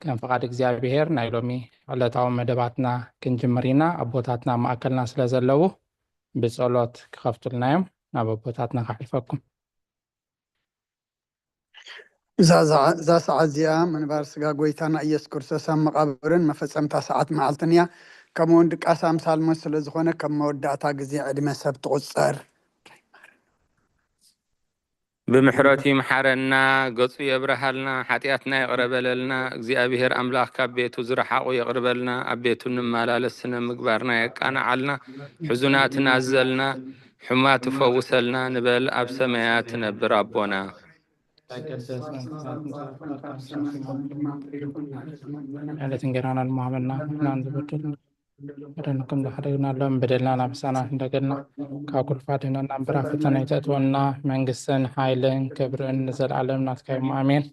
ከም ፍቓድ እግዚኣብሔር ናይ ሎሚ ዕለታዊ መደባትና ክንጅምር ኢና። ኣቦታትና ኣብ ማእከልና ስለ ዘለዉ ብጸሎት ክኸፍቱልና እዮም። ናብ ኣቦታትና ከሕልፈኩም። እዛ ሰዓት እዚኣ ምንባር ስጋ ጎይታና ኢየሱስ ክርስቶስ ኣብ መቓብርን መፈጸምታ ሰዓት መዓልትን እያ። ከምኡውን ድቃስ ኣምሳል ሞት ስለ ዝኾነ ከም መወዳእታ ግዜ ዕድመ ሰብ ትቑጸር። ብምሕረቱ ይምሓረና፣ ገጹ የብርሃልና፣ ሓጢኣትና ይቕረ በለልና። እግዚኣብሔር ኣምላኽ ካብ ቤቱ ዝረሓቑ የቕርበልና፣ ኣብ ቤቱ ንመላለስ ስነ ምግባርና የቃንዓልና፣ ሕዙናት ናዘልና፣ ሕሙማት ትፈውሰልና ንበል፣ ኣብ ሰማያት ትነብር ኣቦና። ዕለት እንጌራና ለመሃበና ንሕናን ዝበደልና በደልና ከም ዝሓደግናሎም በደልና ናብ ምሳና እንዳገድና ካብ ኩሉ ኣድሕነና እምበር ኣብ ፈተና ኣይተእትወና። መንግስትን ሓይልን ክብርን ንዘለኣለም ናትካ እዩ። ኣሜን።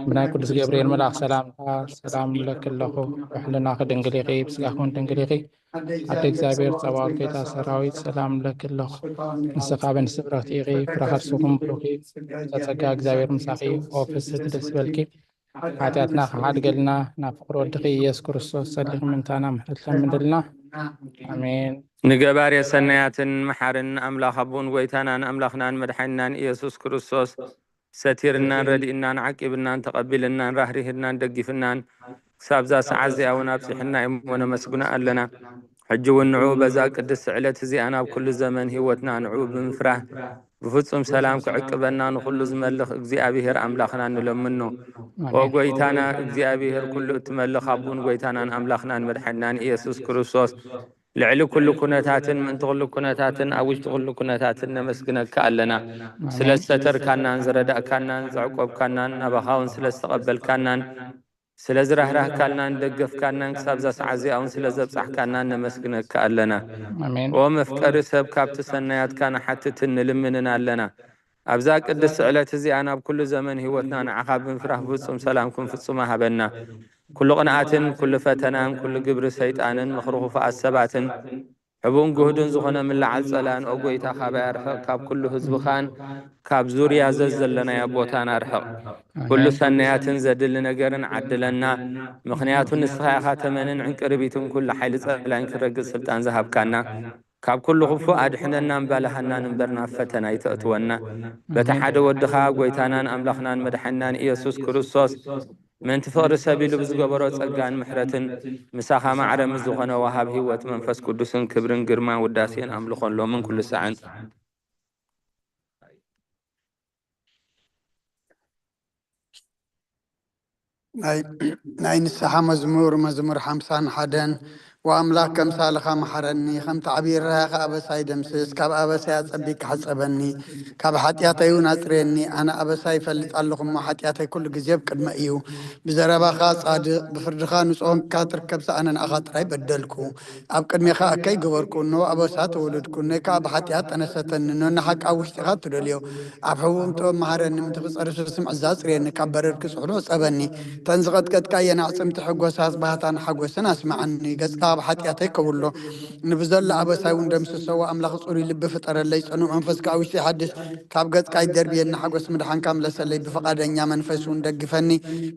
ብናይ ቅዱስ ገብርኤል መልኣኽ ሰላምታ ሰላም እብለኪ ኣለኹ። ብሕልናኺ ድንግል ኢኺ፣ ብስጋኺ እውን ድንግል ኢኺ። ኣደ እግዚኣብሔር ጸባኦት ጌታ ሰራዊት ሰላም እብለኪ ኣለኹ። ንስኺ ከኣ ብንስቲ ብርኽቲ ኢኺ፣ ፍረ ከርስኺ እውን ብሩኽ እዩ። ጸጋ እግዚኣብሔር ምሳኺ እዩ። ኦ ፍስሕቲ ደስ ይበልኪ፣ ሓጢኣትና ክሓድገልና ናብ ፍቕሪ ወድኺ ኢየሱስ ክርስቶስ ሰሊኺ ምእንታና ምሕረት ለምንልና። ኣሜን። ንገባሬ ሰናያትን መሓርን ኣምላኽ ኣቦን ጐይታናን ኣምላኽናን መድሓኒናን ኢየሱስ ክርስቶስ ሰቲርናን ረዲእናን ዓቂብናን ተቐቢልናን ራህሪህናን ደጊፍናን ክሳብዛ ሰዓት እዚኣ እውን ኣብጺሕና እሞ ነመስግኖ ኣለና። ሕጂ እውን ንዕኡ በዛ ቅድስቲ ዕለት እዚኣ ናብ ኩሉ ዘመን ህይወትና ንዕኡ ብምፍራህ ብፍጹም ሰላም ክዕቅበና ንኹሉ ዝመልኽ እግዚኣብሔር ኣምላኽና ንለምኖ። ኦ ጐይታና እግዚኣብሔር ኩሉ እትመልኽ ኣቦን ጐይታናን ኣምላኽናን መድሓኒናን ኢየሱስ ክርስቶስ ልዕሊ ኩሉ ኩነታትን ምእንቲ ኩሉ ኩነታትን ኣብ ውሽጢ ኩሉ ኩነታትን ነመስግነካ ኣለና። ስለ ዝተተርካናን ዝረዳእካናን ዘዕቆብካናን ናባኻ እውን ስለ ዝተቐበልካናን ስለ ዝራህራህካልናን ደገፍካናን ክሳብ እዛ ሰዓት እዚኣ እውን ስለ ዘብጻሕካናን ነመስግነካ ኣለና። ኣሜን። ኦ መፍቀሪ ሰብ ካብቲ ሰናያትካ ንሓትትን ንልምንን ኣለና። ኣብዛ ቅድስቲ ዕለት እዚኣ ናብ ኩሉ ዘመን ህይወትና ንዓኻ ብምፍራህ ፍጹም ሰላም ክንፍጽሞ ሃበና። ኩሉ ቅንኣትን ኩሉ ፈተናን ኩሉ ግብሪ ሰይጣንን ምኽሪ ክፉኣት ሰባትን ሕቡን ግሁድን ዝኾነ ምልዓል ጸላን ኦ ጎይታ ካባይ ኣርሕቕ፣ ካብ ኩሉ ህዝብኻን ካብ ዙርያ ዘዘለናዮ ቦታን ኣርሕቕ። ኩሉ ሰናያትን ዘድሊ ነገርን ዓድለና፣ ምኽንያቱ ንስኻ ኢኻ ተመንን ዕንቅርቢትን ኩሉ ሓይሊ ጸላይን ክረግጽ ስልጣን ዝሃብካና። ካብ ኩሉ ክፉእ ኣድሕነና እምባልሃናን እምበር ናብ ፈተና ኣይተእትወና። በቲ ሓደ ወድኻ ጐይታናን ኣምላኽናን መድሓኒናን ኢየሱስ ክርስቶስ ምእንቲ ፍቕሪ ሰብ ኢሉ ብዝገበሮ ጸጋን ምሕረትን ምሳኻ ማዕረ ምስ ዝኾነ ወሃብ ህይወት መንፈስ ቅዱስን ክብርን ግርማን ውዳሴን ኣምልኾን ሎምን ኩሉ ሳዕን። ናይ ናይ ንስሓ መዝሙር መዝሙር ሓምሳን ሓደን። ወኣምላኽ ከምሳልኻ መሓረኒ፣ ከምቲ ዓብዪ ርህራሄኻ ኣበሳይ ደምስስ፣ ካብ ኣበሳይ ኣጸቢቕካ ሕጸበኒ፣ ካብ ሓጢኣተይ እውን ኣጽርየኒ። ኣነ ኣበሳይ ይፈልጥ ኣለኹ እሞ፣ ሓጢኣተይ ኩሉ ግዜ ኣብ ቅድመይ እዩ። ብዘረባኻ ጻድቕ፣ ብፍርድኻ ንጹህ ኾንካ ትርከብ፣ ኣነ ንኣኻ ጥራይ በደልኩ። ኣብ ቅድሜኻ እከይ ገበርኩ፣ እነሆ ኣበሳ ተወለድኩ። እኖይ ከኣ ብሓጢኣት ጠነሰተኒ፣ እኖ ንሓቂ ኣብ ውሽጢኻ ትደልዮ። ኣብ ሕቡም ጥበብ መሃረኒ፣ ምእንቲ ክጸሪ ስስምዕ እዛ ኣጽርየኒ፣ ካብ በረድ ክጽሕሎ ጸበኒ። እተን ዝቐጥቀጥካየን ኣዕጽምቲ ሕጎሳት ባህታን ሓጎስን ኣስምዓኒ። ገጽካ ካብ ሓጢኣተይ ከውሎ፣ ንብዘሎ ኣበሳይ እውን ደምስሶ። ኣምላኽ ጽሩይ ልቢ ፍጠረለይ፣ ጽኑዕ መንፈስ ከኣ ኣብ ውሽጢ ሓድስ። ካብ ገጽካ ኣይትደርብየኒ፣ ሓጎስ ምድሓንካ ምለሰለይ። ብፍቓደኛ መንፈስ እውን ደግፈኒ።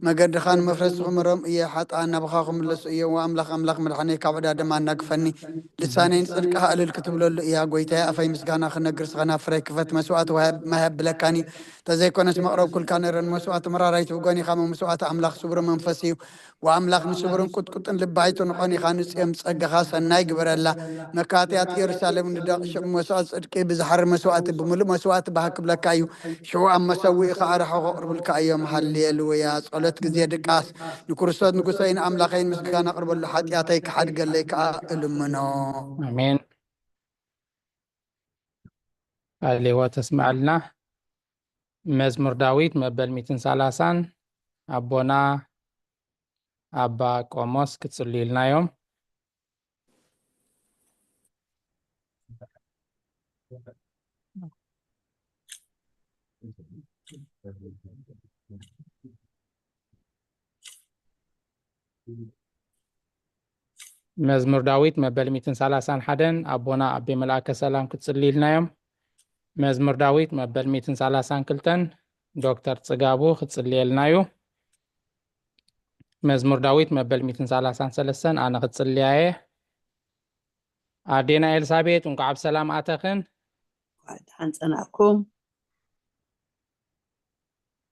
መገድኻ ንመፍረሲ ክምሮም እየ፣ ሓጥኣን ናባኻ ክምለሱ እዮም። ኣምላኽ ኣምላኽ ምድሓነይ፣ ካብ ዕዳ ደም ኣናግፈኒ። ልሳነይ ንጽድቅኻ እልል ክትብለሉ እያ። ጐይታየ፣ ኣፈይ ምስጋና ክነግር፣ ስኸና ፍረይ ክፈት። መስዋእቲ ማይ ኣብለካኒ፣ ተዘይኮነስ መቕረብኩልካ ነረ። ንመስዋእቲ መራራይ ትብጎን ኢኻ፣ መስዋእቲ ኣምላኽ ስቡር መንፈስ እዩ። ወኣምላኽ ንስቡርን ቁጥቁጥን ልቢ ኣይትንቖን ኢኻ፣ ንጽዮን ብጸጋኻ ሰናይ ግበረላ። መካትያት ኢየሩሳሌም ንደቂቕ መስዋእቲ ጽድቂ ብዝሓሪ መስዋእቲ ብምሉእ መስዋእቲ ባህ ክብለካ እዩ። ሽዑ ኣብ መሰውኢኻ ኣርሑ ከቕርቡልካ እዮም። ሃሌሉያ። ጸሎት ግዜ ድቃስ። ንክርስቶስ ንጉሰይን ኣምላኸይን ምስጋና ኣቕርበሉ፣ ሓጢኣተይ ክሓድገለይ ከኣ እልምኖ። ኣሜን። ቃለ ሕይወት ተስምዐልና። መዝሙር ዳዊት መበል ሚእትን ሰላሳን ኣቦና ኣባ ቆሞስ ክትጽልዩልና እዮም። መዝሙር ዳዊት መበል ሚእትን ሰላሳን ሓደን ኣቦና ኣቤ መልኣከ ሰላም ክትጽልይልና እዮም። መዝሙር ዳዊት መበል ሚእትን ሰላሳን ክልተን ዶክተር ጽጋቡ ክትጽልየልና እዩ። መዝሙር ዳዊት መበል ሚእትን ሰላሳን ሰለስተን ኣነ ክጽልያ እየ። ኣዴና ኤልሳቤጥ፣ እንኳዕ ብሰላም ኣተኽን። ደሓን ጸናእኩም።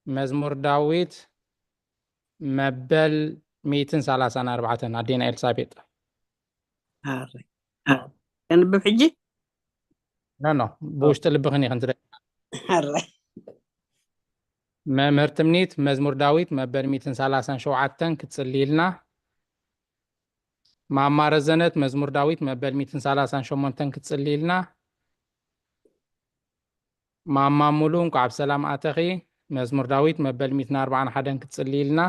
መዝሙር ዳዊት መበል ሚእትን ሰላሳን ኣርባዕተን ኣዴና ኤልሳቤጥ። ኣረ ከንብብ ሕጂ። ኖ ኖ፣ ብውሽጢ ልብኽን ኢኽን ትደ ኣረ መምህር ትምኒት፣ መዝሙር ዳዊት መበል ሚእትን ሰላሳን ሸውዓተን ክትጽልይልና። ማማ ረዘነት፣ መዝሙር ዳዊት መበል ሚእትን ሰላሳን ሸሞንተን ክትጽልይልና። ማማ ሙሉ፣ እንኳዕ ብሰላም ኣተኺ። መዝሙር ዳዊት መበል ሚእትን ኣርባዓን ሓደን ክትጽልይልና።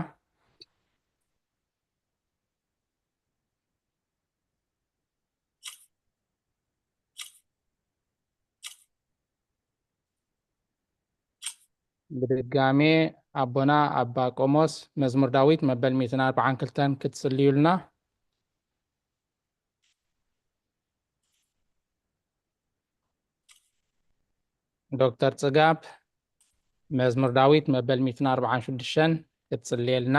ብድጋሜ ኣቦና ኣባ ቆሞስ፣ መዝሙር ዳዊት መበል ሚእትን ኣርባዓን ክልተን ክትጽልዩልና። ዶክተር ጽጋብ፣ መዝሙር ዳዊት መበል ሚእትን ኣርባዓን ሽዱሽተን ክትጽልየልና።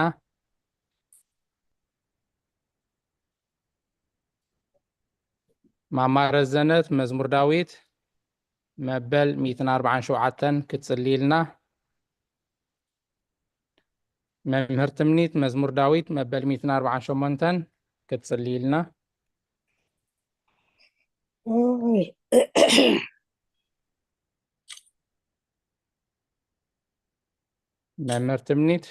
ማማ ረዘነት፣ መዝሙር ዳዊት መበል ሚእትን ኣርባዓን ሸውዓተን ክትጽልይልና። መምህር ትምኒት፣ መዝሙር ዳዊት መበል ሚእትን ኣርባዓን ሸሞንተን ክትጽልይልና። ኦይ። መምህር ትምኒት፣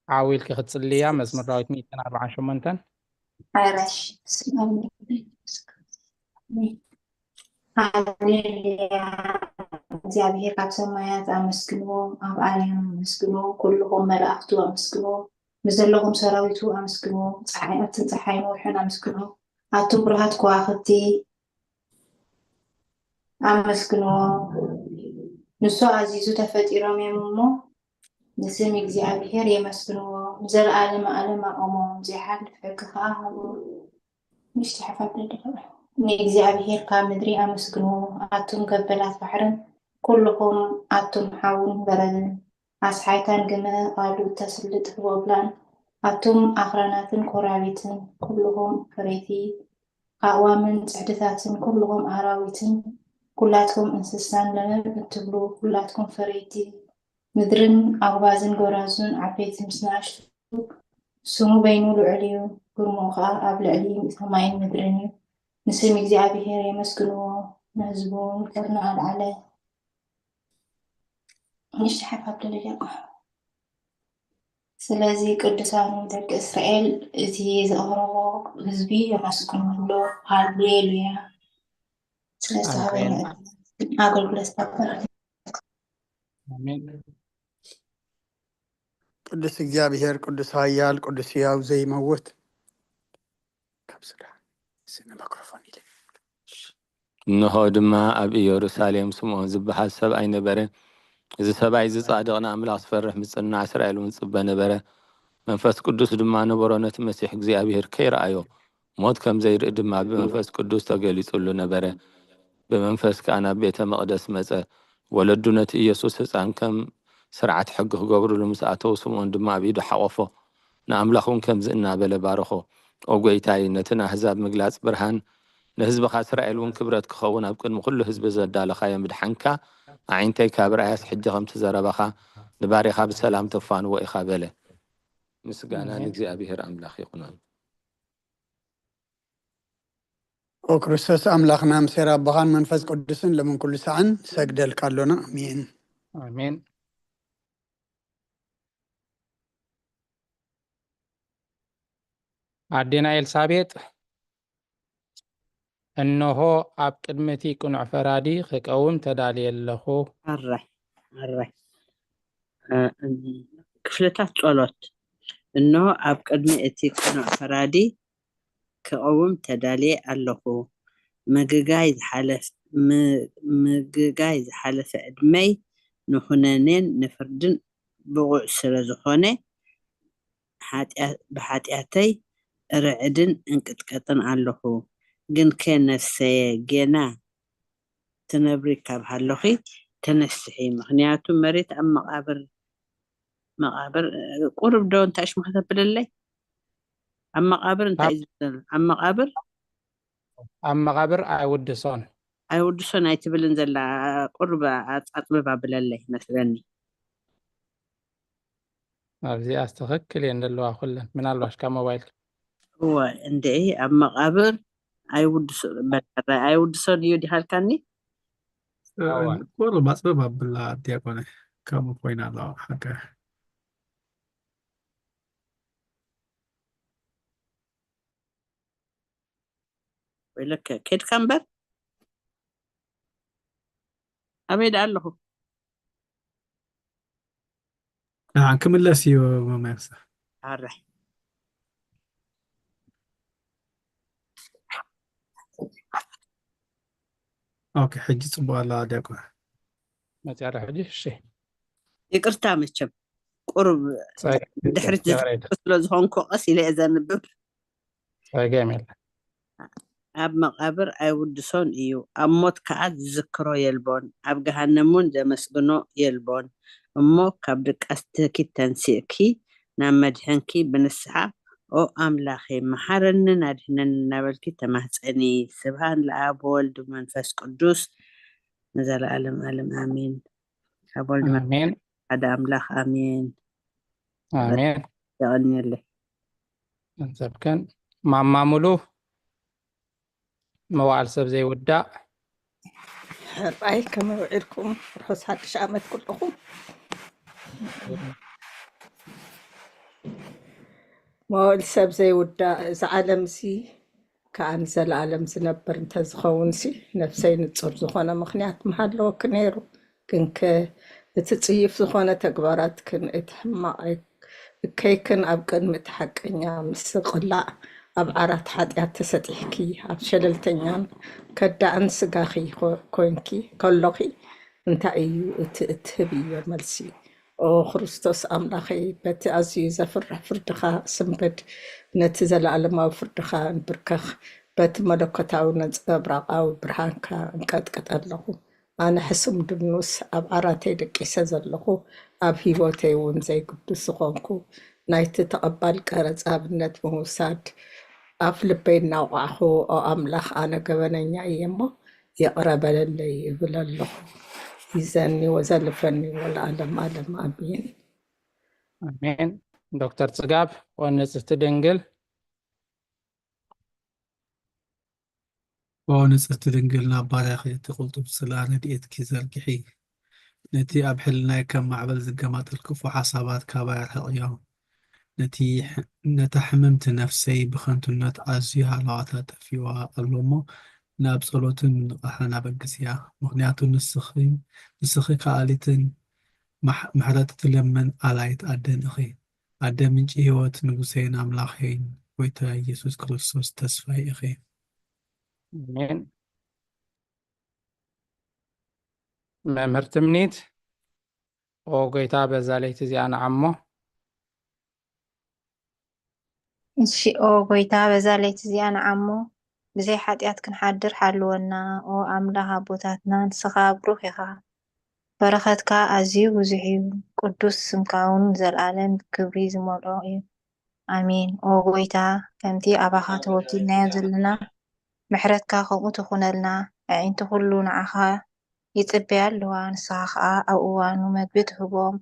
ዓው ኢልኪ ክትጽልያ፣ መዝሙር ዳዊት ሚእትን ኣርባዓን ሸሞንተን። ኣራሽ ስላም። ሃሌሉያ። እግዚኣብሔር ካብ ሰማያት ኣመስግንዎ፣ ኣብ ኣርያም ኣመስግንዎ፣ ኩልኹም መላእኽቱ ኣመስግንዎ፣ ምስ ዘለኹም ሰራዊቱ ኣመስግንዎ፣ ጸሓያትን ጸሓይን ወርሕን ኣመስግንዎ፣ ኣቱም ብሩሃት ከዋኽብቲ ኣመስግንዎ። ንሱ ኣዚዙ ተፈጢሮም እዮም እሞ፣ ንስም እግዚኣብሔር የመስግንዎ፣ ንዘለኣለመ ኣለም ኣቆሞም፣ ዘይሓልፍ ሕጊ ኸኣ ሃብዎ። ንእሽቶ ሓፋፍ ደድሕሪ። ንእግዚኣብሔር ካብ ምድሪ ኣመስግንዎ፣ ኣቱም ገበላት ባሕርን፣ ኩልኹም ኣቱም ሓውን በረድን፣ ኣስሓይታን ግመ ቃሉ እተስልጥ ህቦብላን፣ ኣቱም ኣኽራናትን ኮራቢትን፣ ኩልኹም ፍሬቲ ኣእዋምን ጽሕድታትን፣ ኩልኹም ኣራዊትን፣ ኩላትኩም እንስሳን ለመም እትብሉ፣ ኩላትኩም ፈረይቲ ምድርን ኣጉባዝን ጎራዙን ዓበይቲ ምስ ንኣሽቱ፣ ስሙ በይኑ ልዑል እዩ፣ ግርምኡ ኸኣ ኣብ ልዕሊ ሰማይን ምድርን እዩ። ንስም እግዚኣብሔር የመስግንዎ፣ ንህዝቡ ይቕርና ኣልዓለ። ንእሽቶ ሓፍ ኣብለለይ ደቆ። ስለዚ ቅዱሳኑ ደቂ እስራኤል እቲ ዘቕረቦ ህዝቢ የመስግኑ ኣሎ። ሃሌሉያ። ስለዝተሃበና ኣሜን። ኣገልግሎት ተባረኽ። ኣሜን። ቅዱስ እግዚኣብሔር፣ ቅዱስ ኃያል፣ ቅዱስ ሕያው ዘይመውት። ካብ ስጋ ስነ ማይክሮፎን ኢለ። እንሆ ድማ ኣብ ኢየሩሳሌም ስምዖን ዝበሃል ሰብኣይ ነበረ። እዚ ሰብኣይ እዚ ጻድቕ፣ ንኣምላኽ ዝፈርሕ፣ ምጽናዕ እስራኤል እውን ዝጽበ ነበረ። መንፈስ ቅዱስ ድማ ነበሮ፣ ነቲ መሲሕ እግዚኣብሔር ከይረኣዮ ሞት ከም ዘይርኢ ድማ ብመንፈስ ቅዱስ ተገሊጹሉ ነበረ። ብመንፈስ ከኣ ናብ ቤተ መቕደስ መጸ። ወለዱ ነቲ ኢየሱስ ህጻን ከም ስርዓት ሕጊ ክገብሩሉ ምስ ኣተዉ፣ ስምዖን ድማ ኣብ ኢዱ ሓቖፎ። ንኣምላኽ እውን ከምዚ እናበለ ባረኾ፣ "ኦ ጐይታይ፣ ነቲ ንኣህዛብ ምግላጽ ብርሃን፣ ንህዝብኻ እስራኤል እውን ክብረት ክኸውን ኣብ ቅድሚ ኩሉ ህዝቢ ዘዳለኻዮ ምድሓንካ ኣዒንተይ ካብ ረኣያስ፣ ሕጂ ከምቲ ዘረባኻ ንባሪኻ ብሰላም ተፋንዎ ኢኻ" በለ። ምስጋና ኣሜን። ንእግዚኣብሔር ኣምላኽ ይኹን። ኦ ክርስቶስ ኣምላኽና፣ ምሴር ኣቦኻን መንፈስ ቅዱስን ለምን ኩሉ ሰዓን ሰግደልካ ኣሎና። ኣሜን። ኣሜን። ኣዴና ኤልሳቤጥ፣ እንሆ ኣብ ቅድሚ እቲ ቅኑዕ ፈራዲ ክቀውም ተዳልየ ኣለኹ። ኣረ፣ ኣረ። እ፣ ክፍልታት ጸሎት። እንሆ ኣብ ቅድሚ እቲ ቅኑዕ ፈራዲ ክቐውም ተዳልየ ኣለኹ። ምግጋይ ዝሓለፍ-፣ ም-፣ ምግጋይ ዝሓለፈ ዕድመይ ንኹነኔን ንፍርድን ብቑዕ ስለ ዝኾነ፣ ሓጢኣ-፣ ብሓጢኣተይ ርዕድን እንቅጥቀጥን ኣለኹ። ግንከ ነፍሰየ፣ ጌና ትነብሪ ካብ ሃለኺ ተነስሒ፣ ምኽንያቱ መሬት ኣብ መቓብር መቓብር፣ እ፣ ቁሩብ ዶ እንታይ ሽሙ ከተብለለይ? ኣብ መቓብር እንታይ እዩ ዝብል ዘሎ? ኣብ መቓብር ኣብ መቓብር ኣይውድሶን። ኣይውድሶን ኣይትብልን ዘላ፣ ቁሩብ ኣጻጽብብ ኣብለለይ መስለኒ። ኣብዚኣስ ትኽክል እየን ዘለዋ ኩለን፣ ምናልባሽ ካብ ሞባይል እወ፣ እንድዒ ኣብ መቓብር ኣይውድሶ፣ በቃ ኣይውድሶን እዩ ዲሃልካኒ። እወ። ቁሩብ ኣጽብብ ኣብላ ዲያቆነ፣ ከምኡ ኮይና ኣለዋ ሓቀ። ወይለከ፣ ከድካ እምበር። ኣበይ ደኣ ኣለኹ? ንዓ ክምለስ እዩ መመርሳ። ኣራይ። ኦኬ፣ ሕጂ ጽቡቕ ኣላ ዲያቆን። መጽያ ዶ ሕጂ? እሺ። ይቅርታ፣ መቸም ቁሩብ ጸገም ድሕሪት የለን። ዝፍክር ስለ ዝኾንኩ ቀስ ኢለ እየ ዘንብብ። ጸገም የለን። ኣብ መቓብር ኣይውድሶን እዩ፣ ኣብ ሞት ከኣ ዝዝክሮ የልቦን፣ ኣብ ገሃነም እውን ዘመስግኖ የልቦን። እሞ ካብ ድቃስትኪ ተንሲእኪ ናብ መድሕንኪ ብንስሓ፣ ኦ ኣምላኸይ፣ መሓረንን ኣድሕነንን እናበልኪ ተማህጸኒ። ስብሃን ለኣብ ወወልድ መንፈስ ቅዱስ ንዘለኣለም ኣለም ኣሜን። ኣብ ወልድ መንፈስ ኣሜን ሓደ ኣምላኽ ኣሜን። ኣሜን። የቐንየለይ። ገንዘብከን ማማ ሙሉ መዋዕል ሰብ ዘይውዳእ ሕራይ ከመይ ውዒልኩም? ርሑስ ሓድሽ ዓመት ኩልኹም። መዋዕል ሰብ ዘይውዳእ፣ እዚ ዓለምሲ ከኣ ንዘለኣለም ዝነብር እንተዝኸውን ሲ ነፍሰይ ንጹር ዝኾነ ምኽንያት ምሃለወኪ ነይሩ። ግንከ እቲ ጽዩፍ ዝኾነ ተግባራትክን እቲ ሕማቕ እከይክን ኣብ ቅድሚ እቲ ሓቀኛ ምስቕላዕ ኣብ ዓራት ሓጢኣት ተሰጢሕኪ ኣብ ሸለልተኛን ከዳእን ስጋኺ ኮ- ኮንኪ ከሎኺ እንታይ እዩ እቲ እትህብዮ መልሲ? ኦ ክርስቶስ ኣምላኸይ፣ በቲ ኣዝዩ ዘፍርሕ ፍርድኻ ስንብድ፣ ነቲ ዘለኣለማዊ ፍርድኻ ንብርከኽ፣ በቲ መለኮታዊ ነጸብራቓዊ ብርሃንካ እንቀጥቅጥ ኣለኹ። ኣነ ሕሱም ድኑስ ኣብ ዓራተይ ደቂሰ ዘለኹ፣ ኣብ ህይወተይ እውን ዘይግዱስ ዝኾንኩ፣ ናይቲ ተቐባል ቀረጽ ኣብነት ብምውሳድ ኣፍ ልበይ እናውቓዕኹ፣ ኦ ኣምላኽ፣ ኣነ ገበነኛ እየ እሞ ይቕረ በለለይ እብል ኣለኹ። ይዘኒ ወዘልፈኒ ወለዓለም ዓለም ኣሜን። ኣሜን። ዶክተር ጽጋብ፣ ኦ ንጽሕቲ ድንግል። ኦ ንጽሕቲ ድንግል፣ ናብ ባርያኺ እቲ ቅልጡፍ ጽልኣ ረድኤትኪ ዘርግሒ። ነቲ ኣብ ሕልናይ ከም ማዕበል ዝገማጠል ክፉእ ሓሳባት ካባይ ኣርሕቕዮ። ነቲ ሕ- ነታ ሕምምቲ ነፍሰይ ብኸንቱነት ኣዝዩ ሃለዋታ ጠፊእዋ ኣሎ እሞ፣ ናብ ጸሎትን ምንቕቓሕን ኣበግስያ። ምኽንያቱ ንስኺ ንስኺ ከኣሊትን ማሕ- ምሕረት እትለምን ኣላይት ኣደን ኢኺ። ኣደ ምንጪ ህይወት፣ ንጉሰይን ኣምላኸይን፣ ጎይታ ኢየሱስ ክርስቶስ ተስፋይ ኢኺ። ኣሜን። መምህር ትምኒት፣ ኦ ጎይታ፣ በዛ ለይቲ እዚኣ ንዓሞ። እሺ፣ ኦ ጎይታ፣ በዛ ለይቲ እዚኣ ንዓሞ፣ ብዘይ ሓጢኣት ክንሓድር ሓልወና። ኦ ኣምላኽ ኣቦታትና፣ ንስኻ ብሩኽ ኢኻ። በረኸትካ ኣዝዩ ብዙሕ እዩ፣ ቅዱስ ስምካ እውን ንዘለኣለም ክብሪ ዝመልኦ እዩ። ኣሜን። ኦ ጎይታ፣ ከምቲ ኣባኻ ተወኪልናዮ ዘለና፣ ምሕረትካ ከምኡ ትኹነልና። ኣዒንቲ ኩሉ ንዓኻ ይጽበያ ኣለዋ፣ ንስኻ ኸኣ ኣብ እዋኑ መግቢ ትህቦም።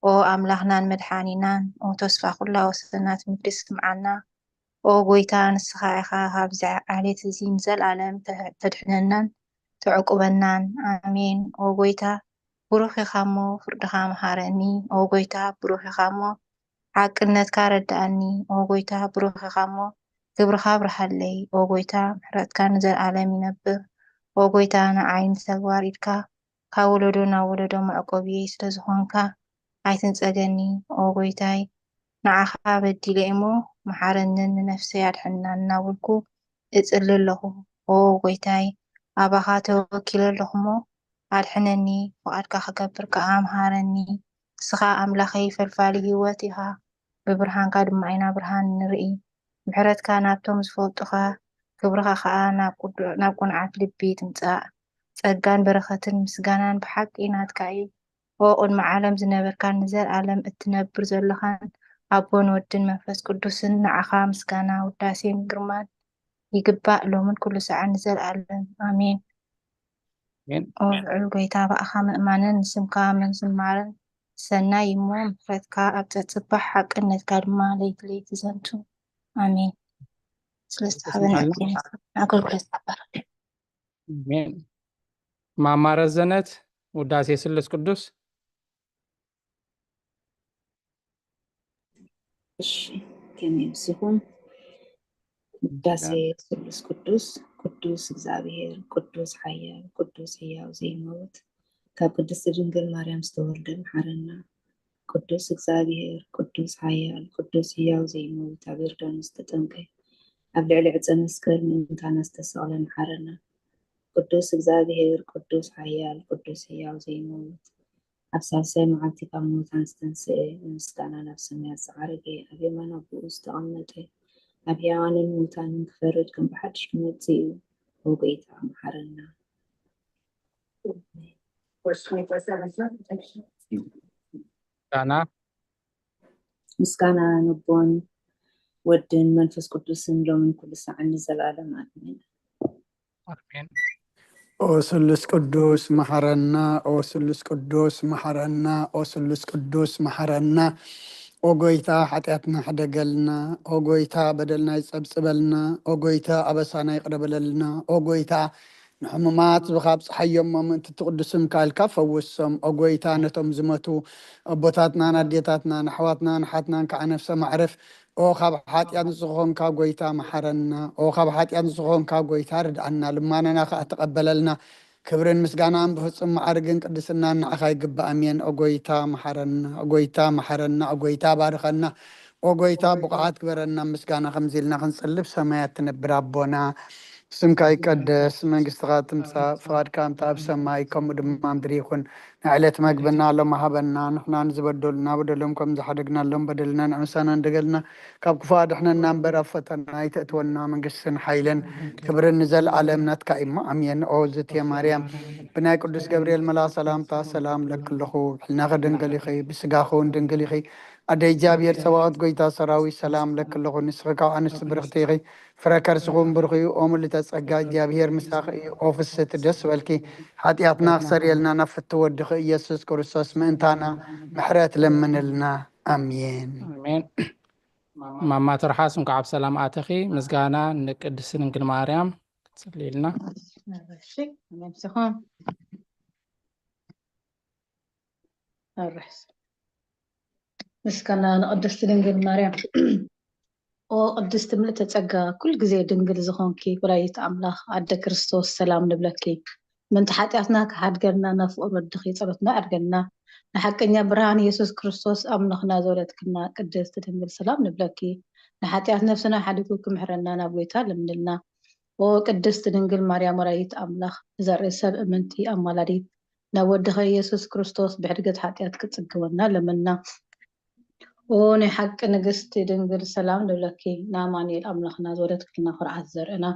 ኦ ኣምላኽናን መድሓኒናን፣ ኦ ተስፋ ኩላ ወሰናት ምድሪ ስምዓና። ኦ ጎይታ፣ ንስኻ ኢኻ ካብዚ ዓሌት እዚ ንዘለኣለም ተ- ተድሕነናን ተዕቁበናን። ኣሜን። ኦ ጎይታ፣ ብሩኽ ኢኻ እሞ ፍርድኻ መሃረኒ። ኦ ጎይታ፣ ብሩኽ ኢኻ እሞ ሓቅነትካ ረድኣኒ። ኦ ጎይታ፣ ብሩኽ ኢኻ እሞ ክብርኻ ኣብርሃለይ። ኦ ጎይታ፣ ምሕረትካ ንዘለኣለም ይነብር። ኦ ጎይታ፣ ንዓይ ንተግባር ኢድካ ካብ ወለዶ ናብ ወለዶ መዕቆብየይ ስለ ዝኾንካ ኣይትንጸገኒ። ኦ ጎይታይ፣ ንዓኻ በዲለ እሞ መሓረንን ንነፍሰይ ኣድሕናን እናበልኩ እጽሊ ኣለኹ። ኦ ጎይታይ፣ ኣባኻ ተወኪለ ኣለኹ እሞ ኣድሕነኒ፣ ፍቓድካ ክገብር ከኣ ምሃረኒ። ንስኻ ኣምላኸይ ፈልፋሊ ህይወት ኢኻ፣ ብብርሃንካ ድማ ኢና ብርሃን ንርኢ። ምሕረትካ ናብቶም ዝፈልጡኻ፣ ክብርኻ ከኣ ናብ ቅዱ- ናብ ቅኑዓት ልቢ ትምጻእ። ጸጋን በረኸትን ምስጋናን ብሓቂ ናትካ እዩ። ኦ ቅድሚ ዓለም ዝነበርካን ንዘለኣለም እትነብር ዘለኻን ኣቦን ወድን መንፈስ ቅዱስን፣ ንዓኻ ምስጋና ውዳሴን ግርማን ይግባእ፣ ሎምን ኩሉ ሰዓን ንዘለኣለም። ኣሜን። ኣሜን። ኦ ልዑል ጎይታ፣ ብኣኻ ምእማንን ንስምካ ምዝማርን ሰናይ እሞ፣ ምሕረትካ ኣብ ጸጽባሕ፣ ሓቅነትካ ድማ ለይቲ ለይቲ ዘንቱ። ኣሜን። ስለዝተሃበና ተስምዓልና። ዕድል ኣገልግሎት ኣባር ኣሜን። ማማ ረዘነት፣ ውዳሴ ስሉስ ቅዱስ። እሺ፣ ከመይ ኣምሲኹም? ውዳሴ ስሉስ ቅዱስ። ቅዱስ እግዚኣብሔር፣ ቅዱስ ሓያል፣ ቅዱስ ህያው ዘይመውት፣ ካብ ቅድስቲ ድንግል ማርያም ዝተወልደ፣ መሓረና። ቅዱስ እግዚኣብሔር፣ ቅዱስ ሓያል፣ ቅዱስ ህያው ዘይመውት፣ ኣብ ዮርዳኖስ ዝተጠምቀ፣ ኣብ ልዕሊ ዕፀ መስቀል ምእንታና ዝተሰቕለ፣ መሓረና። ቅዱስ እግዚኣብሔር፣ ቅዱስ ሓያል፣ ቅዱስ ህያው ዘይመውት፣ ኣብ ሳልሳይ መዓልቲ ካብ ሙታን ዝተንስኤ፣ ንምስጋና ናብ ሰማያት ዝዓረገ፣ ኣብ የማን ኣቦኡ ዝተቐመጠ፣ ኣብ ሕያዋንን ሙታንን ክፈርድ ከም ብሓድሽ ክመጽእ እዩ። ኦ ጎይታ፣ መሓረና። ዳና ምስጋና ንቦን ወድን መንፈስ ቅዱስን ሎምን ኩሉ ሰዓን ንዘለኣለም ኣሜን። ኣሜን። ኦ ስሉስ ቅዱስ መሓረና፣ ኦ ስሉስ ቅዱስ መሓረና፣ ኦ ስሉስ ቅዱስ መሓረና። ኦ ጎይታ ሓጢኣትና ሕደገልና፣ ኦ ጎይታ በደልና ይጸብጽበልና፣ ኦ ጎይታ ኣበሳና ይቕረ በለልና፣ ኦ ጎይታ ንሕሙማት ዝኻብ ፀሓዮሞ ምእንቲ ትቕዱስ ስምካ ኢልካ ፈውሶም። ኦ ጎይታ ነቶም ዝመቱ ኣቦታትናን ኣዴታትናን ኣሕዋትናን ኣሓትናን ከዓ ነፍሰ ማዕርፍ ኦ ካብ ሓጢኣት ንጹህ ዝኾንካ ጎይታ መሓረና። ኦ ካብ ሓጢኣት ንጹህ ዝኾንካ ጎይታ ርድኣና፣ ልማናና ከኣ ተቐበለልና። ክብርን ምስጋናን ብፍጹም ማዕርግን ቅድስናን ንዓኻ ይግባእ። ኣሜን። ኦ ጎይታ መሓረና፣ ኦ ጎይታ መሓረና፣ ኦ ጎይታ ባርኸና፣ ኦ ጎይታ ብቑዓት ግበረና። ምስጋና ከምዚ ኢልና ክንጽልብ ሰማያት ትነብር ኣቦና፣ ስምካ ይቀደስ፣ መንግስትኻ ትምጻእ፣ ፍቓድካ እንተ ኣብ ሰማይ ከምኡ ድማ ምድሪ ይኹን። ንዕለት መግብና ሎሚ ሃበና፣ ንሕና ንዝበደሉና በደሎም ከም ዝሓደግናሎም በደልና ንዕምሳና እንደገልና፣ ካብ ክፉእ ኣድሕነና እምበር ኣብ ፈተና ኣይተእትወና። መንግስትን ሓይልን ክብርን ንዘለኣለም ናትካ እሞ ኣሜን። ኦ ዝትየ ማርያም፣ ብናይ ቅዱስ ገብርኤል መልኣኽ ሰላምታ ሰላም ለኪ ኣለኹ። ብሕልናኺ ድንግል ኢኺ፣ ብስጋኺ እውን ድንግል ኢኺ። ኣደ እግዚኣብሔር ጸባኦት ጎይታ ሰራዊት ሰላም ለኪ ኣለኹ። ንስኺ ካብ ኣንስቲ ብርኽቲ ኢኺ፣ ፍረ ከርስኹም ብሩኽ እዩ። ኦ ምልዕተ ጸጋ፣ እግዚኣብሔር ምሳኺ እዩ። ኦ ፍስሕቲ ደስ በልኪ፣ ሓጢኣትና ክሰርየልና ናብ ፍትው ወድኺ ኢየሱስ ክርስቶስ ምእንታና ምሕረት ለምንልና። ኣሜን። ኣሜን። ማማ ትርሓስ፣ እንኳዕ ብሰላም ኣተኺ። ምስጋና ንቅድስቲ ድንግል ማርያም ክትጽልይልና። እሺ፣ ኣሜን። ስኹም ኣርሕስ። ምስጋና ንቅድስቲ ድንግል ማርያም። ኦ ቅድስቲ ምልዕተ ጸጋ፣ ኩል ግዜ ድንግል ዝኾንኪ ወላዲት ኣምላኽ፣ ኣደ ክርስቶስ፣ ሰላም ንብለኪ። ምእንቲ ሓጢኣትና ክሓድገልና ናብ ፍቕሪ ወድኺ ጸሎትና ኣዕርገልና። ንሓቀኛ ብርሃን ኢየሱስ ክርስቶስ ኣምላኽና ዘወለድክልና ቅድስቲ ድንግል ሰላም ንብለኪ። ንሓጢኣት ነፍስና ሓዲጉ ክምሕረና ናብ ጎይታ ለምንልና። ኦ ቅድስቲ ድንግል ማርያም ወላዲት ኣምላኽ፣ ንዘርኢ ሰብ እምንቲ ኣማላዲት፣ ናብ ወድኺ ኢየሱስ ክርስቶስ ብሕድገት ሓጢኣት ክጽግበና ለምንና። ኦ ናይ ሓቂ ንግስቲ ድንግል ሰላም ንብለኪ፣ ንኣማኑኤል ኣምላኽና ዝወለድክልና ኩርዓት ዘርእና።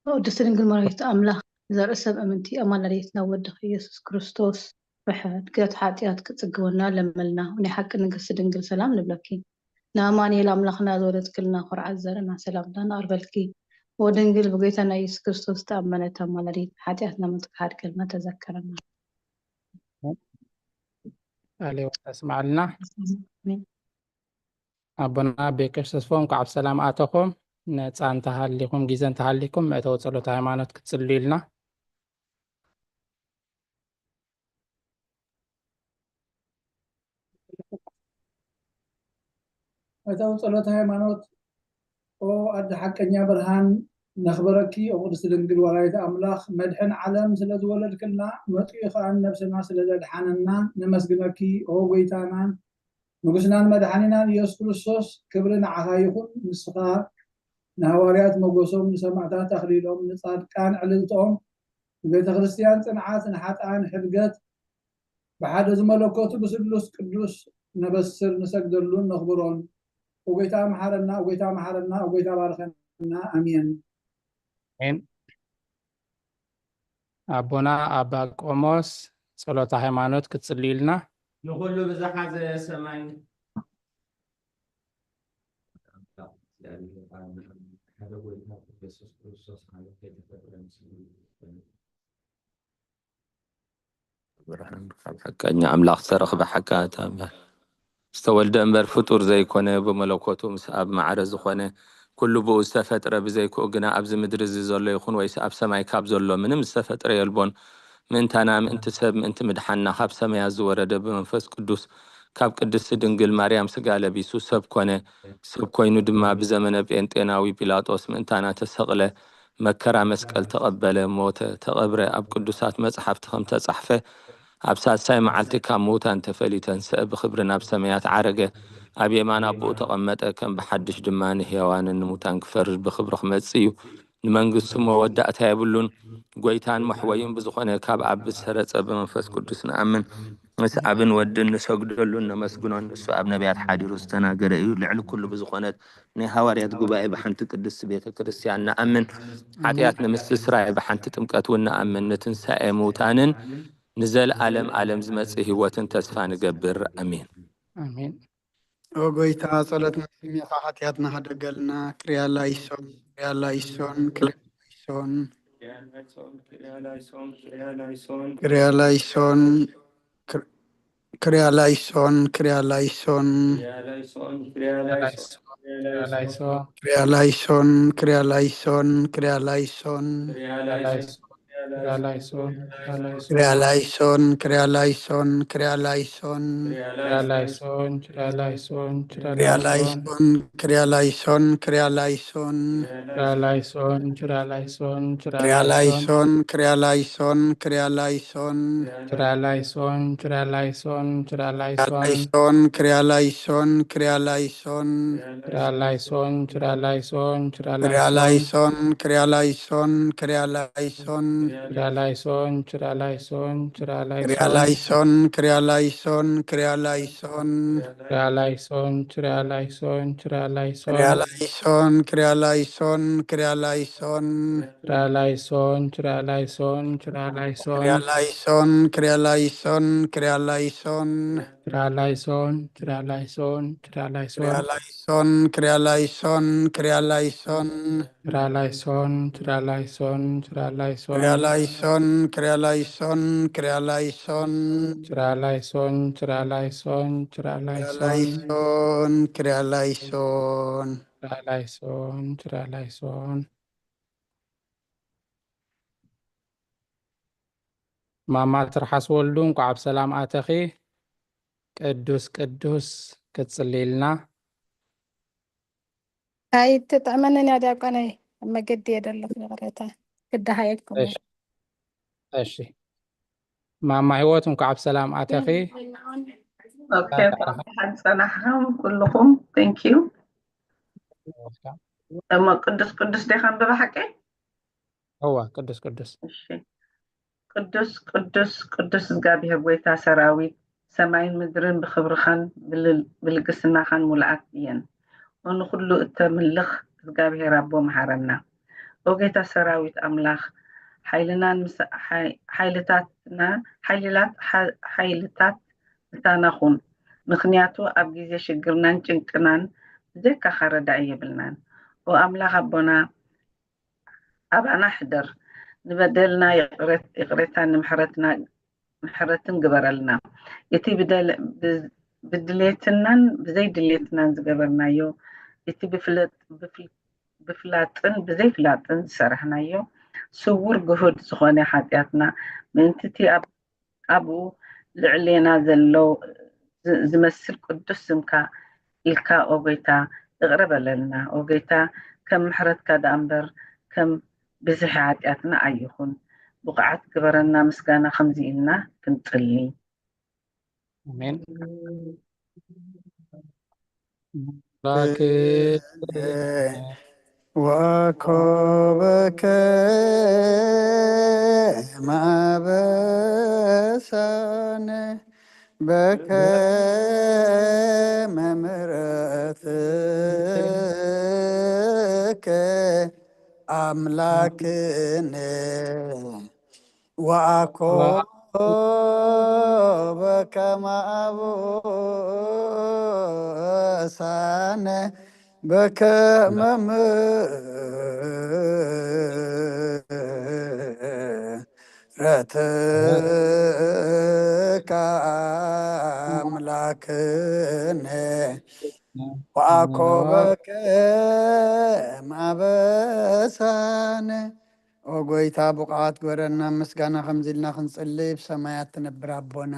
ቅድስቲ ድንግል ማርያም ኣምላኽ ዘርኢ ሰብ እምንቲ ኣማላዲት ናብ ወድኺ ኢየሱስ ክርስቶስ ብሕድገት ሓጢኣት ክጽግበና ለመልና። ናይ ሓቂ ንግስቲ ድንግል ሰላም ንብለኪ። ንኣማኑኤል ኣምላኽና ዝወለድክልና ኩርዓት ዘርእና ሰላምታ ነቕርበልኪ። ወድንግል ብጎይታና ኢየሱስ ክርስቶስ ተኣመነት ኣማላዲት ሓጢኣትና ምእንቲ ክሓድገልና ተዘከረና። ቃለ ሕይወት ኣስምዓልና። ኣቦና ቤከሽ ተስፎም፣ እንኳዕ ብሰላም ኣተኹም። ነፃ እንተሃሊኹም፣ ግዜ እንተሃሊኩም፣ መእተዊ ጸሎት ሃይማኖት ክትጽልዩልና። መእተዊ ጸሎት ሃይማኖት። ኦ ኣደ ሓቀኛ ብርሃን፣ ነኽብረኪ። ኦ ቅድስቲ ድንግል ወላዲተ ኣምላኽ፣ መድሕን ዓለም ስለ ዝወለድክልና፣ መጺኡ ኸኣ ነብስና ስለ ዘድሓነና ነመስግነኪ። ኦ ጎይታናን ንጉስናን መድሓኒናን ኢየሱስ ክርስቶስ፣ ክብሪ ንዓኻ ይኹን። ንስኻ ንሃዋርያት ሞገሶም፣ ንሰማዕታት ኣኽሊሎም፣ ንጻድቃን ዕልልትኦም፣ ንቤተ ክርስቲያን ጽንዓት፣ ንሓጥኣን ሕድገት፣ ብሓደ ዝመለኮቱ ብስሉስ ቅዱስ ነበስር፣ ንሰግደሉን ነኽብሮን። ኦጎይታ መሓረና፣ ኦጎይታ መሓረና፣ ኦጎይታ ባርኸና። ኣሜን። ኣሜን። ኣቦና ኣባ ቆሞስ ጸሎተ ሃይማኖት ክትጽልዩልና። ንኹሉ ብዝሓዘ ሰማይ ሓደ ጎይታ ኢየሱስ ክርስቶስ ሓደ ከይተፈጥረ ምስ ብርሃን ካብ ሓቀኛ ኣምላኽ ዝተረኽበ ሓቂ ኣታ እምበር ዝተወልደ እምበር ፍጡር ዘይኮነ ብመለኮቱ ምስ ኣብ ማዕረ ዝኾነ ኩሉ ብኡ ዝተፈጥረ ብዘይክኡ ግና ኣብዚ ምድሪ እዚ ዘሎ ይኹን ወይስ ኣብ ሰማይ ካብ ዘሎ ምንም ዝተፈጥረ የልቦን። ምእንታና ምእንቲ ሰብ ምእንቲ ምድሓንና ካብ ሰማያት ዝወረደ ብመንፈስ ቅዱስ ካብ ቅድስቲ ድንግል ማርያም ስጋ ለቢሱ ሰብ ኮነ። ሰብ ኮይኑ ድማ ብዘመነ ጴንጤናዊ ጲላጦስ ምእንታና ተሰቕለ፣ መከራ መስቀል ተቐበለ፣ ሞተ፣ ተቐብረ፣ ኣብ ቅዱሳት መጽሓፍቲ ከም ተጻሕፈ ኣብ ሳልሳይ መዓልቲ ካብ ምዉታን ተፈሊዩ ተንስአ፣ ብኽብሪ ናብ ሰማያት ዓረገ፣ ኣብ የማን ኣቦኡ ተቐመጠ፣ ከም ብሓድሽ ድማ ንህያዋንን ንሙታን ክፈርድ ብኽብሪ ክመጽእ እዩ። ንመንግስቱ መወዳእታ የብሉን። ጎይታን መሕወይን ብዝኾነ ካብ ኣብ ብዝሰረጸ ብመንፈስ ቅዱስ ንኣምን። ምስ ኣብን ወድን ንሰግደሉን ነመስግኖን። ንሱ ኣብ ነቢያት ሓዲሩ ዝተናገረ እዩ። ልዕሊ ኩሉ ብዝኾነት ናይ ሃዋርያት ጉባኤ ብሓንቲ ቅድስቲ ቤተ ክርስቲያን ንኣምን። ሓጢኣት ንምስትስራይ ብሓንቲ ጥምቀት እውን ንኣምን። ንትንሳኤ ምውታንን ንዘለኣለም ኣለም ዝመጽእ ህይወትን ተስፋ ንገብር። ኣሜን። ኣሜን። ኦ ጎይታ፣ ጸሎትና ስሚዕካ ሓጢኣትና ሓደገልና። ክሪያ ላይሶን፣ ክሪያ ላይሶን፣ ክሪያ ላይሶን። ክሪያ ላይሶን፣ ክሪያ ላይሶን፣ ክር- ክሪያ ላይሶን፣ ክሪያ ላይሶን። ክሪያ ላይሶን፣ ክሪያ ላይሶን፣ ክሪያ ላይሶን። ክሪያ ላይሶን፣ ክሪያ ላይሶን፣ ክሪያ ላይሶን። ክሪያ ላይሶን፣ ክሪያ ላይሶን፣ ክሪያ ላይሶን። ክሪያ ላይሶን፣ ክሪያ ላይሶን፣ ክሪያ ላይሶን። ክሪያ ላይሶን፣ ክሪያ ላይሶን፣ ክሪያ ላይሶን። ክሪያ ላይሶን፣ ክሪያ ላይሶን፣ ክሪያ ላይሶን። ክሪያ ላይሶን፣ ክሪያ ላይሶን፣ ክሪያ ላይሶን። ክሪያ ላይሶን፣ ክሪያ ላይሶን፣ ክሪያ ላይሶን። ክሪያ ላይሶን፣ ክሪያ ላይሶን፣ ክሪያ ላይሶን። ላይሶን፣ ክሪያ ላይሶን፣ ክሪያ ላይሶን። ክሪያ ላይሶን፣ ክሪያ ላይሶን፣ ክሪያ ክሪያ ላይሶን። ላይሶን፣ ክሪያ ላይሶን፣ ክሪያ ላይሶን። ክሪያ ላይሶን፣ ክሪያ ላይሶን፣ ክሪያ ክሪያ ላይሶን። ላይሶን፣ ክሪያ ላይሶን፣ ክሪያ ላይሶን። ክሪያ ላይሶን፣ ክሪያ ላይሶን፣ ክሪያ ላይሶን። ክሪያ ላይሶን፣ ክሪያ ላይሶን፣ ክሪያ ላይሶን። ክሪያ ላይሶን፣ ክሪያ ላይሶን፣ ክሪያ ላይሶን። ክሪያ ላይሶን፣ ክሪያ ላይሶን፣ ክሪያ ላይሶን። ክሪያ ላይሶን፣ ክሪያ ላይሶን፣ ክሪያ ላይሶን። ክሪያ ላይሶን፣ ክሪያ ላይሶን፣ ክሪያ ላይሶን። ክሪያ ላይሶን፣ ክሪያ ላይሶን፣ ክሪያ ላይሶን። ክሪያ ላይሶን፣ ክሪያ ላይሶን፣ ክሪያ ላይሶን። ክሪያ ላይሶን፣ ክሪያ ላይሶን፣ ክሪያ ክሪያ ላይሶን። ላይሶን፣ ክሪያ ላይሶን። ክሪያ ላይሶን፣ ክሪያ ላይሶን። ማማ ትርሓስ ወልዱ፣ እንኳዕ ብሰላም ኣተኺ። ቅዱስ ቅዱስ ክትጽልይልና። ኣይትጥዕመንን እያ ዲያቆነይ፣ ኣብ መገዲ እየ ዘለኹ፣ ይቕሬታ ክደሃየኩም እየ። እሺ፣ እሺ። ማማ ህይወት፣ እንኳዕ ብሰላም ኣተኺ። ኦኬ፣ እንኳዕ ብደሓን ጸናሕኩም ኩልኹም። Thank you። እሞ ቅዱስ ቅዱስ ዲኻ እምበባ ሓቀይ? እወ፣ ቅዱስ ቅዱስ። እሺ። ቅዱስ ቅዱስ ቅዱስ እግዚኣብሔር ጎይታ ሰራዊት፣ ሰማይን ምድርን ብኽብርኻን ብልል- ብልግስናኻን ሙሉኣት እየን። ኦ ንኹሉ እተምልኽ እግዚኣብሔር ኣቦ መሓረና። ኦ ጎይታ ሰራዊት ኣምላኽ፣ ሓይልናን ምስ- ሓይ- ሓይልታትና ሓይልላት ሓ- ሓይልታት ምሳና ኩን። ምኽንያቱ ኣብ ግዜ ሽግርናን ጭንቅናን ብዘይካኻ ረዳኢ የብልናን። ኦ ኣምላኽ ኣቦና ኣባና ሕደር፣ ንበደልና ይቕረት- ይቕሬታን ንምሕረትና ምሕረትን ግበረልና። እቲ ብደል- ብ- ብድሌትናን ብዘይ ድሌትናን ዝገበርናዮ፣ እቲ ብፍለጥ- ብፍል- ብፍላጥን ብዘይ ፍላጥን ዝሰራሕናዮ ስውር ግሁድ ዝኾነ ሓጢኣትና ምእንቲ እቲ ኣብ ኣብኡ ልዕሌና ዘሎ ዝ- ዝመስል ቅዱስ ስምካ ኢልካ ኦ ጎይታ እቕረ በለልና። ኦ ጎይታ ከም ምሕረትካ ደኣ እምበር ከም ብዝሒ ሓጢኣትና ኣይኹን። ብቑዓት ግበረና ምስጋና ከምዚ ኢልና ክንጽሊ። ኣሜን። ወአኮበከ ማበሳነ በከመ ምሕረትከ አምላክነ ወአኮ በከመ አበሳነ በከመ ምሕረትከ አምላክነ ወአኮ በከመ አበሳነ። ኦ ጎይታ፣ ብቑዓት ግበረና። ምስጋና ከምዚ ኢልና ክንጽሊ፣ ብሰማያት ትነብር ኣቦና፣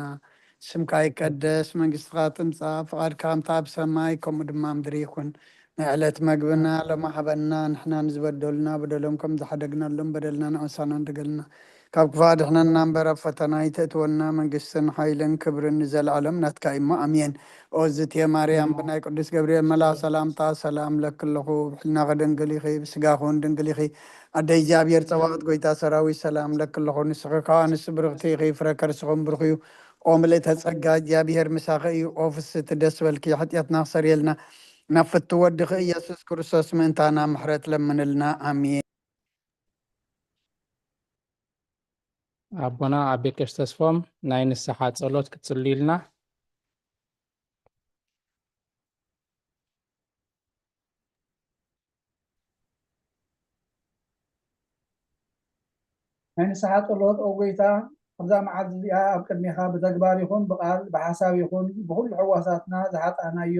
ስምካ ይቀደስ፣ መንግስትኻ ትምጻእ፣ ፍቓድካ ከምታ ኣብ ሰማይ ከምኡ ድማ ምድሪ ይኹን። ንዕለት መግብና ሎሚ ሃበና፣ ንሕና ንዝበደሉና በደሎም ከም ዝሓደግናሎም በደልና ንኣውሳና እንደገልና፣ ካብ ክፋ ድሕነና እምበር ኣብ ፈተና ኣይተእትወና፣ መንግስትን ሓይልን ክብርን ንዘለዓለም ናትካ እሞ ኣሜን። ኦ ዝትየ ማርያም፣ ብናይ ቅዱስ ገብርኤል መልኣኽ ሰላምታ ሰላም ለኪ ኣለኹ፣ ብሕልናኺ ድንግል ኢኺ፣ ብስጋኺ እውን ድንግል ኢኺ። ኣደ እግዚኣብሔር ጸባኦት ጎይታ ሰራዊት ሰላም ለኪ ኣለኹ፣ ንስኺ ከኣ ኣንስቲ ብርኽቲ ኢኺ፣ ፍረ ከርስኺ እውን ብሩኽ እዩ። ኦ ምልእተ ጸጋ እግዚኣብሔር ምሳኺ እዩ፣ ኦ ፍስቲ ደስ በልኪ፣ ሓጢኣትና ክሰርየልና ናብ ፍቱ ወድኺ ኢየሱስ ክርስቶስ ምእንታና ምሕረት ለምንልና። ኣሜን። ኣቦና ኣቤ ቀሽ ተስፎም ናይ ንስሓ ጸሎት ክትጽልዩልና። ናይ ንስሓ ጸሎት። ኦ ጎይታ፣ ኣብዛ መዓልቲ እዚኣ ኣብ ቅድሜኻ ብተግባር ይኹን ብቓል ብሓሳብ ይኹን ብኹሉ ሕዋሳትና ዝሓጣናዮ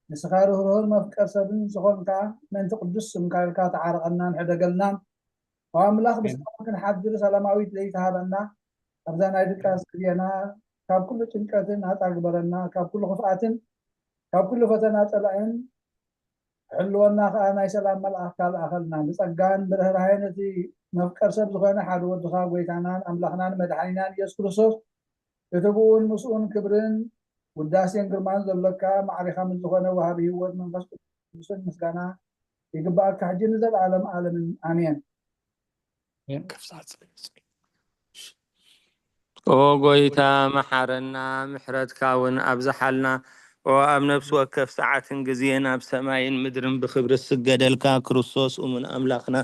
ንስኻ ርህሩህን መፍቀር ሰብን ዝኾንካ ምእንቲ ቅዱስ ስምካ ኢልካ ተዓረቐናን ሕደገልናን። ኦ ኣምላኽ ብሰላም ክንሓድር ሰላማዊት ለይቲ ሃበና። ኣብዛ ናይ ድቃስ ግዜና ካብ ኩሉ ጭንቀትን ናጻ ግበረና፣ ካብ ኩሉ ክፍኣትን ካብ ኩሉ ፈተና ጸላእን ሕልወና ከኣ ናይ ሰላም መልኣኽካ ለኣኸልና። ብጸጋን ብርህራሄን እቲ መፍቀር ሰብ ዝኾነ ሓደ ወድኻ ጎይታናን ኣምላኽናን መድሓኒናን ኢየሱስ ክርስቶስ እቲ ብኡን ምስኡን ክብርን ውዳሴን ግርማን ዘሎካ ማዕሪኻ ምስ ዝኾነ ወሃቢ ህይወት መንፈስ ቅዱስን ምስጋና ይግባኣካ ሕጂ ንዘለኣለም ኣለምን ኣሜን። ኦ ጎይታ መሓረና፣ ምሕረትካ እውን ኣብዝሓልና። ኦ ኣብ ነፍሲ ወከፍ ሰዓትን ግዜን ኣብ ሰማይን ምድርን ብክብሪ ዝስገደልካ ክርስቶስ እሙን ኣምላኽና፣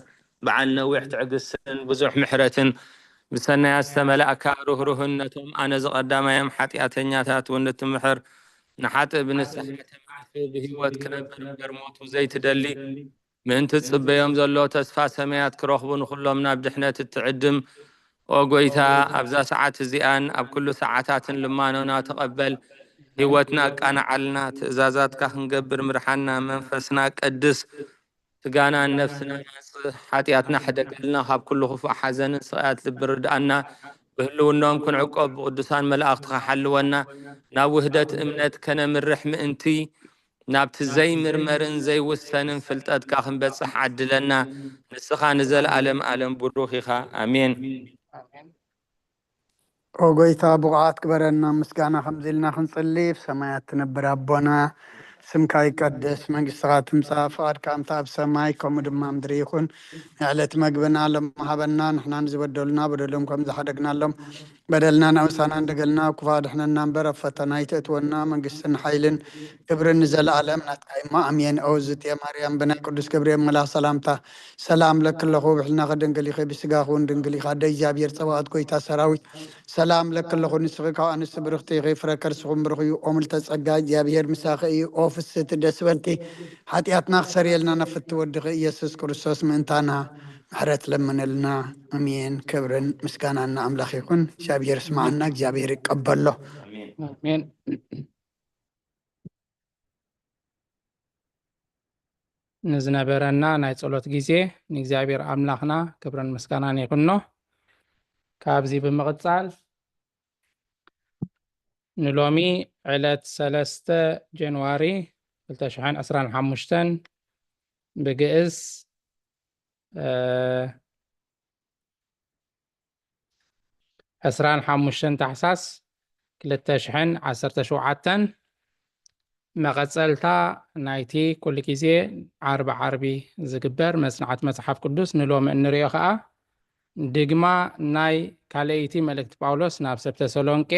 በዓል ነዊሕ ትዕግስትን ብዙሕ ምሕረትን፣ ብሰናያት ዝተመላእካ ርህሩህን ነቶም ኣነ ዝቐዳማዮም ሓጢኣተኛታት እውን እትምሕር፣ ንሓጥእ ብንስሓ ተማልሱ ብህይወት ክነብር እምበር ሞቱ ዘይትደሊ፣ ምእንቲ ዝጽበዮም ዘሎ ተስፋ ሰማያት ክረኽቡ ንኹሎም ናብ ድሕነት እትዕድም። ኦ ጎይታ፣ ኣብዛ ሰዓት እዚኣን ኣብ ኩሉ ሰዓታትን ልማኖና ተቐበል። ህይወትና ኣቃንዓልና፣ ትእዛዛትካ ክንገብር ምርሓና፣ መንፈስና ቀድስ፣ ስጋናን ነፍስናን ኣንጽህ፣ ሓጢኣትና ሕደገልና፣ ካብ ኩሉ ክፉእ ሓዘንን ስቓያት ልቢ ርድኣና። ብህልውናኦም ክንዕቆብ ብቅዱሳን መላእኽትኻ ሓልወና። ናብ ውህደት እምነት ከነምርሕ ምእንቲ ናብቲ ዘይምርመርን ዘይውሰንን ፍልጠትካ ክንበጽሕ ዓድለና። ንስኻ ንዘለኣለም ኣለም ብሩኽ ኢኻ። ኣሜን። ኦ ጎይታ ብቑዓት ግበረና። ምስጋና ከምዚ ኢልና ክንጽሊ፣ ብሰማያት ትነብር ኣቦና፣ ስምካ ይቀደስ፣ መንግስትኻ ትምጻእ፣ ፍቓድካ እንተ ኣብ ሰማይ ከምኡ ድማ ምድሪ ይኹን። ንዕለት መግብና ሎሚ ሃበና፣ ንሕና ንዝበደሉና በደሎም ከም ዝሓደግናሎም በደልና ናውሳና እንደገልና፣ ክፉ ኣድሕነና እምበር ኣብ ፈተና ኣይተእትወና፣ መንግስትን ሓይልን ክብርን ንዘለኣለም ናትካ እሞ ኣሜን። ኦ ዝትየ ማርያም ብናይ ቅዱስ ገብርኤል መልኣኽ ሰላምታ ሰላም ለኪ ኣለኹ፣ ብሕልናኺ ድንግል ኢኺ፣ ብስጋኺ እውን ድንግል ኢኻ። ኣደ እግዚኣብሔር ጸባኦት ጎይታ ሰራዊት ሰላም ለኪ ኣለኹ፣ ንስኺ ካብ ኣንስቲ ብርኽቲ ኢኺ፣ ፍረ ከርስኹም ብሩኽ እዩ። ኦ ምልተ ጸጋ እግዚኣብሔር ምሳኺ እዩ። ኦ ፍስቲ ደስ በልኪ፣ ሓጢኣትና ክሰርየልና ናብ ፍቲ ወድኺ ኢየሱስ ክርስቶስ ምእንታና ምሕረት ለምንልና። ኣሜን። ክብርን ምስጋናን ንኣምላኽ ይኹን። እግዚኣብሔር ስማዓና፣ እግዚኣብሔር ይቀበሎ። ኣሜን። ንዝነበረና ናይ ጸሎት ግዜ ንእግዚኣብሔር ኣምላኽና ክብርን ምስጋናን ይኹኖ። ካብዚ ብምቕጻል ንሎሚ ዕለት ሰለስተ ጀንዋሪ ክልተ ሽሕን ዕስራን ሓሙሽተን ብግእዝ፣ እ፣ ዕስራን ሓሙሽተን ታሕሳስ ክልተ ሽሕን ዓሰርተ ሸውዓተን መቐጸልታ ናይቲ ኩሉ ግዜ ዓርቢ ዓርቢ ዝግበር መጽናዕቲ መጽሓፍ ቅዱስ ንሎሚ እንርእዮ ኸኣ ድግማ ናይ ካልኣይቲ መልእክቲ ጳውሎስ ናብ ሰብ ተሰሎንቄ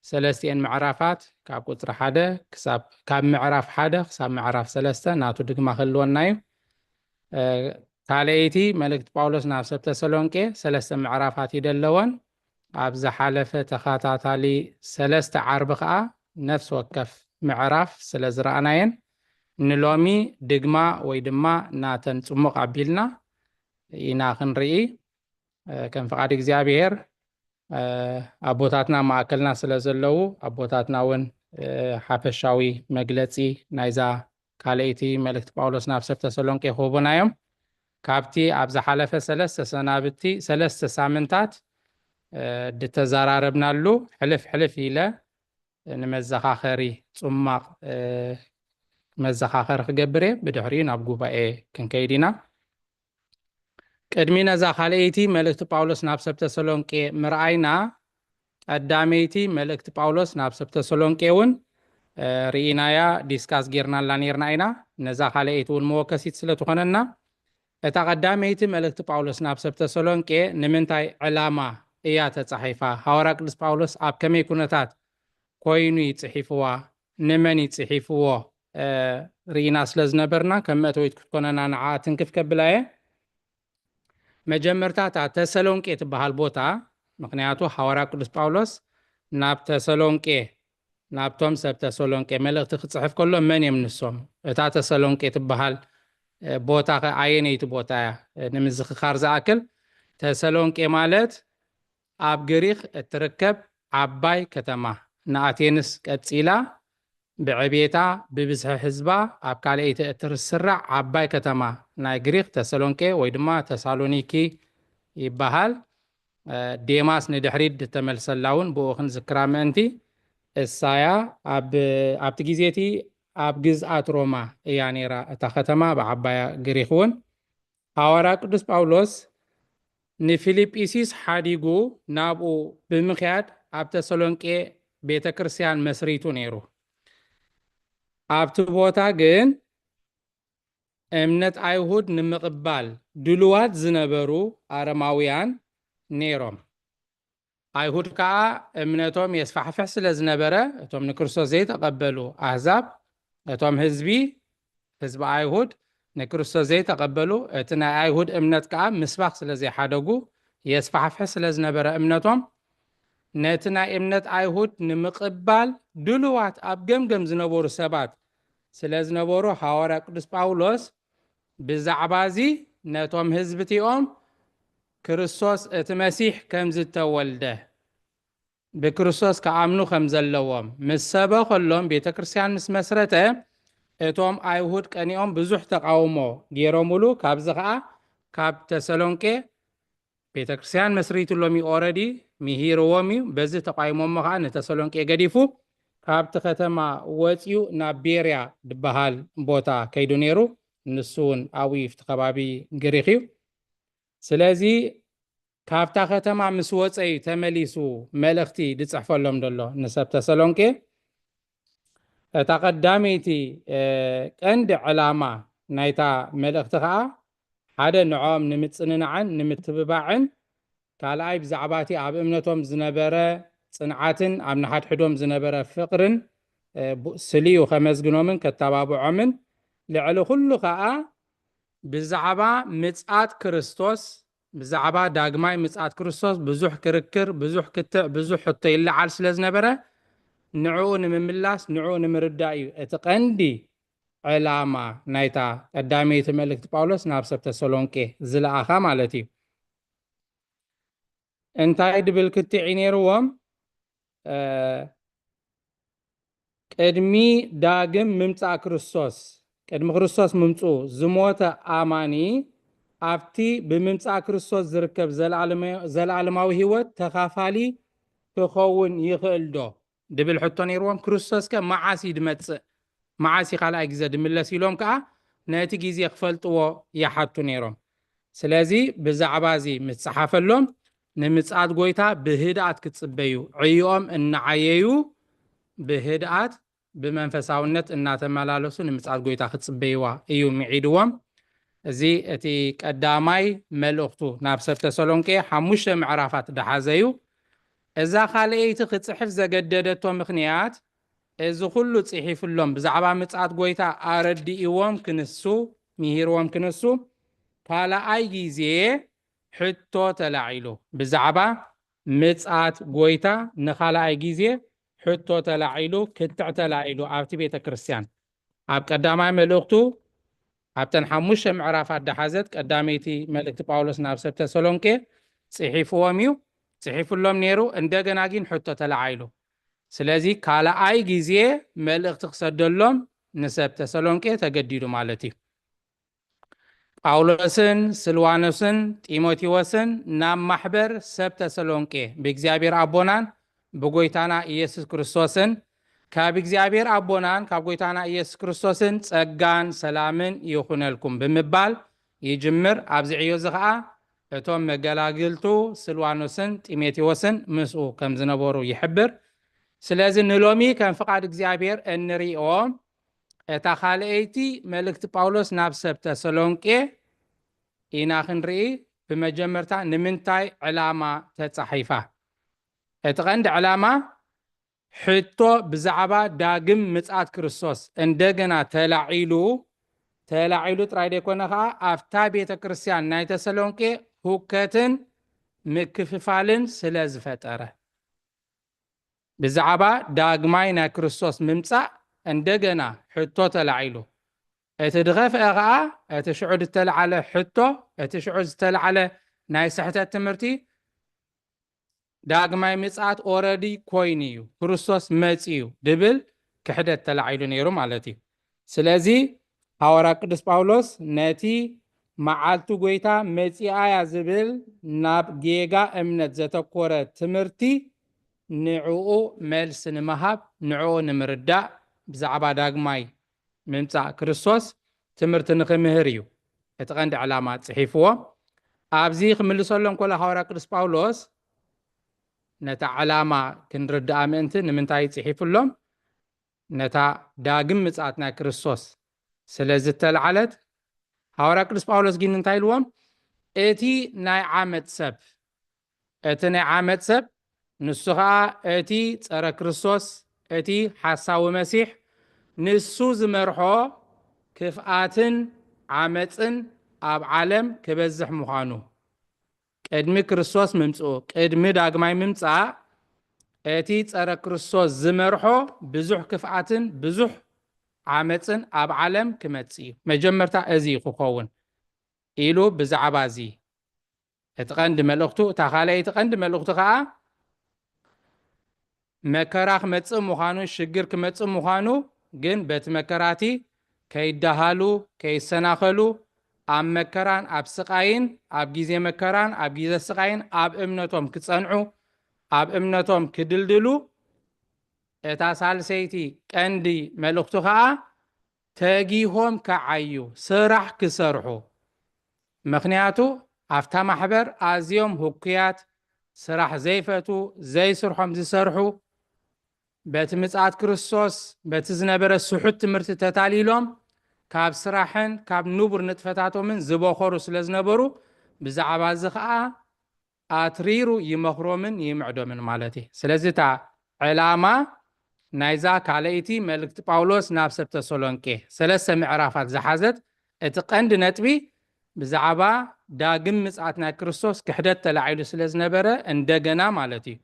ሰለስቲኤን ምዕራፋት ካብ ቁፅሪ ሓደ ክሳብ ካብ ምዕራፍ ሓደ ክሳብ ምዕራፍ ሰለስተ ናቱ ድግማ ክህልወና እዩ። ካልኣይቲ መልእክቲ ጳውሎስ ናብ ሰብ ተሰሎንቄ ሰለስተ ምዕራፋት እዩ ደለወን። ኣብ ዝሓለፈ ተኸታታሊ ሰለስተ ዓርቢ ከዓ ነፍሲ ወከፍ ምዕራፍ ስለ ዝረኣናየን ንሎሚ ድግማ ወይ ድማ ናተን ፅሙቕ ኣቢልና ኢና ክንርኢ። ከም ፍቓድ እግዚኣብሔር ኣቦታትና ማእከልና ስለ ዘለዉ ኣቦታትና እውን ሓፈሻዊ መግለፂ ናይዛ ካልኣይቲ መልእክቲ ጳውሎስ ናብ ሰብ ተሰሎንቄ ክህቡና እዮም። ካብቲ ኣብ ዝሓለፈ ሰለስተ ሰናብቲ ሰለስተ ሳምንታት ድተዘራረብናሉ ሕልፍ ሕልፍ ኢለ ንመዘኻኸሪ ፅማቕ መዘኻኸሪ ክገብር እየ። ብድሕሪኡ ናብ ጉባኤ ክንከይድ ኢና። ቅድሚ ነዛ ካልኣይቲ መልእክቲ ጳውሎስ ናብ ሰብ ተሰሎንቄ ምርኣይና ቀዳመይቲ መልእክቲ ጳውሎስ ናብ ሰብ ተሰሎንቄ እውን ርኢናያ ዲስካስ ጌርናላ ነርና ኢና። ነዛ ካልኣይቲ እውን መወከሲት ስለ ትኾነና እታ ቀዳመይቲ መልእክቲ ጳውሎስ ናብ ሰብ ተሰሎንቄ ንምንታይ ዕላማ እያ ተጻሒፋ? ሃዋርያ ቅዱስ ጳውሎስ ኣብ ከመይ ኩነታት ኮይኑ እዩ ጽሒፍዋ? ንመን እዩ ጽሒፍዎ? ርኢና ስለ ዝነበርና ከም መእተዊት ክትኮነና ንዓ ትንክፍ ከብላ እየ። መጀመርታ እታ ተሰሎንቄ ትበሃል ቦታ፣ ምክንያቱ ሃዋርያ ቅዱስ ጳውሎስ ናብ ተሰሎንቄ ናብቶም ሰብ ተሰሎንቄ መልእክቲ ክጽሕፍ ከሎ መን እዮም ንሶም? እታ ተሰሎንቄ ትበሃል ቦታ ከ ኣየነይቲ ቦታ እያ? ንምዝኽኻር ዝኣክል ተሰሎንቄ ማለት ኣብ ግሪክ እትርከብ ዓባይ ከተማ ንኣቴንስ ቀጺላ ብዕቤታ ብብዝሒ ህዝባ ኣብ ካልኣይቲ እትርስራዕ ዓባይ ከተማ ናይ ግሪክ ተሰሎንቄ ወይ ድማ ተሳሎኒኪ ይበሃል። ዴማስ ንድሕሪት ዝተመልሰላ እውን ብኡ ክንዝክራ ምእንቲ እሳያ ኣብቲ ግዜ እቲ ኣብ ግዝኣት ሮማ እያ ነይራ እታ ከተማ ብዓባያ ግሪክ እውን። ሃዋርያ ቅዱስ ጳውሎስ ንፊልጵስዩስ ሓዲጉ ናብኡ ብምኽያድ ኣብ ተሰሎንቄ ቤተ ክርስቲያን መስሪቱ ነይሩ። ኣብቲ ቦታ ግን እምነት ኣይሁድ ንምቕባል ድሉዋት ዝነበሩ ኣረማውያን ነይሮም። ኣይሁድ ከኣ እምነቶም የስፋሕፍሕ ስለ ዝነበረ እቶም ንክርስቶስ ዘይተቐበሉ ኣህዛብ እቶም ህዝቢ ህዝቢ ኣይሁድ ንክርስቶስ ዘይተቐበሉ እቲ ናይ ኣይሁድ እምነት ከኣ ምስባኽ ስለ ዘይሓደጉ የስፋሕፍሕ ስለ ዝነበረ እምነቶም ነቲ ናይ እምነት ኣይሁድ ንምቕባል ድሉዋት ኣብ ገምገም ዝነበሩ ሰባት ስለ ዝነበሩ ሃዋርያ ቅዱስ ጳውሎስ ብዛዕባ እዚ ነቶም ህዝቢ እቲኦም ክርስቶስ እቲ መሲሕ ከም ዝተወልደ ብክርስቶስ ክኣምኑ ከም ዘለዎም ምስ ሰበኸሎም ቤተ ክርስቲያን ምስ መስረተ እቶም ኣይሁድ ቀኒኦም ብዙሕ ተቃውሞ ገይሮምሉ። ካብዚ ከዓ ካብ ተሰሎንቄ ቤተ ክርስቲያን መስሪትሎም እዩ። ኦረዲ ምሂርዎም እዩ። በዚ ተቃይሞሞ ከዓ ንተሰሎንቄ ገዲፉ ካብቲ ከተማ ወፂኡ ናብ ቤርያ ዝበሃል ቦታ ከይዱ ነይሩ። ንሱ እውን ኣብኡ እዩ፣ ኣብቲ ከባቢ ግሪክ እዩ። ስለዚ ካብታ ከተማ ምስ ወፀ እዩ ተመሊሱ መልእኽቲ ዝፅሕፈሎም ዘሎ ንሰብ ተሰሎንቄ። እታ ቀዳመይቲ ቀንዲ ዕላማ ናይታ መልእኽቲ ከዓ ሓደ ንዕኦም ንምፅንናዕን ንምትብባዕን ካልኣይ ብዛዕባ እቲ ኣብ እምነቶም ዝነበረ ፅንዓትን ኣብ ንሓድሕዶም ዝነበረ ፍቕርን ስልዩ ከመስግኖምን ከተባብዖምን ልዕሊ ኩሉ ከዓ ብዛዕባ ምፅኣት ክርስቶስ ብዛዕባ ዳግማይ ምፅኣት ክርስቶስ ብዙሕ ክርክር ብዙሕ ክትዕ ብዙሕ ሕቶ ይለዓል ስለ ዝነበረ ንዕኡ ንምምላስ ንዕኡ ንምርዳእ እዩ እቲ ቀንዲ ዕላማ ናይታ ቀዳመይቲ መልእክቲ ጳውሎስ ናብ ሰብ ተሰሎንቄ ዝለኣኻ ማለት እዩ። እንታይ ድብል ክትዕ ነይርዎም? ቅድሚ ዳግም ምምፃእ ክርስቶስ ቅድሚ ክርስቶስ ምምፅኡ ዝሞተ ኣማኒ ኣብቲ ብምምፃእ ክርስቶስ ዝርከብ ዘለኣለማዊ ህይወት ተኻፋሊ ክኸውን ይኽእል ዶ ድብል ሕቶ ነይርዎም። ክርስቶስ ከ መዓስ እዩ ድመፅእ? መዓስ እዩ ካልኣይ ግዜ ድምለስ ኢሎም ከዓ ነቲ ግዜ ክፈልጥዎ ይሓቱ ነይሮም። ስለዚ ብዛዕባ እዚ ምስ ፀሓፈሎም ንምፅኣት ጎይታ ብህድኣት ክፅበዩ ዕይኦም እናዓየዩ ብህድኣት ብመንፈሳውነት እናተመላለሱ ንምፅኣት ጎይታ ክፅበይዋ እዩ ምዒድዎም። እዚ እቲ ቀዳማይ መልእኽቱ ናብ ሰብ ተሰሎንቄ ሓሙሽተ ምዕራፋት ደሓዘ እዩ። እዛ ካልኣይቲ ክጽሕፍ ዘገደደቶ ምኽንያት፣ እዚ ኩሉ ጽሒፍሎም ብዛዕባ ምጽኣት ጎይታ ኣረዲእዎም ክንሱ፣ ምሂርዎም ክንሱ፣ ካልኣይ ግዜ ሕቶ ተላዒሉ። ብዛዕባ ምጽኣት ጎይታ ንኻልኣይ ግዜ ሕቶ ተላዒሉ፣ ክትዕ ተላዒሉ ኣብቲ ቤተ ክርስቲያን። ኣብ ቀዳማይ መልእኽቱ፣ ኣብተን ሓሙሽተ ምዕራፋት ዝሓዘት ቀዳመይቲ መልእኽቲ ጳውሎስ ናብ ሰብ ተሰሎንቄ ጽሒፍዎም እዩ፣ ጽሒፍሎም ነይሩ። እንደገና ግን ሕቶ ተላዓይሉ። ስለዚ ካልኣይ ግዜ መልእኽቲ ክሰደሎም ንሰብ ተሰሎንቄ ተገዲዱ ማለት እዩ። ጳውሎስን ስልዋኖስን ጢሞቴዎስን ናብ ማሕበር ሰብ ተሰሎንቄ ብእግዚኣብሔር ኣቦናን ብጎይታና ኢየሱስ ክርስቶስን፣ ካብ እግዚኣብሔር ኣቦናን ካብ ጎይታና ኢየሱስ ክርስቶስን ጸጋን ሰላምን ይኹነልኩም ብምባል ይጅምር። ኣብዚ ዕዮ እዚ ኸኣ እቶም መገላግልቱ ስልዋኖስን ጢሞቴዎስን ምስኡ ከም ዝነበሩ ይሕብር። ስለዚ ንሎሚ ከም ፍቓድ እግዚኣብሔር እንሪኦ፣ እታ ካልኣይቲ መልእኽቲ ጳውሎስ ናብ ሰብ ተሰሎንቄ ኢና ክንርኢ። ብመጀመርታ ንምንታይ ዕላማ ተጻሒፋ? እቲ ቀንዲ ዕላማ፣ ሕቶ ብዛዕባ ዳግም ምጽኣት ክርስቶስ እንደገና ተላዒሉ፣ ተላዒሉ ጥራይ ዘይኮነ ኸኣ ኣብታ ቤተ ክርስቲያን ናይ ተሰሎንቄ ሁከትን ምክፍፋልን ስለ ዝፈጠረ። ብዛዕባ ዳግማይ ናይ ክርስቶስ ምምጻእ እንደገና ሕቶ ተላዒሉ። እቲ ዝኸፍአ ኸኣ፣ እቲ ሽዑ ዝተላዓለ ሕቶ፣ እቲ ሽዑ ዝተላዓለ ናይ ስሕተት ትምህርቲ፣ ዳግማይ ምጽኣት ኦረዲ ኮይኑ እዩ፣ ክርስቶስ መጺኡ ድብል ክሕደት ተላዒሉ ነይሩ ማለት እዩ። ስለዚ ሃዋርያ ቅዱስ ጳውሎስ ነቲ መዓልቱ ጎይታ መጺኣ እያ ዝብል ናብ ጌጋ እምነት ዘተኮረ ትምህርቲ ንዕኡ መልሲ ንምሃብ፣ ንዕኡ ንምርዳእ፣ ብዛዕባ ዳግማይ ምምጻእ ክርስቶስ ትምህርቲ ንኽምህር እዩ እቲ ቀንዲ ዕላማ ጽሒፍዎ። ኣብዚ ክምልሰሎም ከሎ ሃዋርያ ቅዱስ ጳውሎስ ነታ ዕላማ ክንርድኣ ምእንቲ ንምንታይ ጽሒፍሎም? ነታ ዳግም ምጽኣት ናይ ክርስቶስ ስለ ዝተላዓለት፣ ሃዋርያ ቅዱስ ጳውሎስ ግን እንታይ ኢልዎም? እቲ ናይ ዓመጽ ሰብ፣ እቲ ናይ ዓመጽ ሰብ ንሱ ኸኣ እቲ ጸረ ክርስቶስ፣ እቲ ሓሳዊ መሲሕ፣ ንሱ ዝመርሖ ክፍኣትን ዓመጽን ኣብ ዓለም ክበዝሕ ምዃኑ፣ ቅድሚ ክርስቶስ ምምጽኡ፣ ቅድሚ ዳግማይ ምምጻእ፣ እቲ ጸረ ክርስቶስ ዝመርሖ ብዙሕ ክፍኣትን ብዙሕ ዓመጽን ኣብ ዓለም ክመጽእ እዩ። መጀመርታ እዚ እዩ ክኸውን ኢሉ ብዛዕባ እዚ እቲ ቀንዲ መልእኽቱ፣ እታ ካልኣይቲ ቀንዲ መልእኽቱ ኸኣ መከራ ክመጽእ ምዃኑ፣ ሽግር ክመጽእ ምዃኑ፣ ግን በቲ መከራቲ ከይደሃሉ፣ ከይሰናኸሉ፣ ኣብ መከራን ኣብ ስቓይን፣ ኣብ ግዜ መከራን ኣብ ግዜ ስቓይን ኣብ እምነቶም ክጸንዑ፣ ኣብ እምነቶም ክድልድሉ፣ እታ ሳልሰይቲ ቀንዲ መልእኽቱ ኸኣ ተጊሆም ክዓዩ፣ ስራሕ ክሰርሑ። ምኽንያቱ ኣብታ ማሕበር ኣዝዮም ህኩያት፣ ስራሕ ዘይፈቱ፣ ዘይስርሖም ዝሰርሑ፣ በቲ ምጽኣት ክርስቶስ፣ በቲ ዝነበረ ስሑት ትምህርቲ ተታሊሎም፣ ካብ ስራሕን ካብ ንቡር ንጥፈታቶምን ዝበኸሩ ስለ ዝነበሩ፣ ብዛዕባ እዚ ኸኣ ኣትሪሩ ይመኽሮምን ይምዕዶምን ማለት እዩ። ስለዚ እታ ዕላማ ናይዛ ካልኣይቲ መልእኽቲ ጳውሎስ ናብ ሰብ ተሰሎንቄ ሰለስተ ምዕራፋት ዝሓዘት፣ እቲ ቀንዲ ነጥቢ ብዛዕባ ዳግም ምጽኣት ናይ ክርስቶስ ክሕደት ተላዒሉ ስለ ዝነበረ፣ እንደገና ማለት እዩ፣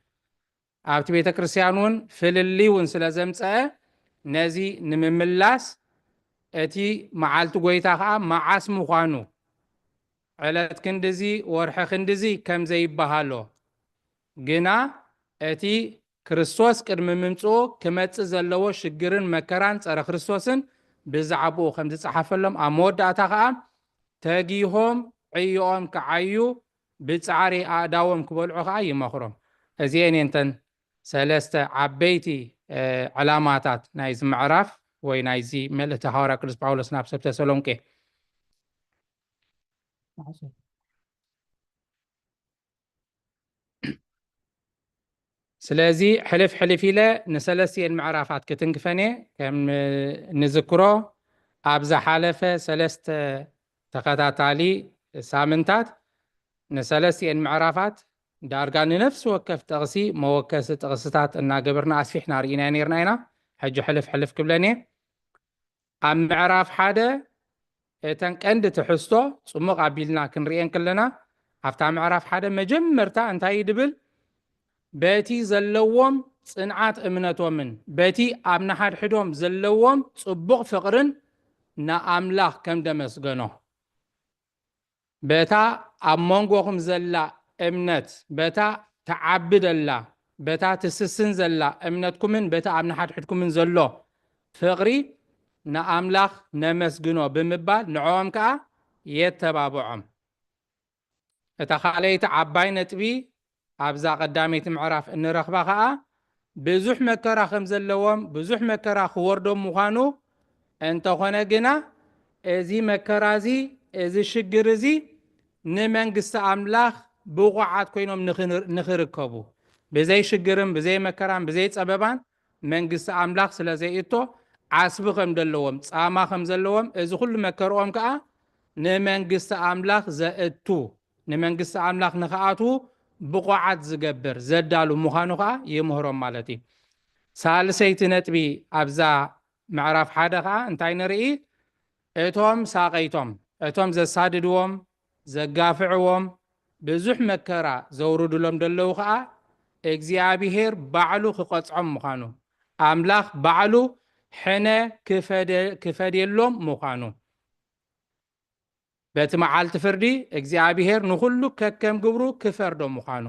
ኣብቲ ቤተ ክርስቲያን እውን ፍልልይ እውን ስለ ዘምጸአ፣ ነዚ ንምምላስ፣ እቲ መዓልቲ ጎይታ ኸኣ መዓስ ምዃኑ፣ ዕለት ክንድዚ፣ ወርሒ ክንድዚ ከም ዘይበሃሎ፣ ግና እቲ ክርስቶስ ቅድሚ ምምጽኡ ክመጽእ ዘለዎ ሽግርን መከራን ጸረ ክርስቶስን ብዛዕባኡ ከም ዝጸሓፈሎም፣ ኣብ መወዳእታ ኸኣ ተጊሆም ዕዮኦም ክዓዩ፣ ብጻዕሪ ኣእዳዎም ክበልዑ ኸኣ ይመኽሮም። እዚኤን እየን እተን ሰለስተ ዓበይቲ፣ እ፣ ዕላማታት ናይዚ ምዕራፍ ወይ ናይዚ መልእኽቲ ሃዋርያ ቅዱስ ጳውሎስ ናብ ሰብ ተሰሎንቄ። ስለዚ ሕልፍ ሕልፍ ኢለ ንሰለስቲኤን ምዕራፋት ክትንክፈን እየ። ከም ንዝክሮ፣ ኣብ ዝሓለፈ ሰለስተ ተኸታታሊ ሳምንታት ንሰለስቲኤን ምዕራፋት ዳርጋ ንነፍሲ ወከፍ ጥቕሲ መወከሲ ጥቕስታት እናገበርና ኣስፊሕና ርኢና ነርና ኢና። ሕጂ ሕልፍ ሕልፍ ክብለን እየ። ኣብ ምዕራፍ ሓደ እተን ቀንዲ ትሕዝቶ ጽሙቕ ኣቢልና ክንርእየን ከለና፣ ኣብታ ምዕራፍ ሓደ መጀመርታ እንታይ እዩ ድብል? በቲ ዘለዎም ጽንዓት እምነቶምን በቲ ኣብ ንሓድሕዶም ዘለዎም ጽቡቕ ፍቕርን ንኣምላኽ ከም ደመስገኖ፣ በታ ኣብ መንጎኹም ዘላ እምነት፣ በታ ትዓቢ ደላ፣ በታ ትስስን ዘላ እምነትኩምን በታ ኣብ ንሓድሕድኩምን ዘሎ ፍቕሪ ንኣምላኽ ነመስግኖ ብምባል ንዕኦም ከኣ የተባብዖም። እታ ካልኣይቲ ዓባይ ነጥቢ ኣብዛ ቀዳመይቲ ምዕራፍ እንረኽባ ከኣ ብዙሕ መከራ ከም ዘለዎም፣ ብዙሕ መከራ ክወርዶም ምዃኑ፣ እንተኾነ ግና እዚ መከራ እዚ፣ እዚ ሽግር እዚ ንመንግስቲ ኣምላኽ ብቑዓት ኮይኖም ንኽን-፣ ንኽርከቡ፣ ብዘይ ሽግርን ብዘይ መከራን ብዘይ ጸበባን መንግስቲ ኣምላኽ ስለ ዘይእቶ ዓስቢ ከም ዘለዎም፣ ጻማ ከም ዘለዎም፣ እዚ ኩሉ መከርኦም ከኣ ንመንግስቲ ኣምላኽ ዘእቱ፣ ንመንግስቲ ኣምላኽ ንኽኣትዉ ብቑዓት ዝገብር፣ ዘዳሉ ምዃኑ ከኣ ይምህሮም ማለት እዩ። ሳልሰይቲ ነጥቢ ኣብዛ ምዕራፍ ሓደ ከኣ እንታይ ንርኢ? እቶም ሳቐይቶም፣ እቶም ዘሳድድዎም፣ ዘጋፍዕዎም፣ ብዙሕ መከራ ዘውርድሎም ዘለዉ ከኣ እግዚኣብሄር ባዕሉ ክቐጽዖም ምዃኑ፣ ኣምላኽ ባዕሉ ሕነ ክፈደ-፣ ክፈድየሎም ምዃኑ፣ በቲ መዓልቲ ፍርዲ እግዚኣብሄር ንኹሉ ከከም ግብሩ ክፈርዶ ምዃኑ፣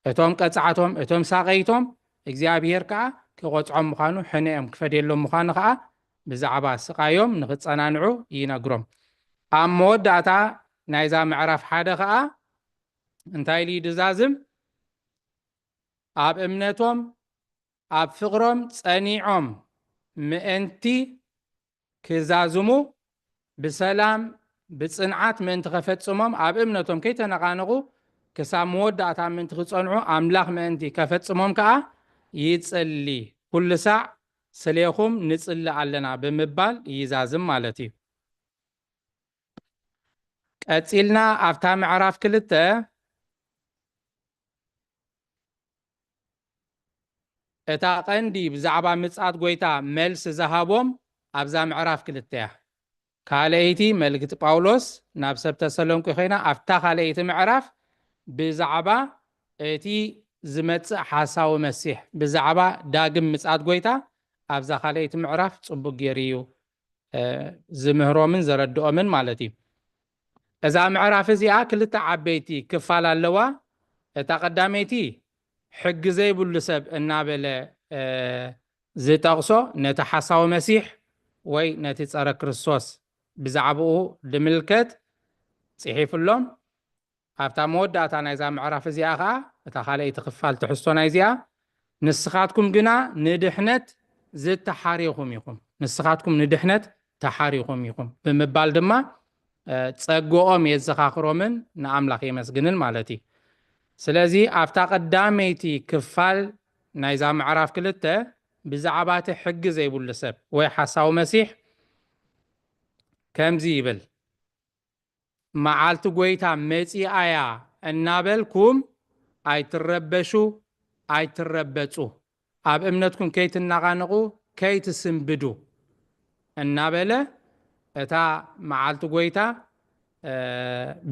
እቶም ቀጻዕቶም፣ እቶም ሳቐይቶም እግዚኣብሄር ከኣ ክቐጽዖም ምዃኑ፣ ሕነኦም ክፈድየሎም ምዃኑ ከኣ ብዛዕባ ስቓዮም ንኽጸናንዑ ይነግሮም። ኣብ መወዳእታ ናይዛ ምዕራፍ ሓደ ከኣ እንታይ ኢሉ ይድዛዝም? ኣብ እምነቶም፣ ኣብ ፍቕሮም ጸኒዖም ምእንቲ ክዛዝሙ፣ ብሰላም ብጽንዓት ምእንቲ ከፈጽሞም፣ ኣብ እምነቶም ከይተነቓነቑ ክሳብ መወዳእታ ምእንቲ ክጸንዑ፣ ኣምላኽ ምእንቲ ከፈጽሞም ከኣ ይጽሊ። ኩሉ ሳዕ ስሌኹም ንጽሊ ኣለና ብምባል ይዛዝም ማለት እዩ። ቀጺልና ኣብታ ምዕራፍ ክልተ እታ ቀንዲ ብዛዕባ ምጽኣት ጐይታ መልሲ ዝሃቦም ኣብዛ ምዕራፍ ክልተ እያ። ካልኣይቲ መልእክቲ ጳውሎስ ናብ ሰብ ተሰሎንቄ ኮይና ኣብታ ካልኣይቲ ምዕራፍ ብዛዕባ እቲ ዝመጽእ ሓሳዊ መሲሕ፣ ብዛዕባ ዳግም ምጽኣት ጐይታ ኣብዛ ካልኣይቲ ምዕራፍ ጽቡቕ ገይሩ እዩ፣ እ፣ ዝምህሮምን ዘረድኦምን ማለት እዩ። እዛ ምዕራፍ እዚኣ ክልተ ዓበይቲ ክፋል ኣለዋ። እታ ቀዳመይቲ ሕጊ ዘይብሉ ሰብ እናበለ፣ እ፣ ዝጠቕሶ ነቲ ሓሳዊ መሲሕ ወይ ነቲ ጸረ ክርስቶስ ብዛዕባኡ ድምልከት ጽሒፉሎም። ኣብታ መወዳእታ ናይዛ ምዕራፍ እዚኣ ኸኣ፣ እታ ካልኣይቲ ክፋል ትሕዝቶ ናይዚኣ፣ "ንስኻትኩም ግና ንድሕነት ዝተሓሬኹም ኢኹም፣ ንስኻትኩም ንድሕነት ተሓሪኹም ኢኹም" ብምባል ድማ፣ እ፣ ጸግኦም የዘኻኽሮምን ንኣምላኽ የመስግንን ማለት እዩ። ስለዚ ኣብታ ቀዳመይቲ ክፋል ናይዛ ምዕራፍ ክልተ ብዛዕባ እቲ ሕጊ ዘይብሉ ሰብ ወይ ሓሳዊ መሲሕ ከምዚ ይብል፣ "መዓልቲ ጐይታ መጺኣ እያ" እናበልኩም ኣይትረበሹ፣ ኣይትረበጹ። ኣብ እምነትኩም ከይትነቓነቑ፣ ከይትስንብዱ እናበለ፣ እታ መዓልቲ ጐይታ፣ እ፣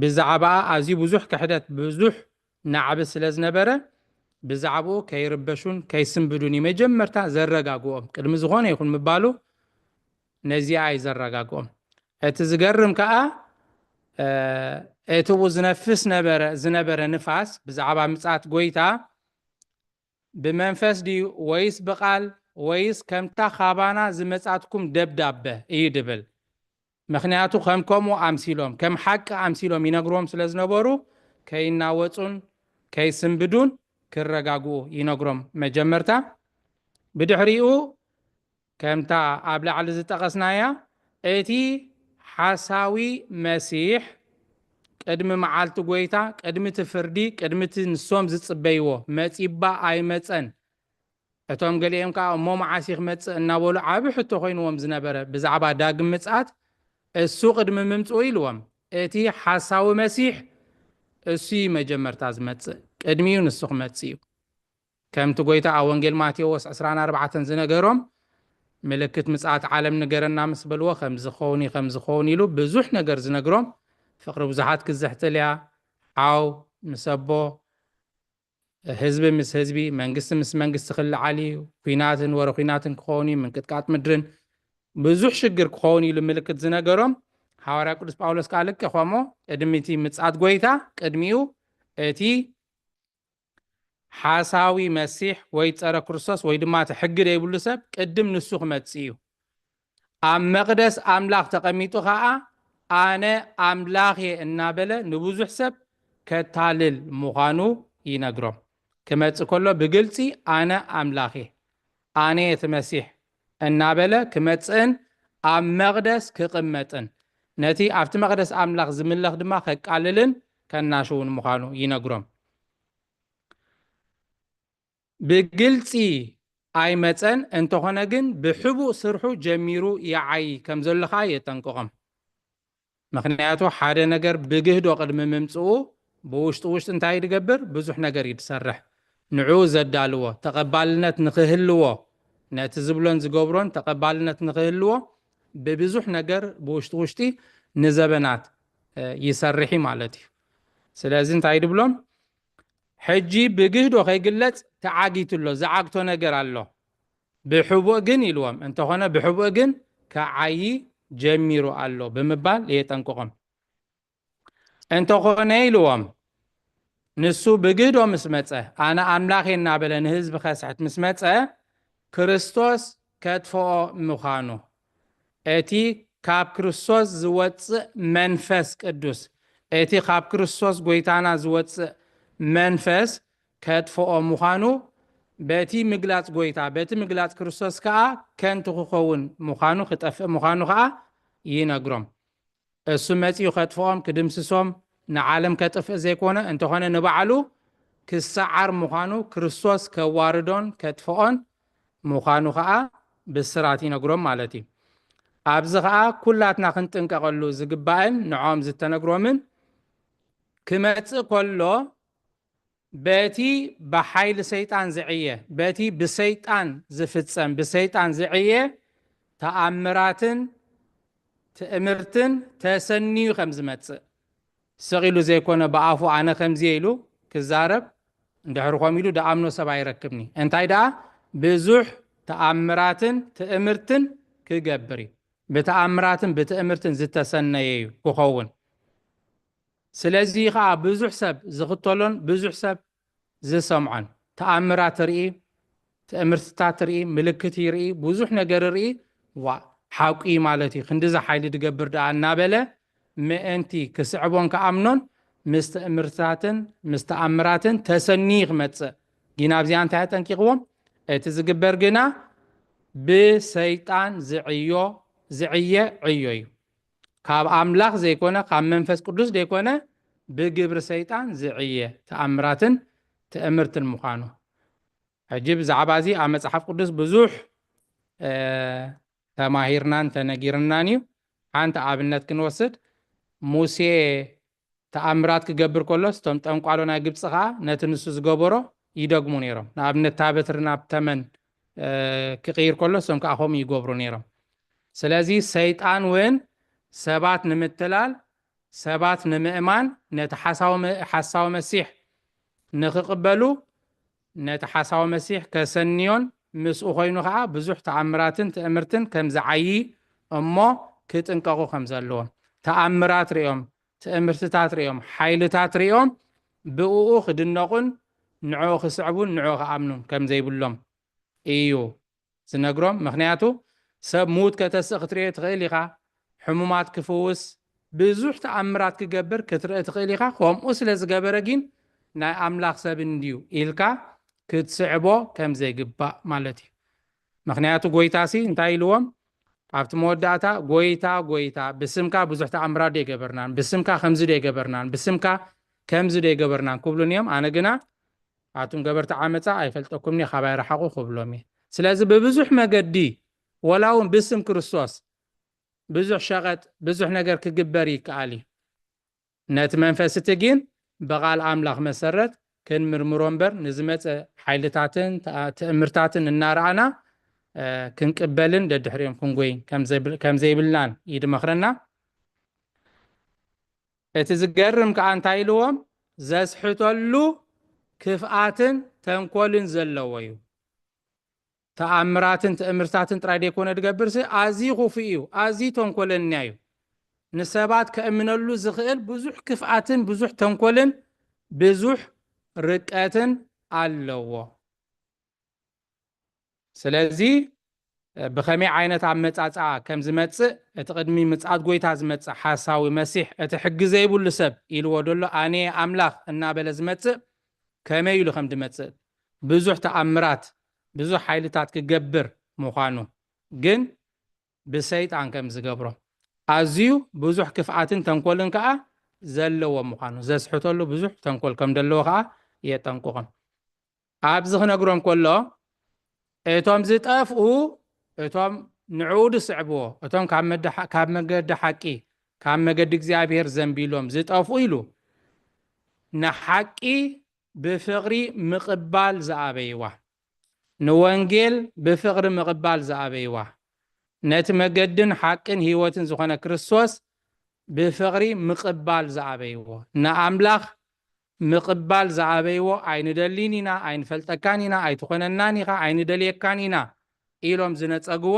ብዛዕባኣ ኣዝዩ ብዙሕ ክሕደት፣ ብዙሕ ናዕቢ ስለ ዝነበረ፣ ብዛዕባኡ ከይርበሹን ከይስንብዱን እዩ መጀመርታ ዘረጋግኦም። ቅድሚ ዝኾነ ይኹን ምባሉ ነዚኣ እዩ ዘረጋግኦም። እቲ ዝገርም ከኣ፣ እ፣ እቲ ብኡ ዝነፍስ ነበረ፣ ዝነበረ ንፋስ ብዛዕባ ምጽኣት ጐይታ ብመንፈስ ድዩ ወይስ ብቓል ወይስ ከምታ ካባና ዝመጻትኩም ደብዳበ እዩ ድብል። ምኽንያቱ ከም ከምኡ ኣምሲሎም፣ ከም ሓቂ ኣምሲሎም ይነግርዎም ስለ ዝነበሩ ከይናወጹን ከይስንብዱን ክረጋግኡ ይነግሮም መጀመርታ። ብድሕሪኡ ከምታ ኣብ ላዕሊ ዝጠቐስናያ፣ እቲ ሓሳዊ መሲሕ ቅድሚ መዓልቲ ጐይታ፣ ቅድሚ እቲ ፍርዲ፣ ቅድሚ እቲ ንሶም ዝጽበይዎ መጺባ ኣይመጸን። እቶም ገሊኦም ከኣ፣ "እሞ መዓስ እዩ ክመጽእ?" እናበሉ ዓቢ ሕቶ ኮይንዎም ዝነበረ ብዛዕባ ዳግም ምጽኣት፣ እሱ ቅድሚ ምምጽኡ ኢልዎም፣ እቲ ሓሳዊ መሲሕ እሱ እዩ መጀመርታ ዝመጽእ፣ ቅድሚኡ ንሱ ክመጽእ እዩ። ከምቲ ጎይታ ኣብ ወንጌል ማቴዎስ ዕስራን ኣርባዕተን ዝነገሮም፣ ምልክት ምጽኣት ዓለም ንገረና ምስ በልዎ፣ ከምዚ ክኸውን እዩ፣ ከምዚ ክኸውን ኢሉ ብዙሕ ነገር ዝነግሮም፣ ፍቕሪ ብዙሓት ክዝሕትል እያ፣ ዓው ምስ ኣቦ፣ ህዝቢ ምስ ህዝቢ፣ መንግስቲ ምስ መንግስቲ ክለዓል እዩ፣ ኲናትን ወረ ኲናትን ክኸውን እዩ፣ ምንቅጥቃጥ ምድርን ብዙሕ ሽግር ክኸውን ኢሉ ምልክት ዝነገሮም፣ ሃዋርያ ቅዱስ ጳውሎስ ከኣ ልክዕ ከምኡ ቅድሚ እቲ ምጽኣት ጎይታ፣ ቅድሚኡ እቲ ሓሳዊ መሲሕ ወይ ጸረ ክርስቶስ ወይ ድማ እቲ ሕጊ ዘይብሉ ሰብ ቅድም ንሱ ክመጽእ እዩ። ኣብ መቕደስ ኣምላኽ ተቐሚጡ ኸኣ ኣነ ኣምላኽ እየ እናበለ ንብዙሕ ሰብ ከታልል ምዃኑ ይነግሮም። ክመጽእ ከሎ ብግልጺ ኣነ ኣምላኽ እየ፣ ኣነ እቲ መሲሕ እናበለ ክመጽእን ኣብ መቕደስ ክቕመጥን ነቲ ኣብቲ መቕደስ ኣምላኽ ዝምለኽ ድማ ከቃልልን ከናሽውን ምዃኑ ይነግሮም። ብግልጺ ኣይመጸን፣ እንተኾነ ግን ብሕቡእ ስርሑ ጀሚሩ ይዓዪ ከም ዘሎ ኸኣ የጠንቅቖም። ምኽንያቱ ሓደ ነገር ብግህዶ ቅድሚ ምምጽኡ ብውሽጢ ውሽጢ እንታይ እዩ ዝገብር? ብዙሕ ነገር እዩ ዝሰርሕ። ንዕኡ ዘዳልዎ፣ ተቐባልነት ንኽህልዎ፣ ነቲ ዝብሎን ዝገብሮን ተቐባልነት ንኽህልዎ ብብዙሕ ነገር ብውሽጢ ውሽጢ ንዘበናት፣ እ፣ ይሰርሕ እዩ ማለት እዩ። ስለዚ እንታይ ድብሎም? ሕጂ ብግህዶ ከይግለጽ ተዓጊቱ ኣሎ፣ ዝዓግቶ ነገር ኣሎ። ብሕቡእ ግን ኢልዎም፣ እንተኾነ ብሕቡእ ግን ከዓዪ ጀሚሩ ኣሎ ብምባል የጠንቅቖም። እንተኾነ ኢልዎም፣ ንሱ ብግህዶ ምስ መጸ፣ ኣነ ኣምላኽ እየ እናበለ ንህዝቢ ከስሕት ምስ መጸ፣ ክርስቶስ ከጥፍኦ ምዃኑ፣ እቲ ካብ ክርስቶስ ዝወጽእ መንፈስ ቅዱስ፣ እቲ ካብ ክርስቶስ ጎይታና ዝወጽእ መንፈስ ከጥፍኦ ምዃኑ፣ በቲ ምግላጽ ጎይታ፣ በቲ ምግላጽ ክርስቶስ ከኣ ከንቱ ክኸውን ምዃኑ፣ ክጠፍእ ምዃኑ ከኣ ይነግሮም። እሱ መጺኡ ከጥፍኦም፣ ክድምስሶም፣ ንዓለም ከጥፍእ ዘይኮነ፣ እንተኾነ ንባዕሉ ክሰዓር ምዃኑ፣ ክርስቶስ ከዋርዶን ከጥፍኦን ምዃኑ ከኣ ብስራት ይነግሮም ማለት እዩ። ኣብዚ ከኣ ኩላትና ክንጥንቀቐሉ ዝግባእን ንዖም ዝተነግሮምን፣ ክመጽእ ከሎ በቲ ብሓይሊ ሰይጣን ዝዕየ፣ በቲ ብሰይጣን ዝፍጸም፣ ብሰይጣን ዝዕየ ተኣምራትን ትእምርትን ተሰንዩ ከም ዝመጽእ፣ ስቕ ኢሉ ዘይኮነ ብኣፉ ኣነ ከምዚ እየ ኢሉ ክዛረብ፣ እንድሕሪ ከምኡ ኢሉ ደኣምኖ ሰብ ኣይረክብኒ። እንታይ ደኣ ብዙሕ ተኣምራትን ትእምርትን ክገብር እዩ። ብተኣምራትን ብትእምርትን ዝተሰነየ እዩ ክኸውን። ስለዚ ኸኣ ብዙሕ ሰብ ዝኽተሎን ብዙሕ ሰብ ዝሰምዖን፣ ተኣምራት ርኢ፣ ትእምርትታት ርኢ፣ ምልክት ይርኢ፣ ብዙሕ ነገር ርኢ፣ ዋ፣ ሓቁ እዩ ማለት እዩ፣ ክንዲዚ ሓይሊ ድገብር ደኣ እናበለ ምእንቲ ክስዕቦን ክኣምኖን ምስ ትእምርትታትን ምስ ተኣምራትን ተሰንዩ ክመጽእ። ግን ኣብዚኣ እንታይ ኣጠንቂቕዎም? እቲ ዝግበር ግና ብሰይጣን ዝዕዮ፣ ዝዕየ ዕዮ እዩ። ካብ ኣምላኽ ዘይኮነ፣ ካብ መንፈስ ቅዱስ ዘይኮነ፣ ብግብሪ ሰይጣን ዝዕየ ተኣምራትን ትእምርትን ምዃኑ። ሕጂ ብዛዕባ እዚ ኣብ መጽሓፍ ቅዱስ ብዙሕ፣ እ፣ ተማሂርናን ተነጊርናን እዩ። ሓንቲ ኣብነት ክንወስድ፣ ሙሴ ተኣምራት ክገብር ከሎስ፣ እቶም ጠንቋሎ ናይ ግብጺ ኸኣ ነቲ ንሱ ዝገበሮ ይደግሙ ነይሮም። ንኣብነት፣ እታ በትሪ ናብ ተመን፣ እ፣ ክቕይር ከሎ፣ እሶም ከኣ ከምኡ ይገብሩ ነይሮም። ስለዚ ሰይጣን እውን ሰባት ንምትላል፣ ሰባት ንምእማን፣ ነቲ ሓሳዊ መ-፣ ሓሳዊ መሲሕ ንኽቕበሉ፣ ነቲ ሓሳዊ መሲሕ ከሰንዮን ምስኡ ኮይኑ ኸኣ ብዙሕ ተኣምራትን ትእምርትን ከም ዝዓዪ እሞ ክጥንቀቑ ከም ዘለዎም። ተኣምራት ሪኦም፣ ትእምርትታት ሪኦም፣ ሓይልታት ሪኦም ብእኡ ክድነቑን ንዕኡ ክስዕቡን ንዕኡ ክኣምኑን ከም ዘይብሎም እዩ ዝነግሮም። ምኽንያቱ ሰብ ምዉት ከተስእ ክትርኢ ትኽእል ኢኻ፣ ሕሙማት ክፍውስ፣ ብዙሕ ተኣምራት ክገብር ክትርኢ ትኽእል ኢኻ። ከምኡ ስለ ዝገበረ ግን ናይ ኣምላኽ ሰብ እንድዩ ኢልካ ክትስዕቦ ከም ዘይግባእ ማለት እዩ። ምኽንያቱ ጎይታሲ እንታይ ኢልዎም? ኣብቲ መወዳእታ፣ "ጎይታ፣ ጎይታ፣ ብስምካ ብዙሕ ተኣምራት ዶ ኣይገበርናን? ብስምካ ከምዚ ዶ ኣይገበርናን? ብስምካ ከምዚ ዶ ኣይገበርናን?" ክብሉኒ እዮም። ኣነ ግና፣ "ኣቱም ገበርቲ ዓመጻ፣ ኣይፈልጠኩምን እየ፣ ካባይ ረሓቑ" ክብሎም እየ። ስለዚ ብብዙሕ መገዲ፣ ወላ እውን ብስም ክርስቶስ ብዙሕ ሸቐጥ፣ ብዙሕ ነገር ክግበር ይከኣል እዩ። ነቲ መንፈስ እቲ ግን ብቓል ኣምላኽ መሰረት ክንምርምሮ እምበር ንዝመፀ ሓይልታትን ተኣ- ትእምርታትን እናረኣና እ፣ ክንቅበልን ደድሕሪኦም ክንጎይን ከም ዘይብል- ከም ዘይብልናን እዩ ድመኽረና። እቲ ዝገርም ከኣ እንታይ ኢልዎም? ዘስሕተሉ ክፍኣትን ተንኮልን ዘለዎ እዩ። ተኣምራትን ትእምርታትን ጥራይ ደይኮነ ድገብርሲ ኣዝዩ ክፉእ እዩ፣ ኣዝዩ ተንኮለኛ እዩ። ንሰባት ከእምነሉ ዝኽእል ብዙሕ ክፍኣትን ብዙሕ ተንኮልን ብዙሕ ርቀትን ኣለዎ። ስለዚ ብኸመይ ዓይነት ኣመጻጽኣ ከም ዝመጽእ፣ እቲ ቅድሚ ምጽኣት ጎይታ ዝመጽእ ሓሳዊ መሲሕ፣ እቲ ሕጊ ዘይብሉ ሰብ ኢልዎ ደሎ ኣነ ኣምላኽ እናበለ ዝመጽእ ከመይ ኢሉ ከም ዝመጽእ፣ ብዙሕ ተኣምራት ብዙሕ ሓይልታት ክገብር ምዃኑ ግን ብሰይጣን ከም ዝገብሮ፣ ኣዝዩ ብዙሕ ክፍኣትን ተንኮልን ከኣ ዘለዎ ምዃኑ፣ ዘስሕተሉ ብዙሕ ተንኮል ከም ዘለዎ ከኣ የጠንቅቖም። ኣብዚ ክነግሮም ከሎ እቶም ዝጠፍኡ፣ እቶም ንዕኡ ዝስዕብዎ፣ እቶም ካብ መደ- ካብ መገዲ ሓቂ፣ ካብ መገዲ እግዚኣብሔር ዘንቢሎም ዝጠፍኡ ኢሉ፣ ንሓቂ ብፍቕሪ ምቕባል ዝኣበይዋ፣ ንወንጌል ብፍቕሪ ምቕባል ዝኣበይዋ፣ ነቲ መገድን ሓቅን ህይወትን ዝኾነ ክርስቶስ ብፍቕሪ ምቕባል ዝኣበይዎ፣ ንኣምላኽ ምቕባል ዝኣበይዎ ኣይንደልን ኢና፣ ኣይንፈልጠካን ኢና፣ ኣይትኾነናን ኢኻ፣ ኣይንደልየካን ኢና ኢሎም ዝነጸግዎ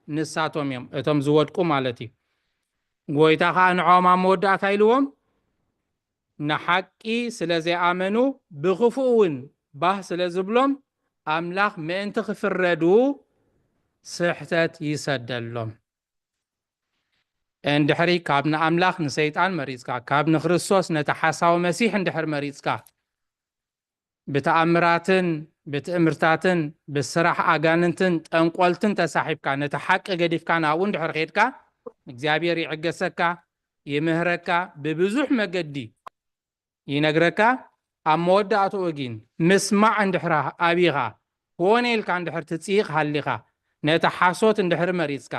ንሳቶም እዮም፣ እቶም ዝወድቁ ማለት እዩ። ጎይታ ኸኣ ንዖም ኣብ መወዳእታ ኢልዎም፣ ንሓቂ ስለ ዘይኣመኑ ብኽፉእ እውን ባህ ስለ ዝብሎም ኣምላኽ ምእንቲ ክፍረዱ ስሕተት ይሰደሎም። እንድሕሪ ካብ ንኣምላኽ ንሰይጣን መሪጽካ፣ ካብ ንክርስቶስ ነቲ ሓሳዊ መሲሕ እንድሕር መሪጽካ፣ ብተኣምራትን ብትእምርታትን ብስራሕ ኣጋንንትን ጠንቆልትን ተሳሒብካ፣ ነቲ ሓቂ ገዲፍካ ናብኡ እንድሕር ኬድካ፣ እግዚኣብሔር ይዕገሰካ፣ ይምህረካ፣ ብብዙሕ መገዲ ይነግረካ። ኣብ መወዳእትኡ ግን ምስማዕ እንድሕር ኣቢኻ፣ ኮነ ኢልካ እንድሕር ትጽይቕ ሃሊኻ፣ ነቲ ሓሶት እንድሕር መሪጽካ፣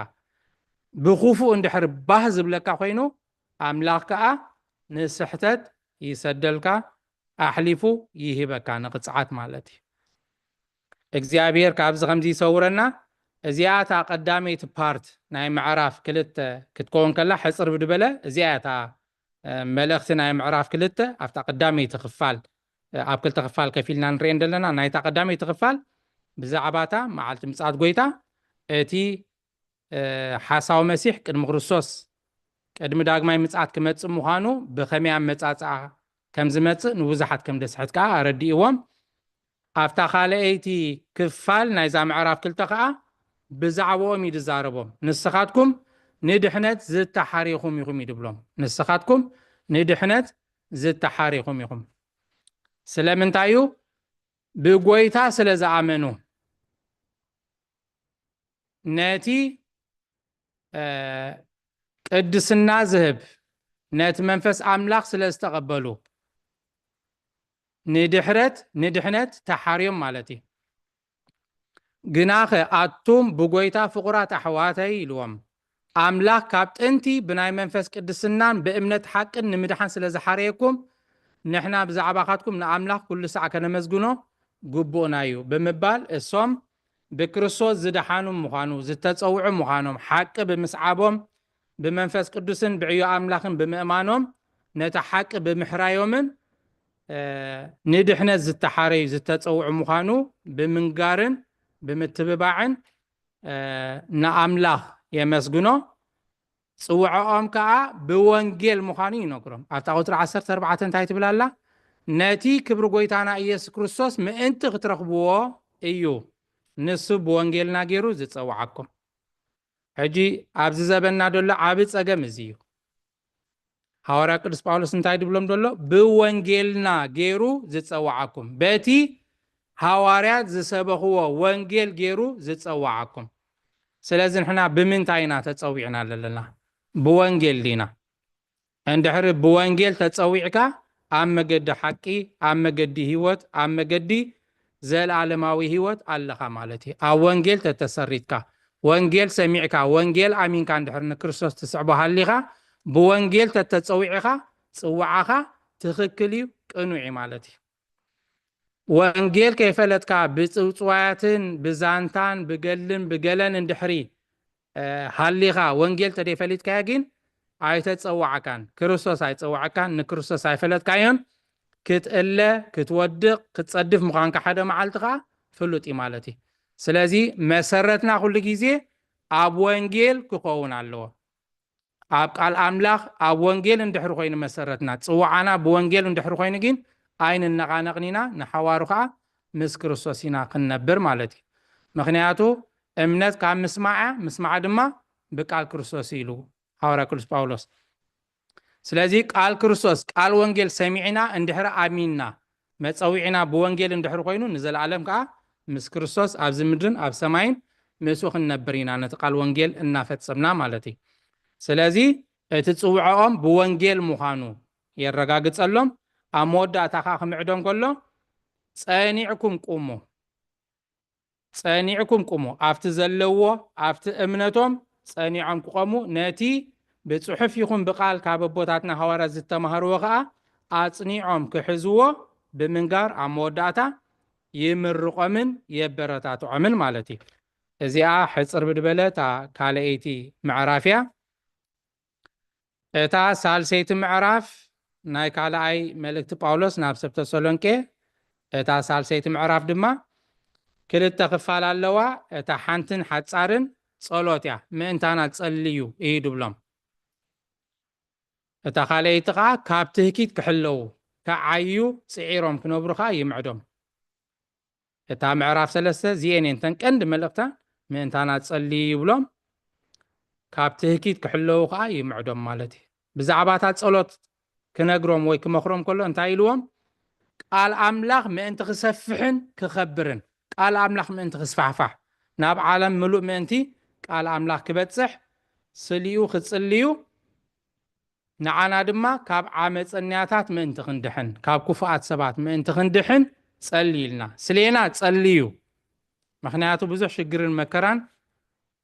ብኽፉእ እንድሕር ባህ ዝብለካ ኮይኑ፣ ኣምላኽ ከኣ ንስሕተት ይሰደልካ፣ ኣሕሊፉ ይህበካ ንቕጽዓት ማለት እዩ። እግዚኣብሔር ካብዚ ከምዚ ይሰውረና። እዚኣ እታ ቀዳመይቲ ፓርት ናይ ምዕራፍ ክልተ ክትከውን ከላ፣ ሕጽር ብድበለ እዚኣ እታ እ፣ መልእኽቲ ናይ ምዕራፍ ክልተ ኣብታ ቀዳመይቲ ክፋል፣ እ፣ ኣብ ክልተ ክፋል ከፊልና ንርእየን ዘለና። ናይታ ቀዳመይቲ ክፋል ብዛዕባታ መዓልቲ ምጽኣት ጎይታ፣ እቲ እ፣ ሓሳዊ መሲሕ ቅድሚ ክርስቶስ፣ ቅድሚ ዳግማይ ምጽኣት ክመጽእ ምዃኑ፣ ብኸመይ ኣመጻጽኣ ከም ዝመጽእ፣ ንብዙሓት ከም ደስሕት ከኣ ኣረዲእዎም። ኣብታ ካልኣይቲ ክፋል ናይዛ ምዕራፍ ክልተ ከኣ ብዛዕባኦም እዩ ዝዛረቦም። ንስኻትኩም ንድሕነት ዝተሓሬኹም ኢኹም እዩ ድብሎም። ንስኻትኩም ንድሕነት ዝተሓሬኹም ኢኹም። ስለምንታይ እዩ? ብጎይታ ስለ ዝኣመኑ። ነቲ እ፣ ቅድስና ዝህብ ነቲ መንፈስ ኣምላኽ ስለ ዝተቐበሉ፣ ንድሕረት ንድሕነት ተሓርዮም ማለት እዩ። ግናኸ ኣቱም ብጎይታ ፍቑራት ኣሕዋተይ ኢልዎም፣ ኣምላኽ ካብ ጥንቲ ብናይ መንፈስ ቅድስናን ብእምነት ሓቅን ንምድሓን ስለ ዝሓረየኩም፣ ንሕና ብዛዕባኻትኩም ንኣምላኽ ኩሉ ሳዕ ከነመስግኖ ግቡእና እዩ ብምባል፣ እሶም ብክርስቶስ ዝደሓኑ ምዃኑ ዝተጸውዑ ምዃኖም፣ ሓቂ ብምስዓቦም፣ ብመንፈስ ቅዱስን ብዕዮ ኣምላኽን ብምእማኖም፣ ነቲ ሓቂ ብምሕራዮምን፣ እ፣ ንድሕነት ዝተሓረዩ ዝተጸውዑ ምዃኑ ብምንጋርን ብምትብባዕን፣ እ፣ ንኣምላኽ የመስግኖ። ጽውዖኦም ከኣ ብወንጌል ምዃኑ ይነግሮም። ኣብታ ቁጽሪ ዓሰርተ ኣርባዕተ እንታይ ትብል ኣላ? ነቲ ክብሪ ጎይታና ኢየሱስ ክርስቶስ ምእንቲ ክትረኽብዎ እዩ ንሱ ብወንጌልና ገይሩ ዝጸውዓኩም። ሕጂ ኣብዚ ዘበንና ዘሎ ዓቢ ጸገም እዚ እዩ። ሃዋርያ ቅዱስ ጳውሎስ እንታይ ድብሎም ዘሎ? ብወንጌልና ገይሩ ዝጸውዓኩም፣ በቲ ሃዋርያት ዝሰበኽዎ ወንጌል ገይሩ ዝጸውዓኩም። ስለዚ ንሕና ብምንታይ ኢና ተጸዊዕና ዘለና? ብወንጌል ዲና? እንድሕሪ ብወንጌል ተጸዊዕካ፣ ኣብ መገዲ ሓቂ፣ ኣብ መገዲ ህይወት፣ ኣብ መገዲ ዘለኣለማዊ ህይወት ኣለኻ ማለት እዩ። ኣብ ወንጌል ተተሰሪትካ፣ ወንጌል ሰሚዕካ፣ ወንጌል ኣሚንካ እንድሕር ንክርስቶስ ትስዕቦ ሃሊኻ፣ ብወንጌል ተተጸዊዕኻ፣ ጽዋዓኻ ትኽክል እዩ፣ ቅኑዕ እዩ ማለት እዩ። ወንጌል ከይፈለጥካ ብጽውጽዋያትን ብዛንታን ብገልን ብገለን እንድሕሪ ሃሊኻ ወንጌል ተደይፈሊጥካዮ ግን ኣይተጸዋዕካን። ክርስቶስ ኣይጸዋዕካን፣ ንክርስቶስ ኣይፈለጥካዮን። ክትእለ፣ ክትወድቕ፣ ክትጸድፍ ምዃንካ ሓደ መዓልቲ ከኣ ፍሉጥ እዩ ማለት እዩ። ስለዚ መሰረትና ኩሉ ግዜ ኣብ ወንጌል ክኸውን ኣለዎ። ኣብ ቃል ኣምላኽ ኣብ ወንጌል እንድሕሪ ኮይኑ መሰረትና፣ ጽዋዓና ብወንጌል እንድሕሪ ኮይኑ ግን ኣይንነቓነቕን ኢና፣ ንሓዋሩ ከኣ ምስ ክርስቶስ ኢና ክንነብር ማለት እዩ። ምኽንያቱ እምነት ካብ ምስማዕ እያ፣ ምስማዕ ድማ ብቃል ክርስቶስ እዩ ኢሉ ሃዋርያ ቅዱስ ጳውሎስ። ስለዚ ቃል ክርስቶስ፣ ቃል ወንጌል ሰሚዕና እንድሕሪ ኣሚንና፣ መጸዊዕና ብወንጌል እንድሕሪ ኮይኑ ንዘለኣለም ከኣ ምስ ክርስቶስ ኣብዚ ምድርን ኣብ ሰማይን ምስኡ ክንነብር ኢና፣ ነቲ ቃል ወንጌል እናፈጸምና ማለት እዩ። ስለዚ እቲ ጽውዖኦም ብወንጌል ምዃኑ የረጋግጸሎም። ኣብ መወዳእታ ከኣ ክምዕዶም ከሎ ጸኒዕኩም ቁሙ፣ ጸኒዕኩም ቁሙ፣ ኣብቲ ዘለዎ ኣብቲ እምነቶም ጸኒዖም ክቆሙ፣ ነቲ ብጽሑፍ ይኹን ብቃል ካብ ኣቦታትና ሃዋርያት ዝተማህርዎ ከኣ ኣጽኒዖም ክሕዝዎ ብምንጋር ኣብ መወዳእታ ይምርቆምን የበረታትዖምን ማለት እዩ። እዚኣ ሕጽር ብድበለ እታ ካልኣይቲ ምዕራፍ እያ። እታ ሳልሰይቲ ምዕራፍ ናይ ካልኣይ መልእክቲ ጳውሎስ ናብ ሰብ ተሰሎንቄ፣ እታ ሳልሰይቲ ምዕራፍ ድማ ክልተ ክፋል ኣለዋ። እታ ሓንትን ሓጻርን ጸሎት እያ። ምእንታና ጸልዩ እዩ ድብሎም። እታ ካልኣይቲ ከኣ ካብ ትህኪት ክሕለዉ፣ ክዓዩ ጽዒሮም ክነብሩ ከኣ ይምዕዶም። እታ ምዕራፍ ሰለስተ እዚኤን እየን እተን ቀንዲ መልእኽታ፣ ምእንታና ጸልዩ ይብሎም፣ ካብ ትህኪት ክሕለዉ ከኣ ይምዕዶም ማለት እዩ። ብዛዕባ እታ ጸሎት ክነግሮም ወይ ክመኽሮም ከሎ እንታይ ኢልዎም? ቃል ኣምላኽ ምእንቲ ክሰፍሕን ክኸብርን፣ ቃል ኣምላኽ ምእንቲ ክስፋሕፋሕ፣ ናብ ዓለም ምሉእ ምእንቲ ቃል ኣምላኽ ክበጽሕ ስሊኡ ክጽልዩ፣ ንዓና ድማ ካብ ዓመጸኛታት ምእንቲ ክንድሕን፣ ካብ ክፉኣት ሰባት ምእንቲ ክንድሕን ጸልዩ ኢልና። ስሌና ጸልዩ። ምኽንያቱ ብዙሕ ሽግርን መከራን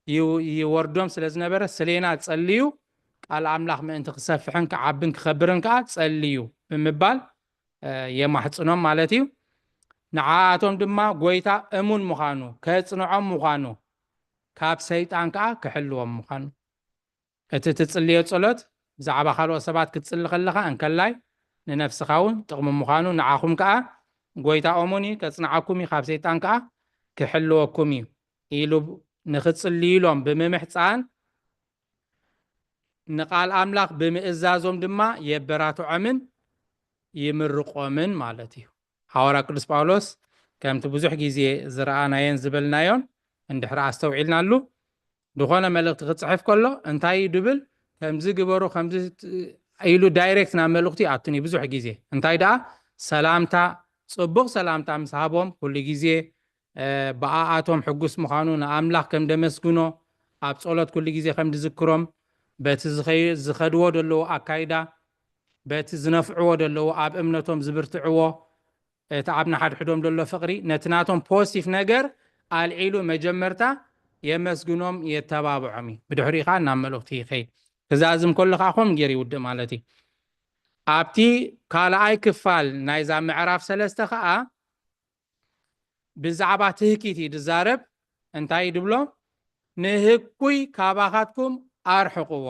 ይው-፣ ይወርዶም ስለ ዝነበረ፣ ስሌና ጸልዩ፣ ቃል ኣምላኽ ምእንቲ ክሰፍሕን ክዓብን ክኸብርን ከኣ ጸልዩ ብምባል፣ እ፣ የማሕጽኖም ማለት እዩ። ንዓኣቶም ድማ ጐይታ እሙን ምዃኑ፣ ከጽንዖም ምዃኑ፣ ካብ ሰይጣን ከኣ ክሕልዎም ምዃኑ። እቲ ትጽልዮ ጸሎት ብዛዕባ ካልኦት ሰባት ክትጽሊ ከለኻ እንከላይ ንነፍስኻ እውን ጥቕሚ ምዃኑ፣ ንዓኹም ከኣ ጐይታ እሙን እዩ፣ ከጽንዓኩም እዩ፣ ካብ ሰይጣን ከኣ ክሕልወኩም እዩ ኢሉ ንኽጽልዩሎም ብምምሕጻን፣ ንቓል ኣምላኽ ብምእዛዞም ድማ የበራትዖምን ይምርቖምን ማለት እዩ። ሃዋርያ ቅዱስ ጳውሎስ ከምቲ ብዙሕ ግዜ ዝረኣናዮን ዝበልናዮን እንድሕር ኣስተውዒልናሉ፣ ዝኾነ መልእኽቲ ክጽሕፍ ከሎ እንታይ እዩ ድብል? ከምዚ ግበሩ፣ ከምዚ ት-፣ ኢሉ ዳይሬክት ናብ መልእኽቱ ይኣቱን እዩ ብዙሕ ግዜ። እንታይ ደኣ ሰላምታ፣ ጽቡቕ ሰላምታ ምስ ሃቦም ኩሉ ግዜ፣ እ፣ ብኣኣቶም ሕጉስ ምዃኑ ንኣምላኽ ከም ደመስግኖ፣ ኣብ ጸሎት ኩሉ ግዜ ከም ድዝክሮም፣ በቲ ዝኸይ-፣ ዝኸድዎ ደለዎ ኣካይዳ፣ በቲ ዝነፍዕዎ ደለዎ ኣብ እምነቶም ዝብርትዕዎ፣ እቲ ኣብ ንሓድሕዶም ደሎ ፍቕሪ፣ ነቲ ናቶም ፖዚቲቭ ነገር ኣልዒሉ መጀመርታ የመስግኖም፣ የተባብዖም እዩ። ብድሕሪኡ ኸኣ ናብ መልእኽቱ ይኸይድ። ክዛዝም ከሎ ኸኣ ከምኡ ገይሩ ይውድእ ማለት እዩ። ኣብቲ ካልኣይ ክፋል ናይዛ ምዕራፍ ሰለስተ ኸኣ ብዛዕባ ትህኪት እዩ ዝዛረብ። እንታይ እዩ ድብሎ? "ንህኩይ ካባኻትኩም ኣርሕቕዎ።"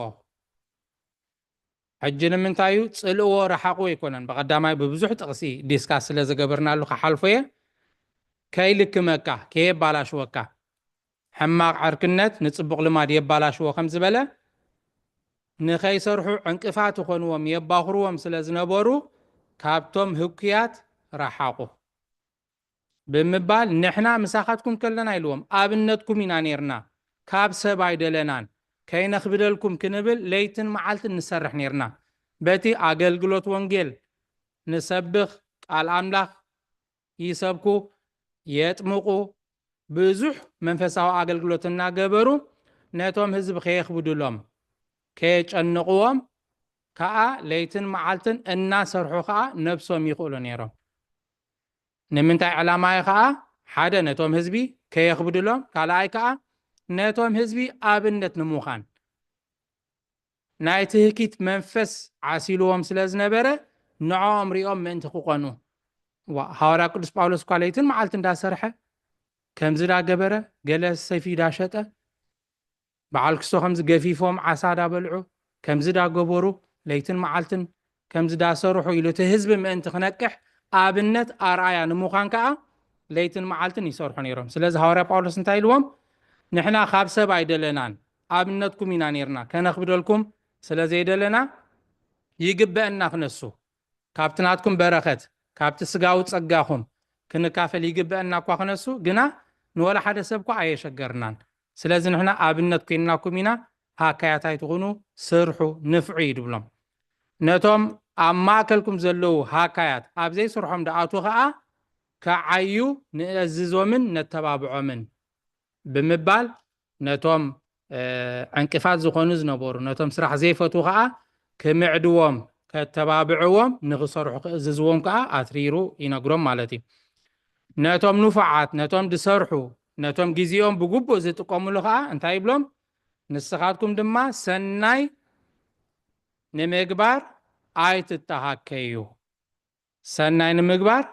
ሕጂ ንምንታይ እዩ ጽልእዎ ረሓቕዎ ኣይኮነን? ብቐዳማይ ብብዙሕ ጥቕሲ ዲስካስ ስለ ዝገበርናሉ ክሓልፎ እየ። ከይልክመካ፣ ከየባላሽወካ፣ ሕማቕ ዕርክነት ንጽቡቕ ልማድ የባላሽዎ ከም ዝበለ፣ ንኸይሰርሑ ዕንቅፋት ይኾንዎም፣ የባኹርዎም ስለ ዝነበሩ፣ ካብቶም ህኩያት ረሓቑ። ብምባል፣ "ንሕና ምሳኻትኩም ከለና" ኢልዎም፣ "ኣብነትኩም ኢና ኔርና፣ ካብ ሰብ ኣይደለናን፣ ከይነኽብደልኩም ክንብል ለይትን መዓልትን ንሰርሕ ኔርና። በቲ ኣገልግሎት ወንጌል ንሰብኽ፣ ቃል ኣምላኽ ይሰብኩ፣ የጥምቑ፣ ብዙሕ መንፈሳዊ ኣገልግሎት እናገበሩ ነቶም ህዝቢ ከየኽብዱሎም፣ ከየጨንቕዎም ከኣ ለይትን መዓልትን እናሰርሑ ከኣ ነብሶም ይኽእሉ ኔሮም። ንምንታይ ዕላማ እዩ ከኣ? ሓደ ነቶም ህዝቢ ከየኽብዱሎም፣ ካልኣይ ከኣ ነቶም ህዝቢ ኣብነት ንምዃን። ናይ ትህኪት መንፈስ ዓሲልዎም ስለ ዝነበረ ንዕኦም ሪኦም ምእንቲ ክቐኑ፣ ዋ፣ ሃዋርያ ቅዱስ ጳውሎስ እኳ ለይትን መዓልቲ እንዳሰርሐ፣ ከምዚ ዳገበረ፣ ገለ ሰይፊ ዳሸጠ፣ በዓል ክስቶ ከምዚ ገፊፎም ዓሳ ዳበልዑ፣ ከምዚ ዳገበሩ፣ ለይትን መዓልትን ከምዚ ዳሰርሑ ኢሉ እቲ ህዝቢ ምእንቲ ክነቅሕ ኣብነት ኣርኣያ ንምዃን ከኣ ለይትን መዓልትን ይሰርሑ ነይሮም። ስለዚ ሃዋርያ ጳውሎስ እንታይ ኢልዎም? ንሕና ካብ ሰብ ኣይደለናን፣ ኣብነትኩም ኢና ነይርና፣ ከነኽብደልኩም ስለ ዘይደለና ይግበአና ክነሱ፣ ካብቲ ናትኩም በረኸት፣ ካብቲ ስጋዊ ጸጋኹም ክንካፈል ይግበአና እኳ ክነሱ፣ ግና ንወላ ሓደ ሰብ እኳ ኣየሸገርናን። ስለዚ ንሕና ኣብነት ኮይንናኩም ኢና፣ ሃካያት ኣይትኹኑ፣ ስርሑ፣ ንፍዑ እዩ ድብሎም። ነቶም ኣብ ማእከልኩም ዘለዉ ሃካያት ኣብ ዘይስርሖም ደኣትዉ ኸኣ፣ ከዓዩ ንእዝዞምን ነተባብዖምን ብምባል፣ ነቶም፣ እ፣ ዕንቅፋት ዝኾኑ ዝነበሩ፣ ነቶም ስራሕ ዘይፈትዉ ኸኣ ክምዕድዎም፣ ከተባብዕዎም፣ ንኽሰርሑ ክእዝዝዎም ከኣ ኣትሪሩ ይነግሮም ማለት እዩ። ነቶም ንፉዓት፣ ነቶም ዝሰርሑ፣ ነቶም ግዜኦም ብግቡእ ዝጥቀሙሉ ኸኣ እንታይ ይብሎም? ንስኻትኩም ድማ ሰናይ ንምግባር ኣይትተሃከዩ። ሰናይ ንምግባር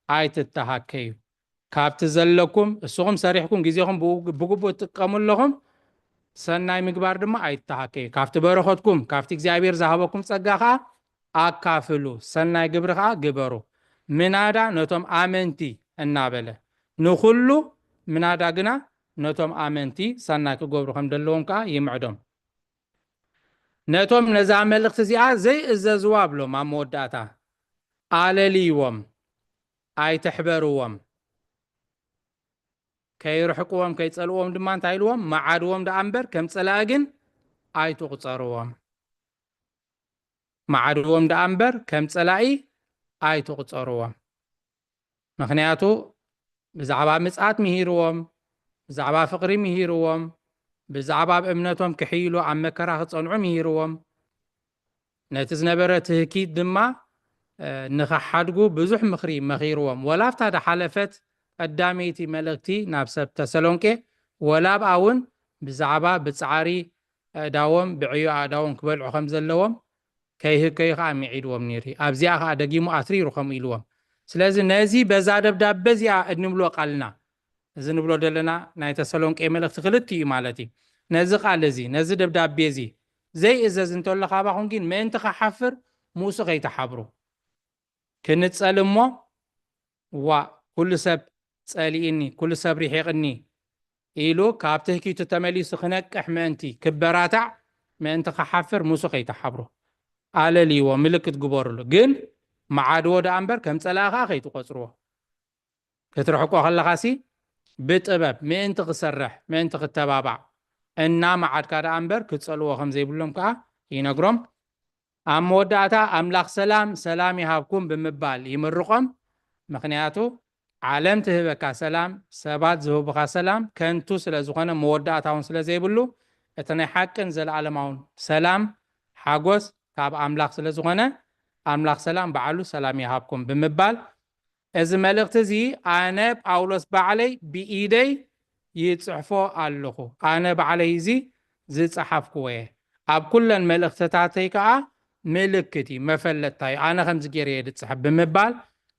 ኣይትተሃከዩ። ካብቲ ዘለኩም፣ እስኹም ሰሪሕኩም ግዜኹም ብግ-፣ ብግቡእ ትጥቀሙ ኣለኹም፣ ሰናይ ምግባር ድማ ኣይትተሃከዩ። ካብቲ በረኸትኩም፣ ካብቲ እግዚኣብሔር ዝሃበኩም ጸጋ ኸኣ ኣካፍሉ፣ ሰናይ ግብሪ ኸኣ ግበሩ። ምናዳ ነቶም ኣመንቲ እናበለ፣ ንኹሉ ምናዳ ግና ነቶም ኣመንቲ ሰናይ ክገብሩ ከም ዘለዎም ከኣ ይምዕዶም። ነቶም ነዛ መልእኽቲ እዚኣ ዘይእዘዝዋ ብሎም ኣብ መወዳእታ ኣለልይዎም፣ ኣይትሕበርዎም፣ ከይርሕቅዎም፣ ከይጸልእዎም ድማ እንታይ ኢልዎም? መዓድዎም ደኣ እምበር ከም ጸላኢ ግን ኣይትቑጸርዎም። መዓድዎም ደኣ እምበር ከም ጸላኢ ኣይትቑጸርዎም። ምኽንያቱ ብዛዕባ ምጽኣት ምሂርዎም፣ ብዛዕባ ፍቕሪ ምሂርዎም፣ ብዛዕባ ኣብ እምነቶም ክሕይሉ ኣብ መከራ ክጸንዑ ምሂርዎም። ነቲ ዝነበረ ትህኪት ድማ፣ እ፣ ንኽሓድጉ ብዙሕ ምኽሪ መኺርዎም። ወላ ኣብታ ዝሓለፈት ቀዳመይቲ መልእኽቲ ናብ ሰብ ተሰሎንቄ፣ ወላ ኣብኣ እውን ብዛዕባ ብጻዕሪ ኣእዳዎም፣ ብዕዮ ኣእዳዎም ክበልዑ ከም ዘለዎም፣ ከይህከዩ ኸዓ ምዒድዎም ነይሩ እዩ። ኣብዚኣ ኸዓ ደጊሙ ኣትሪሩ ከምኡ ኢልዎም። ስለዚ ነዚ በዛ ደብዳበ እዚኣ እንብሎ ቃልና፣ እዚ ንብሎ ዘለና ናይ ተሰሎንቄ መልእኽቲ ክልቲኡ እዩ ማለት እዩ። ነዚ ቃል እዚ፣ ነዚ ደብዳቤ እዚ ዘይእዘዝ እንተሎ ካባኹም ግን ምእንቲ ክሓፍር ምስኡ ከይትሓብሩ። ክንጸል እሞ፣ ዋእ፣ ኩሉ ሰብ ጸሊእኒ፣ ኩሉ ሰብ ርሒቕኒ ኢሉ ካብ ትህኪቱ ተመሊሱ ክነቅሕ ምእንቲ፣ ክበራታዕ ምእንቲ ክሓፍር ምስኡ ከይትሓብሩ። ኣለልይዎ፣ ምልክት ግበሩሉ። ግን መዓድዎ ደኣ እምበር ከም ጸላኢ ከኣ ከይትቆጽርዎ። ክትርሕቆ ከለኻሲ ብጥበብ ምእንቲ ክሰርሕ፣ ምእንቲ ክተባባዕ፣ እና መዓድካ ደኣ እምበር ክጸልዎ ከም ዘይብሎም ከኣ ይነግሮም። ኣብ መወዳእታ ኣምላኽ ሰላም፣ ሰላም ይሃብኩም ብምባል ይምርቖም። ምኽንያቱ ዓለም ትህበካ ሰላም፣ ሰባት ዝህቡኻ ሰላም ከንቱ ስለ ዝኾነ መወዳእታ እውን ስለ ዘይብሉ፣ እቲ ናይ ሓቅን ዘለኣለማውን ሰላም፣ ሓጎስ ካብ ኣምላኽ ስለ ዝኾነ፣ ኣምላኽ ሰላም ባዕሉ ሰላም ይሃብኩም ብምባል፣ እዚ መልእኽቲ እዚ ኣነ ጳውሎስ ባዕለይ ብኢደይ ይጽሕፎ ኣለኹ። ኣነ ባዕለይ እዚ ዝጸሓፍኩዎ እየ። ኣብ ኩለን መልእኽትታተይ ከኣ ምልክት እዩ፣ መፈለጥታ እዩ። ኣነ ከምዚ ገይረ እየ ዝጽሕፍ ብምባል፣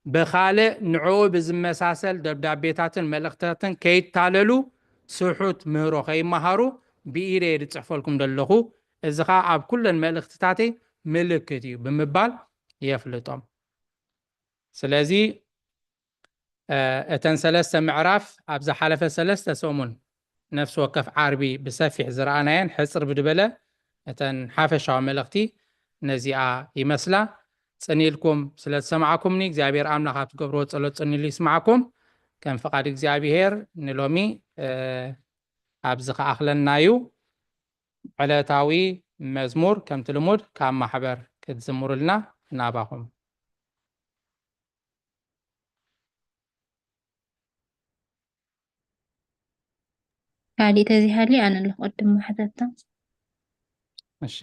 ብኻልእ ንዕኡ ብዝመሳሰል ደብዳቤታትን መልእኽትታትን ከይታለሉ፣ ስሑት ምህሮ ከይመሃሩ ብኢደይ እየ ዝጽሕፈልኩም ዘለኹ። እዚ ኸኣ ኣብ ኩለን መልእኽትታተይ ምልክት እዩ ብምባል የፍልጦም። ስለዚ፣ እ፣ እተን ሰለስተ ምዕራፍ ኣብ ዝሓለፈ ሰለስተ ሰሙን ነፍሲ ወከፍ ዓርቢ ብሰፊሕ ዝረኣናየን ሕጽር ብድበለ እተን ሓፈሻዊ መልእኽቲ ነዚኣ ይመስላ። ጽን ኢልኩም ስለ ዝሰማዕኩምኒ እግዚኣብሔር ኣምላኽ ኣብ ትገብርዎ ጸሎት ጽን ኢሉ ይስማዕኩም። ከም ፍቓድ እግዚኣብሔር ንሎሚ፣ እ፣ ኣብዚ ክኣኽለና እዩ። ዕለታዊ መዝሙር ከምቲ ልሙድ ካብ ማሕበር ክትዝምሩልና ናባኹም። ካሊእ ተዚሃሊ ኣነ ኣለኹ ቅድም ማሕተታ። እሺ።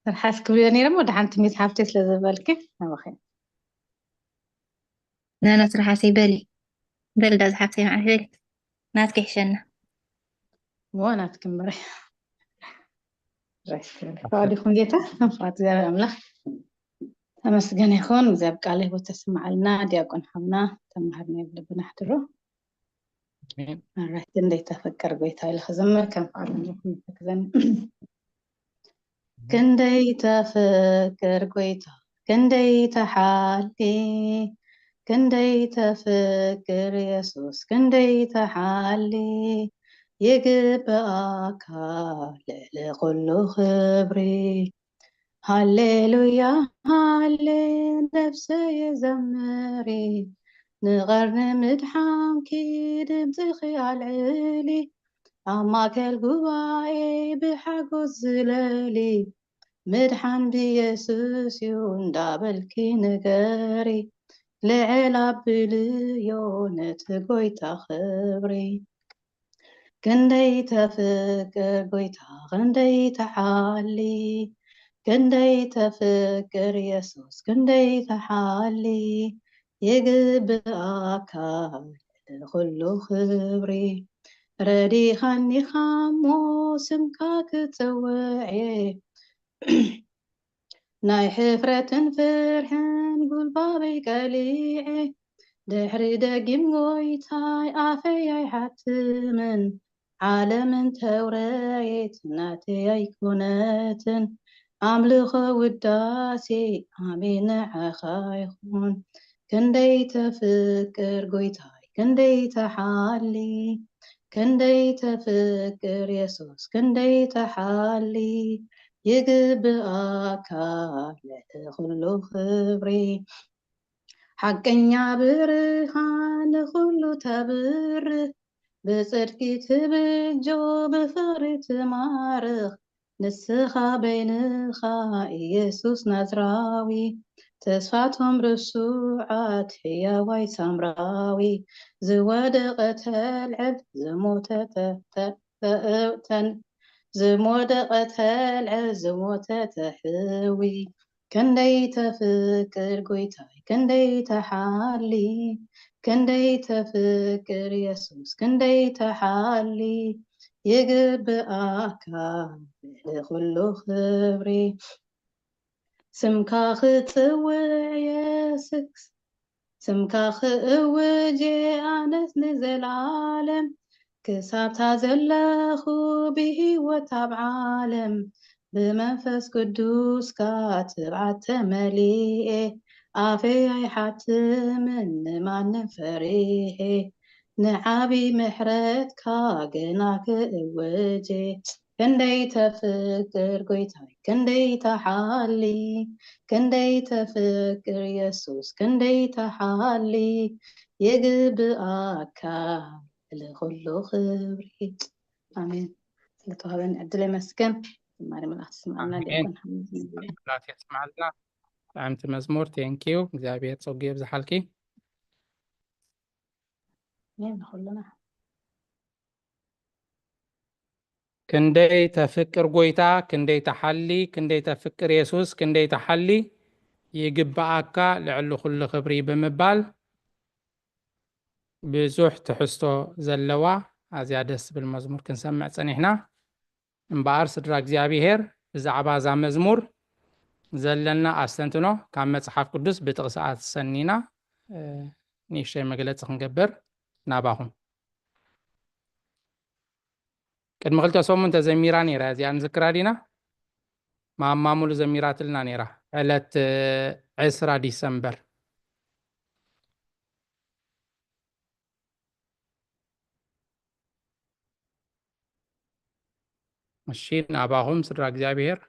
ትርሓስ ክብልዮ ነይረ እሞ፣ ደሓን ትምኒት ሃብተይ ስለ ዘበልኪ፣ ናባኺ። ናና ትርሓሰይ በሊ። በሊ ዳዚ ሓብተይ ንዓሽ በሊ። ናትኪ ይሕሸና። እሞ ናትኪ እምበረ። ራይት። ፈቃድ ይኹን ጌታ፣ ፈቃድ እግዚኣብሔር ኣምላኽ ተመስገን ይኹን። እግዚኣብሔር ቃለ ህይወት ተስምዓልና። ዲያቆን ሓውና ተማሃርና የብለብና ኣሕድሮ። ኣሜን። ራይት። ክንደይ ተፈቅር ጎይታ ኢለ ክዘምር ከም ፈቃድ ይኹን ይፈቅደን። ክንደይ ተፈቅር ጎይታ፣ ክንደይ ተሓሊ፣ ክንደይ ተፈቅር የሱስ፣ ክንደይ ተሓሊ፣ ይግብኣካ ልዕሊ ኩሉ ክብሪ። ሃሌሉያ ሃሌ ነፍሰየ ዘምሪ፣ ንቐርኒ ምድሓንኪ ድምፅኺ ኣልዕሊ፣ ኣብ ማእከል ጉባኤ ብሓጎስ ዝለሊ፣ ምድሓን ብየሱስ እዩ እንዳበልኪ ንገሪ፣ ልዕል ኣብልዮ ነቲ ጎይታ ክብሪ። ክንደይ ተፍቅር ጎይታ፣ ክንደይ ተሓሊ፣ ክንደይ ተፍቅር የሱስ፣ ክንደይ ተሓሊ፣ ይግብኣካ ንኹሉ ክብሪ። ረዲኻኒ ኻሞ ስምካ ክጽውዕ እየ፣ ናይ ሕፍረትን ፍርሕን ጉልባበይ ቀሊዐ፣ ድሕሪ ደጊም ጎይታይ ኣፈይ ኣይሓትምን፣ ዓለምን ተውረየት ናተይ ኣይኮነትን፣ ኣምልኾ ውዳሴ ኣሜን ንዓኻ ይኹን። ክንደይ ተፍቅር ጎይታይ፣ ክንደይ ተሓሊ፣ ክንደይ ተፍቅር የሱስ፣ ክንደይ ተሓሊ፣ ይግብኣካ ልዕሊ ኩሉ ክብሪ። ሓቀኛ ብርሃን ንኹሉ ተብርህ፣ ብጽድቂ ትብጆ፣ ብፍቕሪ ትማርኽ፣ ንስኻ በይንኻ ኢየሱስ ናዝራዊ፣ ተስፋቶም ርሱዓት ሕያዋይ ሳምራዊ፣ ዝወደቐ ተልዕል ዝሞተ ተ-፣ ተ-፣ ተ-፣ ተን-፣ ዝወደቐ ተልዕል ዝሞተ ተሕዊ፣ ክንደይ ተፍቅር ጎይታይ፣ ክንደይ ተሓሊ፣ ክንደይ ተፍቅር የሱስ፣ ክንደይ ተሓሊ፣ ይግብኣካ ልዕሊ ኩሉ ክብሪ። ስምካ ክጽውዕ የስክስ፣ ስምካ ክእውጅ ኣነስ ንዘለዓለም፣ ክሳብታ ዘለኹ ብህይወት ኣብ ዓለም፣ ብመንፈስ ቅዱስካ ትብዓት ተመሊኤ፣ ኣፈይ ኣይሓትምን ንማንም ፈሪሔ፣ ንዓቢ ምሕረትካ ገና ክእውጅ። ክንደይ ተፍቅር ጎይታይ፣ ክንደይ ተሓሊ፣ ክንደይ ተፍቅር የሱስ፣ ክንደይ ተሓሊ፣ ይግብኣካ ልዕሊ ኩሉ ክብሪ። ኣሜን። ስለተዋህበኒ ዕድል የመስገን። ዝማሬ መላእክት ይስምዓልና። ኣሜን። ዲያቆን ሓመድ ይስምዓልና። ቃላት የስምዓልና። ጥዕምቲ መዝሙር፣ ቴንኪዩ። እግዚኣብሔር ጸጉ የብዝሓልኪ። ኣሜን ንኹልና። ክንደይ ተፍቅር ጎይታ፣ ክንደይ ተሓሊ፣ ክንደይ ተፍቅር የሱስ፣ ክንደይ ተሓሊ፣ ይግብኣካ ልዕሊ ኩሉ ክብሪ ብምባል ብዙሕ ትሕዝቶ ዘለዋ ኣዝያ ደስ ትብል መዝሙር ክንሰምዕ ጸኒሕና። እምበኣር ስድራ እግዚኣብሄር ብዛዕባ እዛ መዝሙር ዘለና ኣስተንትኖ ካብ መጽሓፍ ቅዱስ ብጥቕሲ ኣሰኒና፣ እ፣ ንእሽተይ መግለጺ ክንገብር ናባኹም። ቅድሚ ክልተ ሰሙን ተዘሚራ ነይራ፣ እዚኣ ንዝክራ ዲና? ማማ ሙሉ ዘሚራትልና ነይራ፣ ዕለት፣ እ፣ ዕስራ ዲሰምበር። እሺ፣ ናባኹም ስድራ እግዚኣብሄር።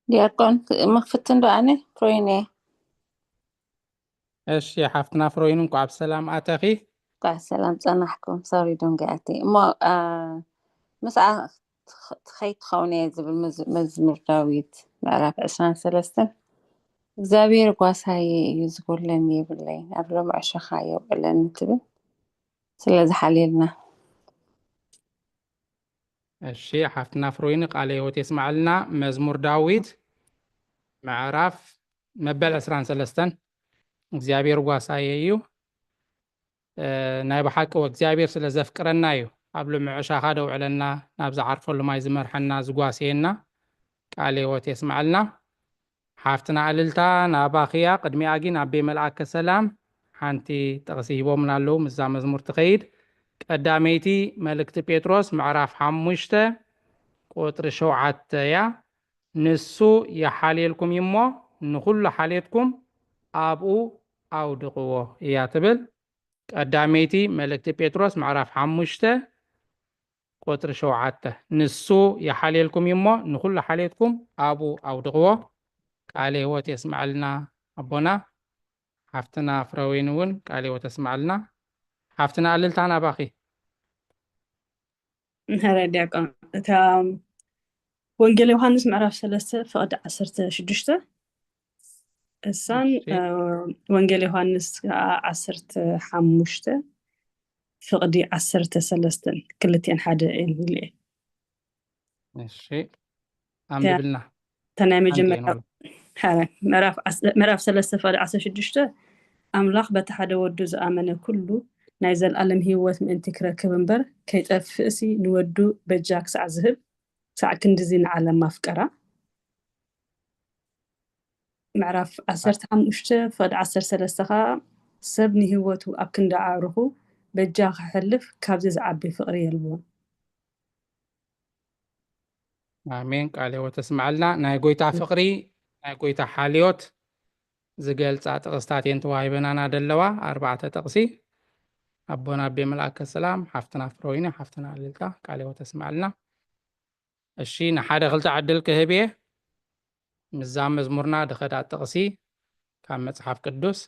ዲያቆን፣ ክ-፣ መኽፍቲ እንዶ ኣነ ፍሮይነ። እሺ፣ ሓፍትና ፍሮይን፣ እንኳዕ ብሰላም ኣተኺ። እንኳዕ ሰላም ጸናሕኩም። ሶሪ፣ ዶንገ ኣቲ። እሞ፣ አ፣ ምስኣ ትኸ-፣ ትኸይድ ትኸውን እየ ዝብል መዝ-፣ መዝሙር ዳዊት። ምዕራፍ ዕስራን ሰለስተን እግዚኣብሔር ጓሳየ እዩ፣ ዝጎለኒ የብለይን፣ ኣብ ሎሚ ዕሸኻ የውዕለኒ ትብል። ስለዚ ሓልየልና። እሺ፣ ሓፍትና ፍሮይኒ ቃለ ህይወት የስማዕልና። መዝሙር ዳዊት ምዕራፍ መበል ዕስራን ሰለስተን። እግዚኣብሔር ጓሳየ እዩ። እ፣ ናይ ብሓቂ እግዚኣብሔር ስለ ዘፍቅረና እዩ ኣብ ሎሚ ዕሻኻ ደውዕለና፣ ናብ ዝዓርፈሉ ማይ ዝመርሐና፣ ዝጓስየና። ቃለ ህይወት የስማዕልና። ሓፍትና እልልታ ናባኽያ። ቅድሚኣ ግን ኣቤ መልኣከ ሰላም ሓንቲ ጥቕሲ ሂቦምና ኣለዉ፣ ምስዛ መዝሙር ትኸይድ። ቀዳመይቲ መልእክቲ ጴጥሮስ ምዕራፍ ሓሙሽተ ቁጥሪ ሸውዓተ እያ። "ንሱ ይሓልየልኩም እዩ እሞ፣ ንኹሉ ሓልየትኩም ኣብኡ ኣውድቕዎ" እያ ትብል። ቀዳመይቲ መልእክቲ ጴጥሮስ ምዕራፍ ሓሙሽተ ቁጥሪ ሸውዓተ። "ንሱ ይሓልየልኩም እዩ እሞ፣ ንኹሉ ሓልየትኩም ኣብኡ ኣውድቕዎ።" ቃለ ህይወት የስምዐልና ኣቦና። ሓፍትና ፍረወይኒ እውን ቃለ ህይወት የስምዐልና። ሓፍትና እልልታ ናባኺ። ምህረ ዲያቆን፣ እታ ወንጌል ዮሃንስ ምዕራፍ ሰለስተ ፍቕዲ ዓሰርተ ሽዱሽተ፣ እሳን እሺ። እ፣ ወንጌል ዮሃንስ ከዓ ዓሰርተ ሓሙሽተ ፍቕዲ ዓሰርተ ሰለስተን ክልቲኤን ሓደ እየን ዝብሉ እየን። እሺ፣ ኣንብብልና። እታ ናይ ሓንቲ መጀመርያ ኣይንበል። ሓረ ምዕራፍ ዓስ-፣ ምዕራፍ ሰለስተ ፍቕዲ ዓሰርተ ሽዱሽተ፣ ኣምላኽ በቲ ሓደ ወዱ ዝኣመነ ኩሉ ናይ ዘለኣለም ህይወት ምእንቲ ክረክብ እምበር ከይጠፍእሲ ንወዱ በጃ ክሳዕ ዝህብ፣ ክሳዕ ክንድዚ ንዓለም ኣፍቀራ። ምዕራፍ ዓሰርተ ሓሙሽተ ፍቕዲ ዓሰርተ ሰለስተ ከዓ፣ ሰብ ንህይወቱ ኣብ ክንዲ ኣዕሩኹ በጃ ክሕልፍ ካብዚ ዝዓቢ ፍቕሪ የልቦን። ኣሜን። ቃለ ህይወት ተስምዓልና። ናይ ጎይታ ፍቕሪ፣ ናይ ጎይታ ሓልዮት ዝገልጻ ጥቕስታት እየን ተዋሂበናና ዘለዋ፣ ኣርባዕተ ጥቕሲ። ኣቦና ኣቤ መልኣከ ሰላም፣ ሓፍትና ፍረወይኒ፣ ሓፍትና እልልታ፣ ቃለ ህይወት ተስምዓልና። እሺ፣ ንሓደ ክልተ ዕድል ክህብ እየ። ምስዛ መዝሙርና ድኸዳ ጥቕሲ ካብ መጽሓፍ ቅዱስ።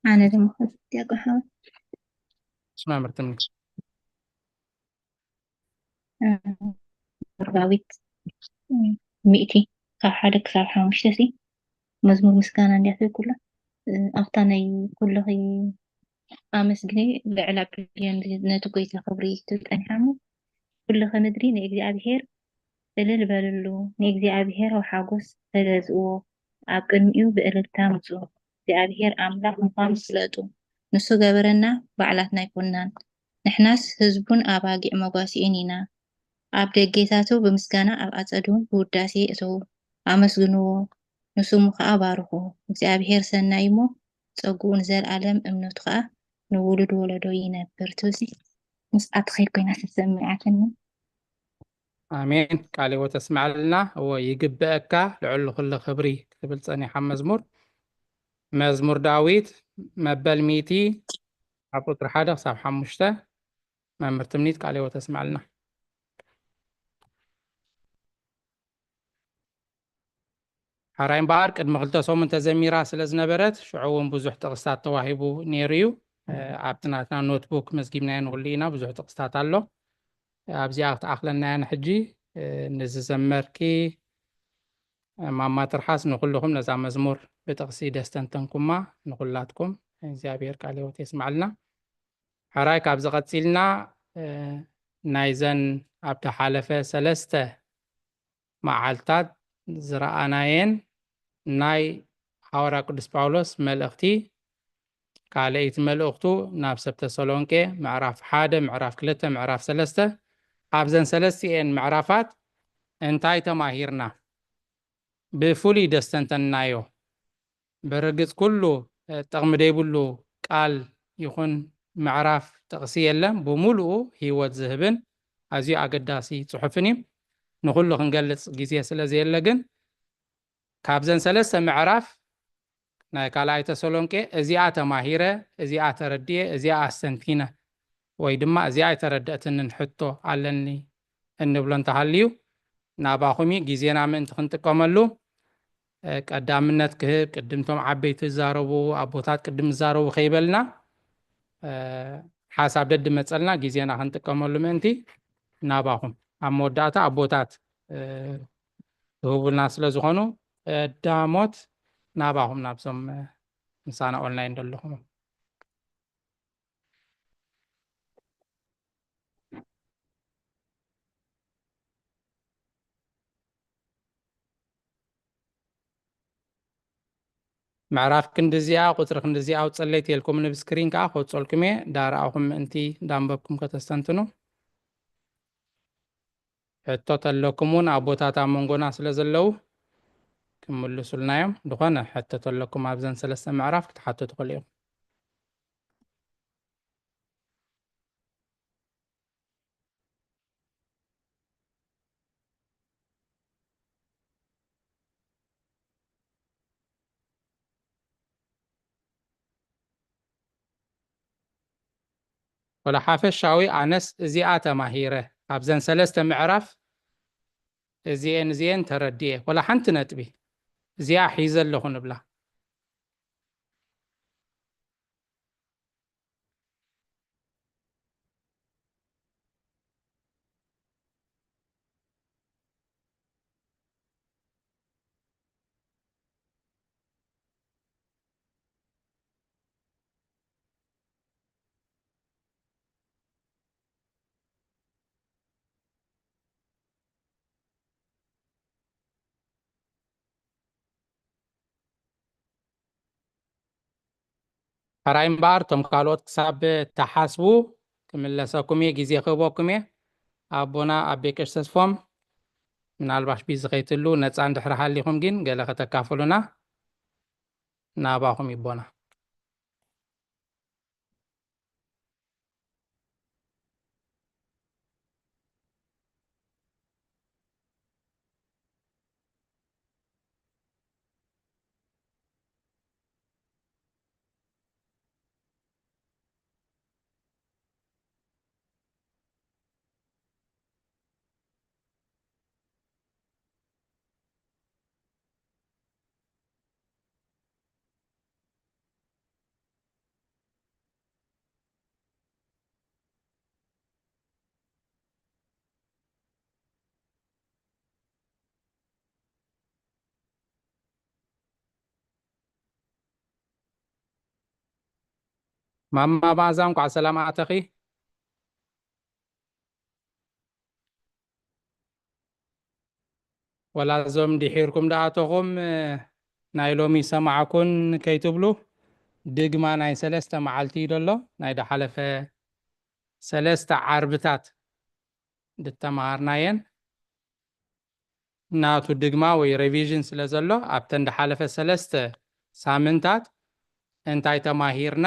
ኣነ ድማ ዲያቆን ሓወይ። ሽማምርትኒ። ዳዊት ሚእቲ ካብ ሓደ ክሳብ ሓሙሽተ ሲ መዝሙር ምስጋና እንዲያ ትብል ኩላ፣ ኣብታ ናይ ኩልኺ ኣመስግኒ ልዕል ኣቢለን ነቲ ጎይታ ክብሪ ትብል ጸኒሓ እሞ፣ ኩልኺ ምድሪ ንእግዚኣብሔር እልል በልሉ፣ ንእግዚኣብሔር ብሓጎስ ተገዝእዎ፣ ኣብ ቅድሚኡ ብእልልታ ምጹ፣ እግዚኣብሔር ኣምላኽ ምዃኑ ፍለጡ፣ ንሱ ገበረና ባዕላትና ኣይኮንናን፣ ንሕናስ ህዝቡን ኣባጊዕ መጓስኡን ኢና። ኣብ ደጌታቱ ብምስጋና ኣብ ኣጸዱ ብውዳሴ እተዉ፣ ኣመስግንዎ፣ ንስሙ ኸኣ ባርኹ። እግዚኣብሔር ሰናይ እሞ ጸግኡ ንዘለኣለም እምነቱ ኸኣ ንውሉድ ወለዶ ይነብር ትብል ሲ ምስኣ ትኸይድ ኮይና ተሰሚዓትኒ። ኣሜን። ቃለ ሕይወት ኣስምዓልና። እወ ይግበአካ ልዕሊ ኩሉ ክብሪ ክትብል ጸኒሓ መዝሙር። መዝሙር ዳዊት መበል ሚእቲ ካብ ቁጽሪ ሓደ ክሳብ ሓሙሽተ መምህር ትምኒት ቃለ ሕይወት ኣስምዓልና። ሓራይ እምበኣር ቅድሚ ክልተ ሰሙን ተዘሚራ ስለ ዝነበረት ሽዑ እውን ብዙሕ ጥቕስታት ተዋሂቡ ነይሩ እዩ። ኣብቲ ናትና ኖትቡክ መዝጊብናዮ ንኹሉ ኢና፣ ብዙሕ ጥቕስታት ኣሎ። ኣብዚኣ ክትኣኽለና እያ ንሕጂ። ንዝዘመርኪ ማማ ትርሓስ ንኹልኹም ነዛ መዝሙር ብጥቕሲ ደስተንተንኩማ ንኹላትኩም እግዚኣብሔር ቃለ ሕይወት የስምዓልና። ሕራይ ካብዚ ቀጺልና ናይዘን ኣብ ተሓለፈ ሰለስተ መዓልታት ዝረኣናየን ናይ ሓዋርያ ቅዱስ ጳውሎስ መልእኽቲ ካልኣይቲ መልእኽቱ ናብ ሰብ ተሰሎንቄ ምዕራፍ ሓደ፣ ምዕራፍ ክልተ፣ ምዕራፍ ሰለስተ፣ ኣብዘን ሰለስቲኤን ምዕራፋት እንታይ ተማሂርና? ብፍሉይ ደስተንተንናዮ። ብርግጽ ኩሉ ጥቕሚ ዘይብሉ ቃል ይኹን ምዕራፍ ጥቕሲ የለን። ብምሉኡ ህይወት ዝህብን ኣዝዩ ኣገዳሲ ጽሑፍን እዩ። ንኹሉ ክንገልጽ ግዜ ስለ ዘየለ ግን ካብዘን ሰለስተ ምዕራፍ ናይ ካልኣይ ተሰሎንቄ እዚኣ ተማሂረ፣ እዚኣ ተረድኤ፣ እዚኣ ኣስተንቲነ፣ ወይ ድማ እዚኣ ኣይተረደእትንን ሕቶ ኣለኒ እንብሎ እንተሃልዩ፣ ናባኹም እዩ። ግዜና ምእንቲ ክንጥቀመሉ፣ እ፣ ቀዳምነት ክህብ፣ ቅድምቶም ዓበይቲ ዝዛረቡ፣ ኣቦታት ቅድም ዝዛረቡ ከይበልና፣ እ፣ ሓሳብ ደድመጸልና ግዜና ክንጥቀመሉ ምእንቲ ናባኹም። ኣብ መወዳእታ ኣቦታት፣ እ፣ ዝህቡልና ስለ ዝኾኑ፣ ቀዳሞት ናባኹም፣ ናብዞም፣ እ፣ ምሳና ኦንላይን ዘለኹም። ምዕራፍ ክንድዚኣ፣ ቁጽሪ ክንድዚኣ ኣውጸለይ ተልኩም፣ ንብ ስክሪን ከኣ ክወጸልኩም እየ። ዳርኣኹም ምእንቲ ዳንበብኩም ከተስተንትኑ። ሕቶ ተለኩም እውን ኣቦታት ኣብ መንጎና ስለ ዘለዉ ክምልሱልና እዮም። ዝኾነ ሕቶ ተለኩም ኣብዘን ሰለስተ ምዕራፍ ክትሓቱ ትኽእሉ እዮም። ወላ ሓፈሻዊ ኣነስ እዚኣ ተማሂረ፣ ካብዘን ሰለስተ ምዕራፍ እዚኤን እዚኤን ተረዲኤ፣ ወላ ሓንቲ ነጥቢ እዚኣ ሒዘ ኣለኹ ንብላ። ሕራይ እምበኣር፣ እቶም ካልኦት ክሳብ ተሓስቡ ክምለሰኩም እየ፣ ግዜ ክህበኩም እየ። ኣቦና ኣቤ ቀሽ ተስፎም፣ ምናልባሽ ቢዚ ከይትሉ፣ ነፃ እንድሕር ሃሊኹም ግን ገለ ከተካፍሉና ናባኹም ይቦና። ማማ መኣዛ፣ እንኳዕ ሰላም ኣተኺ። ወላ እዞም ድሒርኩም ደኣተኹም፣ እ፣ ናይ ሎሚ ሰማዕኩን ከይትብሉ፣ ድግማ ናይ ሰለስተ መዓልቲ እዩ ደሎ፣ ናይ ደሓለፈ ሰለስተ ዓርብታት ድተማሃርናየን ናቱ ድግማ ወይ ሬቪዥን ስለ ዘሎ፣ ኣብተን ደሓለፈ ሰለስተ ሳምንታት እንታይ ተማሂርና?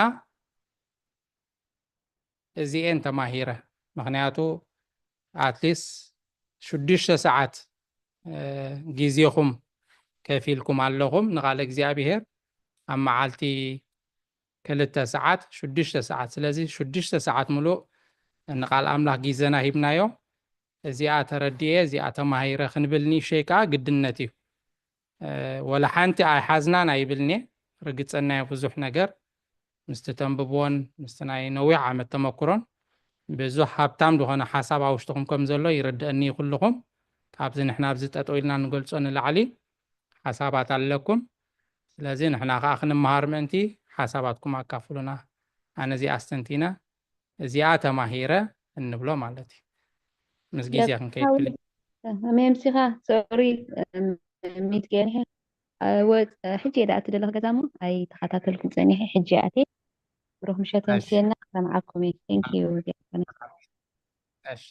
እዚኤን ተማሂረ። ምኽንያቱ ኣትሊስት ሽዱሽተ ሰዓት፣ እ፣ ግዜኹም ከፊልኩም ኣለኹም ንቃለ እግዚኣብሄር ኣብ መዓልቲ ክልተ ሰዓት፣ ሽዱሽተ ሰዓት። ስለዚ ሽዱሽተ ሰዓት ምሉእ ንቃል ኣምላኽ ግዜና ሂብናዮ። እዚኣ ተረዲኤ፣ እዚኣ ተማሂረ ክንብል ንእሸይ ከኣ ግድነት እዩ። እ፣ ወላ ሓንቲ ኣይሓዝናን ኣይብልን'የ። ርግጸናዮ ብዙሕ ነገር ምስቲ ተንብብዎን ምስቲ ናይ ነዊሕ ዓመት ተመክሮን ብዙሕ ሃብታም ዝኾነ ሓሳብ ኣብ ውሽጥኹም ከም ዘሎ ይርድአኒ እዩ። ኩልኹም ካብዚ ንሕና ኣብዚ ጠጠው ኢልና ንገልጾ ንላዕሊ ሓሳባት ኣለኩም። ስለዚ ንሕና ከኣ ክንመሃር ምእንቲ ሓሳባትኩም ኣካፍሉና። ኣነ እዚኣ ኣስተንቲነ፣ እዚኣ ተማሂረ እንብሎ ማለት እዩ። ምስ ግዜ ክንከይድ ክሊ- መምሲኻ፣ ሶሪ፣ ሚት ገይረ። ሕጂ እየ ደኣ እትደለኽ ገዛ እሞ ኣይተኸታተልኩን ጸኒሐ። ሕጂ እየ ኣትየ። ብሩኽ ምሸት እሺ። የምስየና። ሰምዓኩም እየ። Thank you። እሺ።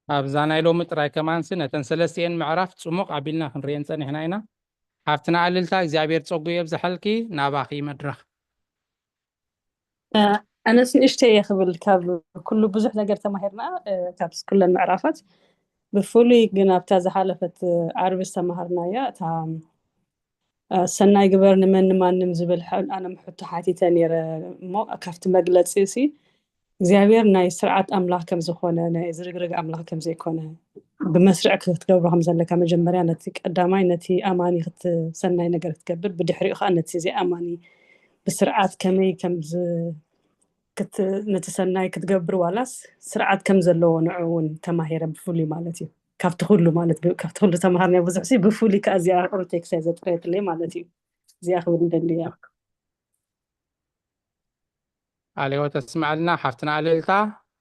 ኣብዛ ናይ ሎሚ ጥራይ ከማንሲ ነተን ሰለስቲኤን ምዕራፍ ጽሙቕ ኣቢልና ክንርእየን ጸኒሕና ኢና። ሓፍትና ኣልልታ እግዚኣብሔር ጸጉ የብዝሐልኪ፣ ናባኺ መድረኽ። ኣነስ ንእሽተይ እየ ክብል ካብ ኩሉ ብዙሕ ነገር ተማሂርና ካብ ኩለን ምዕራፋት ብፍሉይ ግን ኣብታ ዝሓለፈት ዓርቢ ዝተማሃርናያ እታ ሰናይ ግበር ንመን ንማንም ዝብል ኣነ ሕቶ ሓቲተ ነይረ እሞ ካብቲ መግለፂ ሲ እግዚኣብሔር ናይ ስርዓት ኣምላኽ ከም ዝኾነ ናይ ዝርግርግ ኣምላኽ ከም ዘይኮነ ብመስርዕ ክትገብሮ ከም ዘለካ መጀመርያ ነቲ ቀዳማይ ነቲ ኣማኒ ክትሰናይ ነገር ክትገብር ብድሕሪኡ ከዓ ነቲ ዘይኣማኒ ብስርዓት ከመይ ከም ነቲ ሰናይ ክትገብር ዋላስ ስርዓት ከም ዘለዎ ንዑ እውን ተማሂረ ብፍሉይ ማለት እዩ ካብቲ ኩሉ ማለት ካብቲ ኩሉ ተማሃርና ብዙሕ ሲ ብፍሉይ ከዓ እዚኣ ኦርቴክስ እያ ዘጥረየትለይ ማለት እዩ እዚኣ ክብል እንደልያ ኣሌዎ ተስምዐልና ሓፍትና ኣልልታ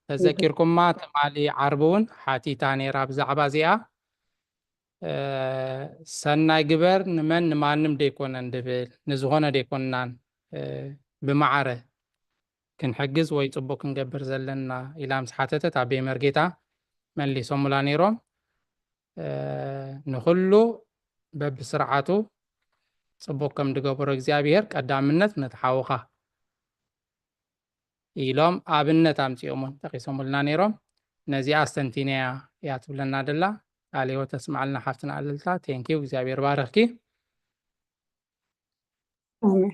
ተዘኪርኩማ ትማሊ ዓርቢ እውን ሓቲታ ነይራ ብዛዕባ እዚኣ ሰናይ ግበር ንመን ንማንም ደይኮነን ድብል ንዝኾነ ደይኮንናን ብማዕረ ክንሕግዝ ወይ ፅቡቅ ክንገብር ዘለና ኢላ ምስ ሓተተት ኣበይ መርጌታ መሊሶሙላ ነይሮም ንኩሉ በብስርዓቱ ፅቡቅ ከም ድገበሮ እግዚኣብሔር ቀዳምነት ነቲ ሓውካ ኢሎም ኣብነት ኣምፂኦምን ጠቂሶምልና ነይሮም ነዚኣ ኣስተንቲነያ እያ ትብለና ደላ ቃል ህይወት ተስማዕልና ሓፍትና ኣለልታ ቴንኪው እግዚኣብሔር ባረኽኪ ኣሜን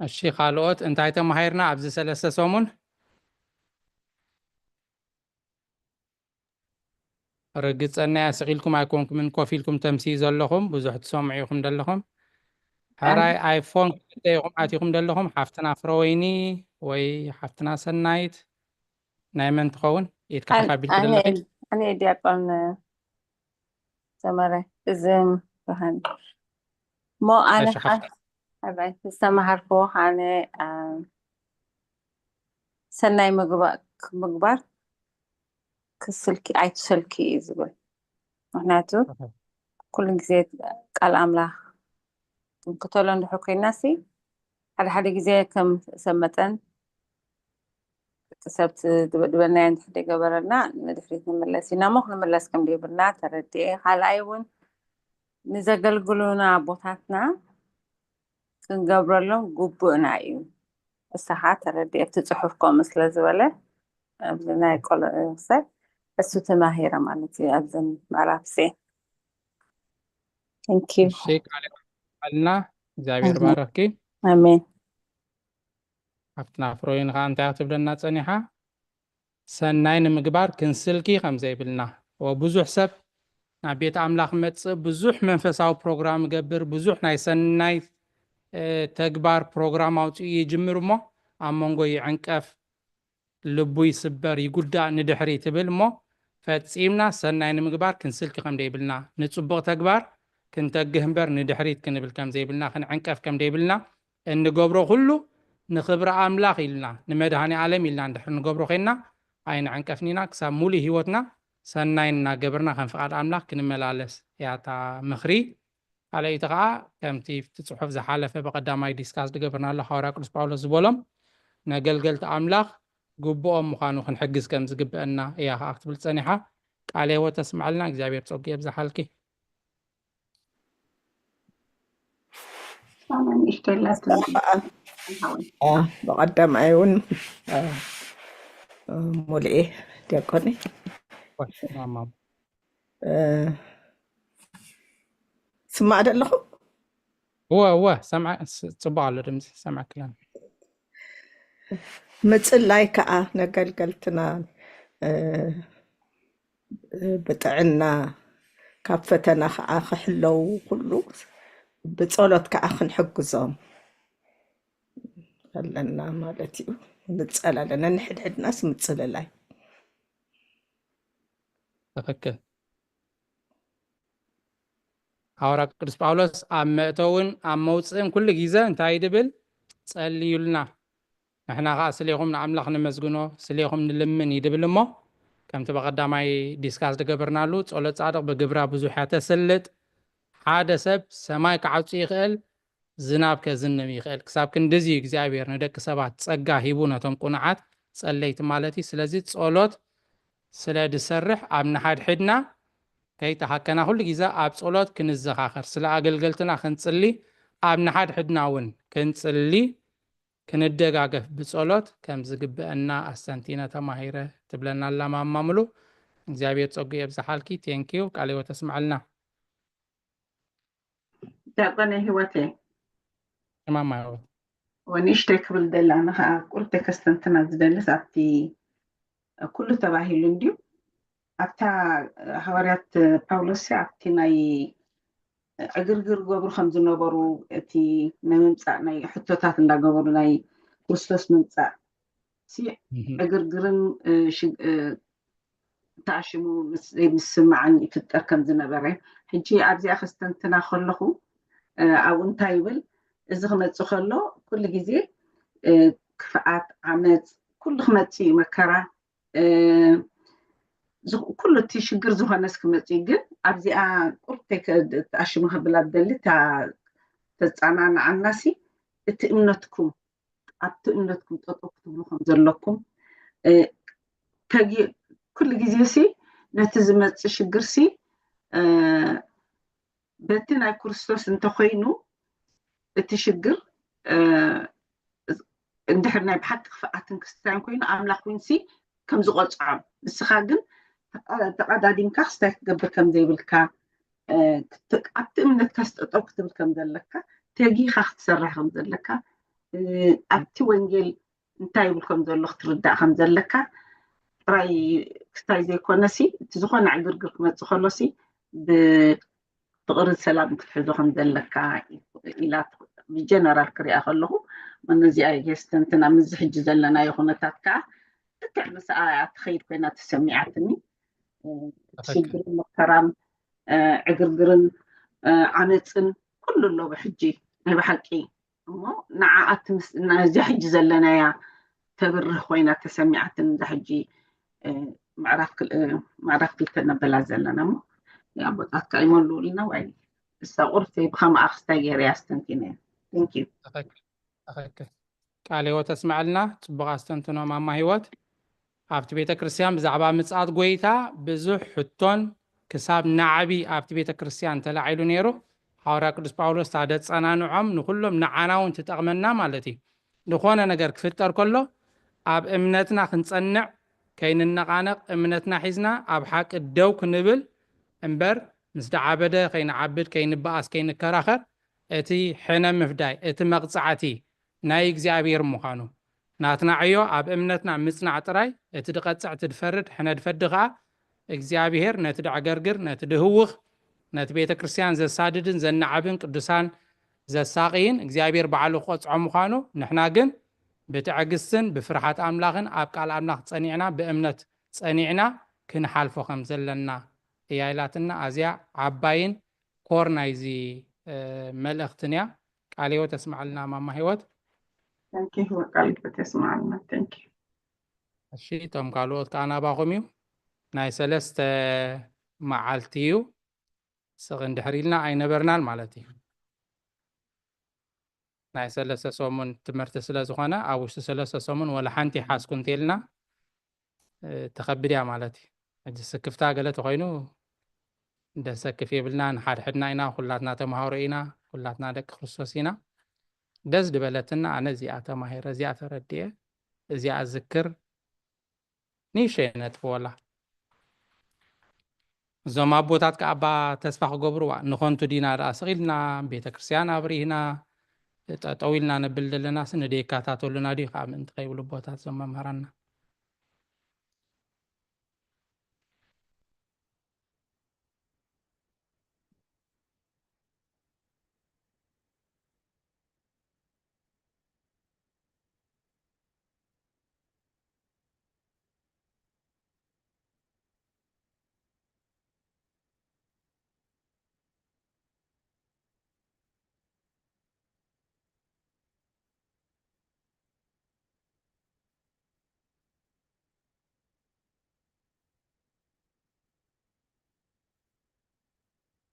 እሺ ካልኦት እንታይ ተማሂርና ኣብዚ ሰለስተ ሰሙን ርግፀና እያ ስቕ ኢልኩም ኣይኮንኩምን ኮፍ ኢልኩም ተምስዩ ዘለኹም ብዙሕ ትሰምዑ ኢኹም ዘለኹም ሕራይ ኣይፎን ክልተ ኢኹም ኣቲኹም ዘለኹም ሓፍትና ፍረወይኒ ወይ ሓፍትና ሰናይት ናይ መን ትኸውን ኢድካ ሓፍ ኣቢልኪ ዘለኺ ኣነ ዲያቆን ሰመረ እዝም ብርሃን እሞ ኣነ ዝተማሃርክዎ ከዓነ ሰናይ ምግባር ክስልኪ ኣይትሰልኪ እዩ ዝብል ምክንያቱ ኩሉ ግዜ ቃል ኣምላኽ ክንክተሎ እንድሕር ኮይና ሲ ሓደ ሓደ ግዜ ከም ሰብ መጠን እቲ ሰብ ድበናዮ እንድሕር ዘይገበረልና ንድሕሪት ንምለስ ኢና እሞ ክንምለስ ከም ዘይብልና ተረዲኤ ካልኣይ እውን ንዘገልግሉና ኣቦታትና ክንገብረሎም ግቡእና እዩ እሳኻ ተረዲኤ እቲ ፅሑፍ ከምኡ ስለ ዝበለ ኣብዚ ናይ ቆልዑ ሰብ እሱ ተማሂረ ማለት እዩ ኣብዚ ምዕራፍ ሲ ቃልና እግዚኣብሔር ባረኪ ኣሜን ኣብትና ፍሮይን ከዓ እንታይ ክትብለና ፀኒሓ ሰናይ ንምግባር ክንስልኪ ከም ዘይብልና ወብዙሕ ሰብ ናብ ቤት ኣምላኽ መጽእ ብዙሕ መንፈሳዊ ፕሮግራም ገብር ብዙሕ ናይ ሰናይ ተግባር ፕሮግራም ኣውፅኡ ይጅምር እሞ ኣብ መንጎ ይዕንቀፍ ልቡ ይስበር ይጉዳእ ንድሕሪ ትብል እሞ ፈጺምና ሰናይ ንምግባር ክንስልኪ ከም ዘይብልና ንጽቡቕ ተግባር ክንተግህ እምበር ንድሕሪት ክንብል ከም ዘይብልና ክንዕንቀፍ ከም ዘይብልና እንገብሮ ኩሉ ንኽብሪ ኣምላኽ ኢልና ንመድሃኒ ኣለም ኢልና እንድሕር ንገብሮ ኮይንና ኣይንዕንቀፍኒና ክሳብ ሙሉእ ህይወትና ሰናይ እናገበርና ከም ፍቓድ ኣምላኽ ክንመላለስ እያ እታ ምኽሪ ካልኣይቲ ከዓ ከምቲ እቲ ፅሑፍ ዝሓለፈ ብቐዳማይ ዲስካስ ዝገበርናሉ ሃዋርያ ቅዱስ ጳውሎስ ዝበሎም ነገልገልቲ ኣምላኽ ግቡኦም ምዃኑ ክንሕግዝ ከም ዝግብአና እያ ከዓ ክትብል ፀኒሓ ቃለ ህይወት ተስምዐልና እግዚኣብሔር ፀጉ የብዝሓልኪ ብቐዳማይ እውን ሙልኤ ዲያቆኒ ስማዕ ዶ ኣለኹም እወ እወ ሰምዐ ጽቡቅ ኣሎ ድምፂ ሰምዐክለን ምፅላይ ከዓ ነገልገልትና ብጥዕና ካብ ፈተና ከዓ ክሕለው ኩሉ ብፀሎት ከዓ ክንሕግዞም ኣለና ማለት እዩ። ንፀላለና ንሕድሕድናስ ምፅልላይ ትክክል ሃዋርያ ቅዱስ ጳውሎስ ኣብ መእተውን ኣብ መውፅእን ኩሉ ግዜ እንታይ ድብል ጸልዩልና ንሕና ከዓ ስሌኹም ንኣምላኽ ንመስግኖ ስሌኹም ንልምን ይድብል እሞ ከምቲ ብቐዳማይ ዲስካስ ዝገበርናሉ ጸሎት ጻድቕ ብግብራ ብዙሕ እያ ተስልጥ ሓደ ሰብ ሰማይ ክዓጹ ይኽእል ዝናብ ከዝንም ይኽእል። ክሳብ ክንድዚ እዩ እግዚኣብሔር ንደቂ ሰባት ጸጋ ሂቡ ነቶም ቁኑዓት ጸለይቲ ማለት እዩ። ስለዚ ጸሎት ስለ ዝሰርሕ ኣብ ንሓድሕድና ከይተሃከና ኩሉ ግዜ ኣብ ጸሎት ክንዘኻኸር፣ ስለ ኣገልገልትና ክንጽሊ፣ ኣብ ንሓድሕድና እውን ክንጽሊ፣ ክንደጋገፍ ብጸሎት ከም ዝግበአና ኣስተንቲነ ተማሂረ ትብለና ኣላ ማማ ሙሉ። እግዚኣብሔር ጸጉ የብዝሓልኪ። ቴንኪዩ። ቃለ ህይወት ተስምዐልና። ዲያቆነ ህይወቴ ማማ ህይወት ወንእሽተይ ክብል ደላ ንኸዓ ቁርተ ከስተንትና ዝደልስ ኣብቲ ኩሉ ተባሂሉ እንድዩ ኣብታ ሃዋርያት ፓውሎስ ኣብቲ ናይ ዕግርግር ገብሩ ከም ዝነበሩ እቲ ናይ ምምፃእ ናይ ሕቶታት እንዳገበሩ ናይ ክርስቶስ ምምፃእ ሲ ዕግርግርን ተኣሽሙ ምስምዓን ይፍጠር ከም ዝነበረ ሕጂ ኣብዚኣ ከስተንትና ከለኹ ኣብኡ እንታይ ይብል እዚ ክመፅእ ከሎ ኩሉ ግዜ ክፍኣት ዓመፅ ኩሉ ክመፅእ እዩ መከራ ኩሉ እቲ ሽግር ዝኾነስ ክመፅእ እዩ ግን ኣብዚኣ ቁርተይ ተኣሽሙ ክብላ ደሊ ተፃናንዓናሲ እቲ እምነትኩም ኣብቲ እምነትኩም ጠጠው ክትብሉ ከም ዘለኩም ኩሉ ግዜ ሲ ነቲ ዝመፅእ ሽግር ሲ በቲ ናይ ክርስቶስ እንተኮይኑ እቲ ሽግር እንድሕር ናይ ብሓቂ ክፍኣትን ክስታይን ኮይኑ ኣምላኽ ኩንሲ ከም ዝቆፅዖም ንስኻ ግን ተቐዳዲምካ ክስታይ ክትገብር ከም ዘይብልካ ኣብቲ እምነትካ ስጠጠው ክትብል ከም ዘለካ ተጊኻ ክትሰርሕ ከም ዘለካ ኣብቲ ወንጌል እንታይ ይብል ከም ዘሎ ክትርዳእ ከም ዘለካ ጥራይ ክስታይ ዘይኮነሲ እቲ ዝኾነ ዕግርግር ክመፅእ ከሎሲ ብፍቕርን ሰላምን ክትሕዞ ከም ዘለካ ኢላ ብጀነራል ክሪኣ ከለኹ ነዚኣ የስተንትና ምስዚ ሕጂ ዘለናዮ ኩነታት ከዓ ልክዕ ምስኣ እያ ትኸይድ ኮይና ተሰሚዓትኒ ሽግርን መከራን ዕግርግርን ዓመፅን ኩሉ ኣሎ ብሕጂ ናይ ብሓቂ እሞ ንዓኣ ነዚኣ ሕጂ ዘለናያ ተብርህ ኮይና ተሰሚዓትን እዛ ሕጂ ምዕራፍ ክልተ ነበላ ዘለና እሞ ኣቦታትካ ይመልኡልና ወይ እሳ ቁርተይ ብኸምኣ ክስታይ ገይረ ኣስተንቲነ thank you ቃለ ህይወት ተስምዐልና። ፅቡቕ ኣስተንትኖ ማማ ህይወት። ኣብቲ ቤተ ክርስቲያን ብዛዕባ ምጽኣት ጎይታ ብዙሕ ሕቶን ክሳብ ናዕቢ ኣብቲ ቤተ ክርስቲያን ተላዒሉ ነይሩ። ሓዋርያ ቅዱስ ጳውሎስ እታ ደጸናንዖም ንኹሎም ንዓና እውን ትጠቕመና ማለት እዩ። ዝኾነ ነገር ክፍጠር ከሎ ኣብ እምነትና ክንጸንዕ ከይንነቓነቕ እምነትና ሒዝና ኣብ ሓቂ ደው ክንብል እምበር ምስ ደዓበደ ከይንዓብድ ከይንበኣስ ከይንከራኸር እቲ ሕነ ምፍዳይ እቲ መቕጻዕቲ ናይ እግዚኣብሔር ምዃኑ ናትና ዕዮ ኣብ እምነትና ምጽናዕ ጥራይ እቲ ድቐጽዕ እቲ ድፈርድ ሕነ ድፈዲ ኸኣ እግዚኣብሔር ነቲ ደዕገርግር ነቲ ድህውኽ ነቲ ቤተ ክርስቲያን ዘሳድድን ዘናዕብን ቅዱሳን ዘሳቕይን እግዚኣብሔር ባዕሉ ክቐጽዖ ምዃኑ ንሕና ግን ብትዕግስትን ብፍርሓት ኣምላኽን ኣብ ቃል ኣምላኽ ጸኒዕና ብእምነት ጸኒዕና ክንሓልፎ ከም ዘለና እያ ኢላትና ኣዝያ ዓባይን ኮር ናይዚ መልእኽትን እያ። ቃለ ህይወት የስምዓልና ማማ ህይወት። Thank you ቃለ ህይወት የስምዓልና። Thank you። እሺ እቶም ካልኦት ከዓ ናባኹም እዩ። ናይ ሰለስተ መዓልቲ እዩ። ስቕ እንድሕር ኢልና ኣይነበርናን ማለት እዩ። ናይ ሰለስተ ሰሙን ትምህርቲ ስለ ዝኾነ ኣብ ውሽጢ ሰለስተ ሰሙን ወላ ሓንቲ ሓዝኩ እንተልና ተኸብድ እያ ማለት እዩ። ሕጂ ስክፍታ ገለ ተኾይኑ ደሰክፍ የብልና። ንሓድሕድና ኢና፣ ኩላትና ተምሃሮ ኢና፣ ኩላትና ደቂ ክርስቶስ ኢና። ደስ ድበለትና ኣነ እዚኣ ተማሂረ፣ እዚኣ ተረድኤ፣ እዚኣ ዝክር ንእሽተይ ነጥፍወላ። እዞም ኣቦታት ከዓ ኣባ ተስፋ ክገብርዋ ንኾንቱ ዲና ደኣ ስቕ ኢልና ቤተ ክርስቲያን ኣብሪህና ጠጠው ኢልና ነብል ዘለና ስንደ ይከታተሉና ድዩ ከዓ ምእንቲ ከይብሉ ኣቦታት እዞም መምህራንና።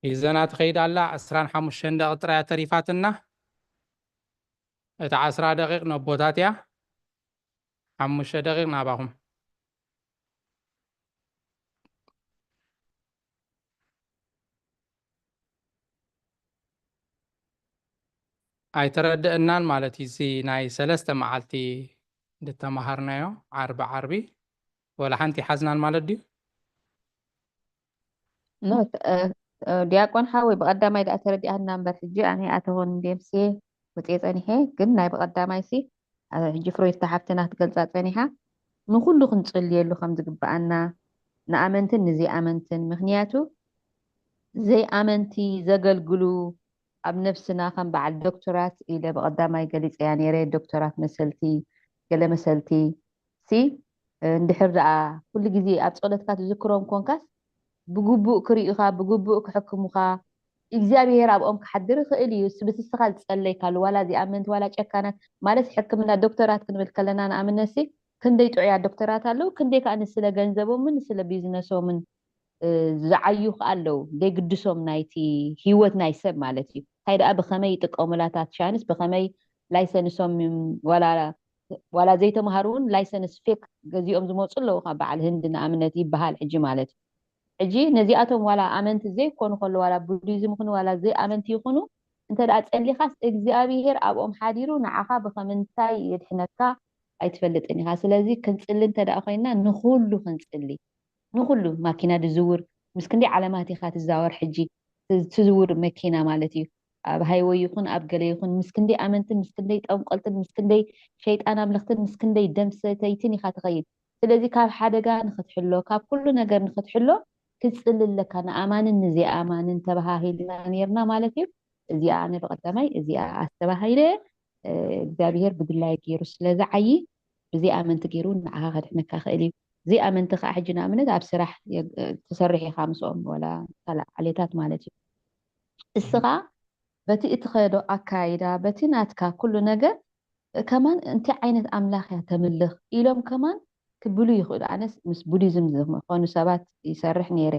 ሒዘና ትኸይድ ኣላ። ዕስራን ሓሙሽተን ደቂ ጥራያ ተሪፋትና። እታ ዓስራ ደቂቕ ነቦታት እያ። ሓሙሽተ ደቂቕ ናባኹም። ኣይተረድእናን ማለት እዩ። እዚ ናይ ሰለስተ መዓልቲ ዝተማሃርናዮ ዓርቢ ዓርቢ ወላ ሓንቲ ሓዝናን ማለት ድዩ? ኖ፣ እ፣ እ፣ ዲያቆን ሓወይ፣ ብቐዳማይ ደኣ ተረዲኣና እምበር፣ ሕጂ ኣነ ኣተኹን ደምስየ ወፅየ ፀኒሐ። ግን ናይ ብቐዳማይ ሲ፣ እ፣ ሕጂ ፍሮይድ ሓፍትና ክትገልፃ ፀኒሓ፣ ንኹሉ ክንፅልየሉ ከም ዝግብኣና፣ ንኣመንትን ንዘይኣመንትን። ምክንያቱ ዘይኣመንቲ ዘገልግሉ ኣብ ነፍስና ከም በዓል ዶክተራት ኢለ ብቐዳማይ ገሊፀያ ነይረ። ዶክተራት መሰልቲ፣ ገለ መሰልቲ ሲ፣ እ፣ እንድሕር ደኣ ኩሉ ግዜ ኣብ ጸሎትካ ትዝክሮም ኮንካስ፣ ብግቡእ ክርእዩኻ፣ ብግቡእ ክሕክሙኻ፣ እግዚኣብሄር ኣብኦም ክሓድር ይኽእል እዩ። ስ-፣ ብስስኻ ዝጸለይካሉ፣ ዋላ ዘይኣመንቲ፣ ዋላ ጨካናት፣ ማለት ሕክምና ዶክተራት ክንብል ከለና፣ ንኣብነት ሲ፣ ክንደይ ጥዑያት ዶክተራት ኣለዉ፣ ክንደይ ከኣ ንስለ ገንዘቦምን ንስለ ቢዝነሶምን፣ እ፣ ዝዓዩ ከኣ ኣለዉ፣ ዘይግድሶም ናይቲ ህይወት ናይ ሰብ ማለት እዩ። እንታይ ደኣ ብኸመይ ይጥቀሙላ እታ ቻንስ፣ ብኸመይ ላይሰንሶም፣ ዋላ፣ ዋላ ዘይተምሃሩ እውን ላይሰንስ ፌክ ገዚኦም ዝመፁ ኣለዉ። ካብ በዓል ህንዲ ንኣብነት ይበሃል ሕጂ ማለት እዩ። ሕጂ ነዚኣቶም ዋላ ኣመንቲ ዘይኮኑ ከለዉ፣ ዋላ ቡዲዝም ይኹኑ ዋላ ዘይኣመንቲ ይኹኑ፣ እንተ ደኣ ጸሊኻስ እግዚኣብሄር ኣብኦም ሓዲሩ ንዓኻ ብኸምንታይ የድሕነካ ኣይትፈልጥን ኢኻ። ስለዚ ክንጽሊ እንተ ደኣ ኮይንና ንኹሉ ክንጽሊ፣ ንኹሉ ማኪና ድዝውር፣ ምስ ክንደይ ዓለማት ኢኻ ትዛወር ሕጂ፣ ት-፣ ትዝውር መኪና ማለት እዩ። ኣብ ሃይወይ ይኹን ኣብ ገለ ይኹን ምስ ክንደይ ኣመንትን ምስ ክንደይ ጠንቆልትን ምስ ክንደይ ሸይጣን ኣምለኽትን ምስ ክንደይ ደም ሰተይትን ኢኻ ትኸይድ። ስለዚ ካብ ሓደጋ ንኽትሕሎ፣ ካብ ኩሉ ነገር ንኽትሕሎ ክትጽሊ ኣለካ። ንኣማንን ንዘይኣማንን ተባሃሂልና ነይርና ማለት እዩ። እዚኣ ኣነ ብቐዳማይ እዚኣ ኣስተባሂለ፣ እ፣ እግዚኣብሄር ብድላይ ገይሩ ስለ ዝዓዪ ብዘይኣመንቲ ገይሩ ንዓኻ ከድሕነካ ክእል እዩ። ዘይኣመንቲ ከዓ ሕጂ ንኣብነት ኣብ ስራሕ የ-፣ እ፣ ትሰርሕ ኢኻ ምስኦም፣ ዋላ ካልእ ዓሌታት ማለት እዩ። እስኻ በቲ እትኸዶ ኣካይዳ፣ በቲ ናትካ ኩሉ ነገር፣ እ፣ ከማን እንታይ ዓይነት ኣምላኽ እያ ተምልኽ ኢሎም ከማን ክብሉ ይኽእሉ። ኣነስ ምስ ቡዲዝም ዝኾኑ ሰባት ይሰርሕ ነይረ።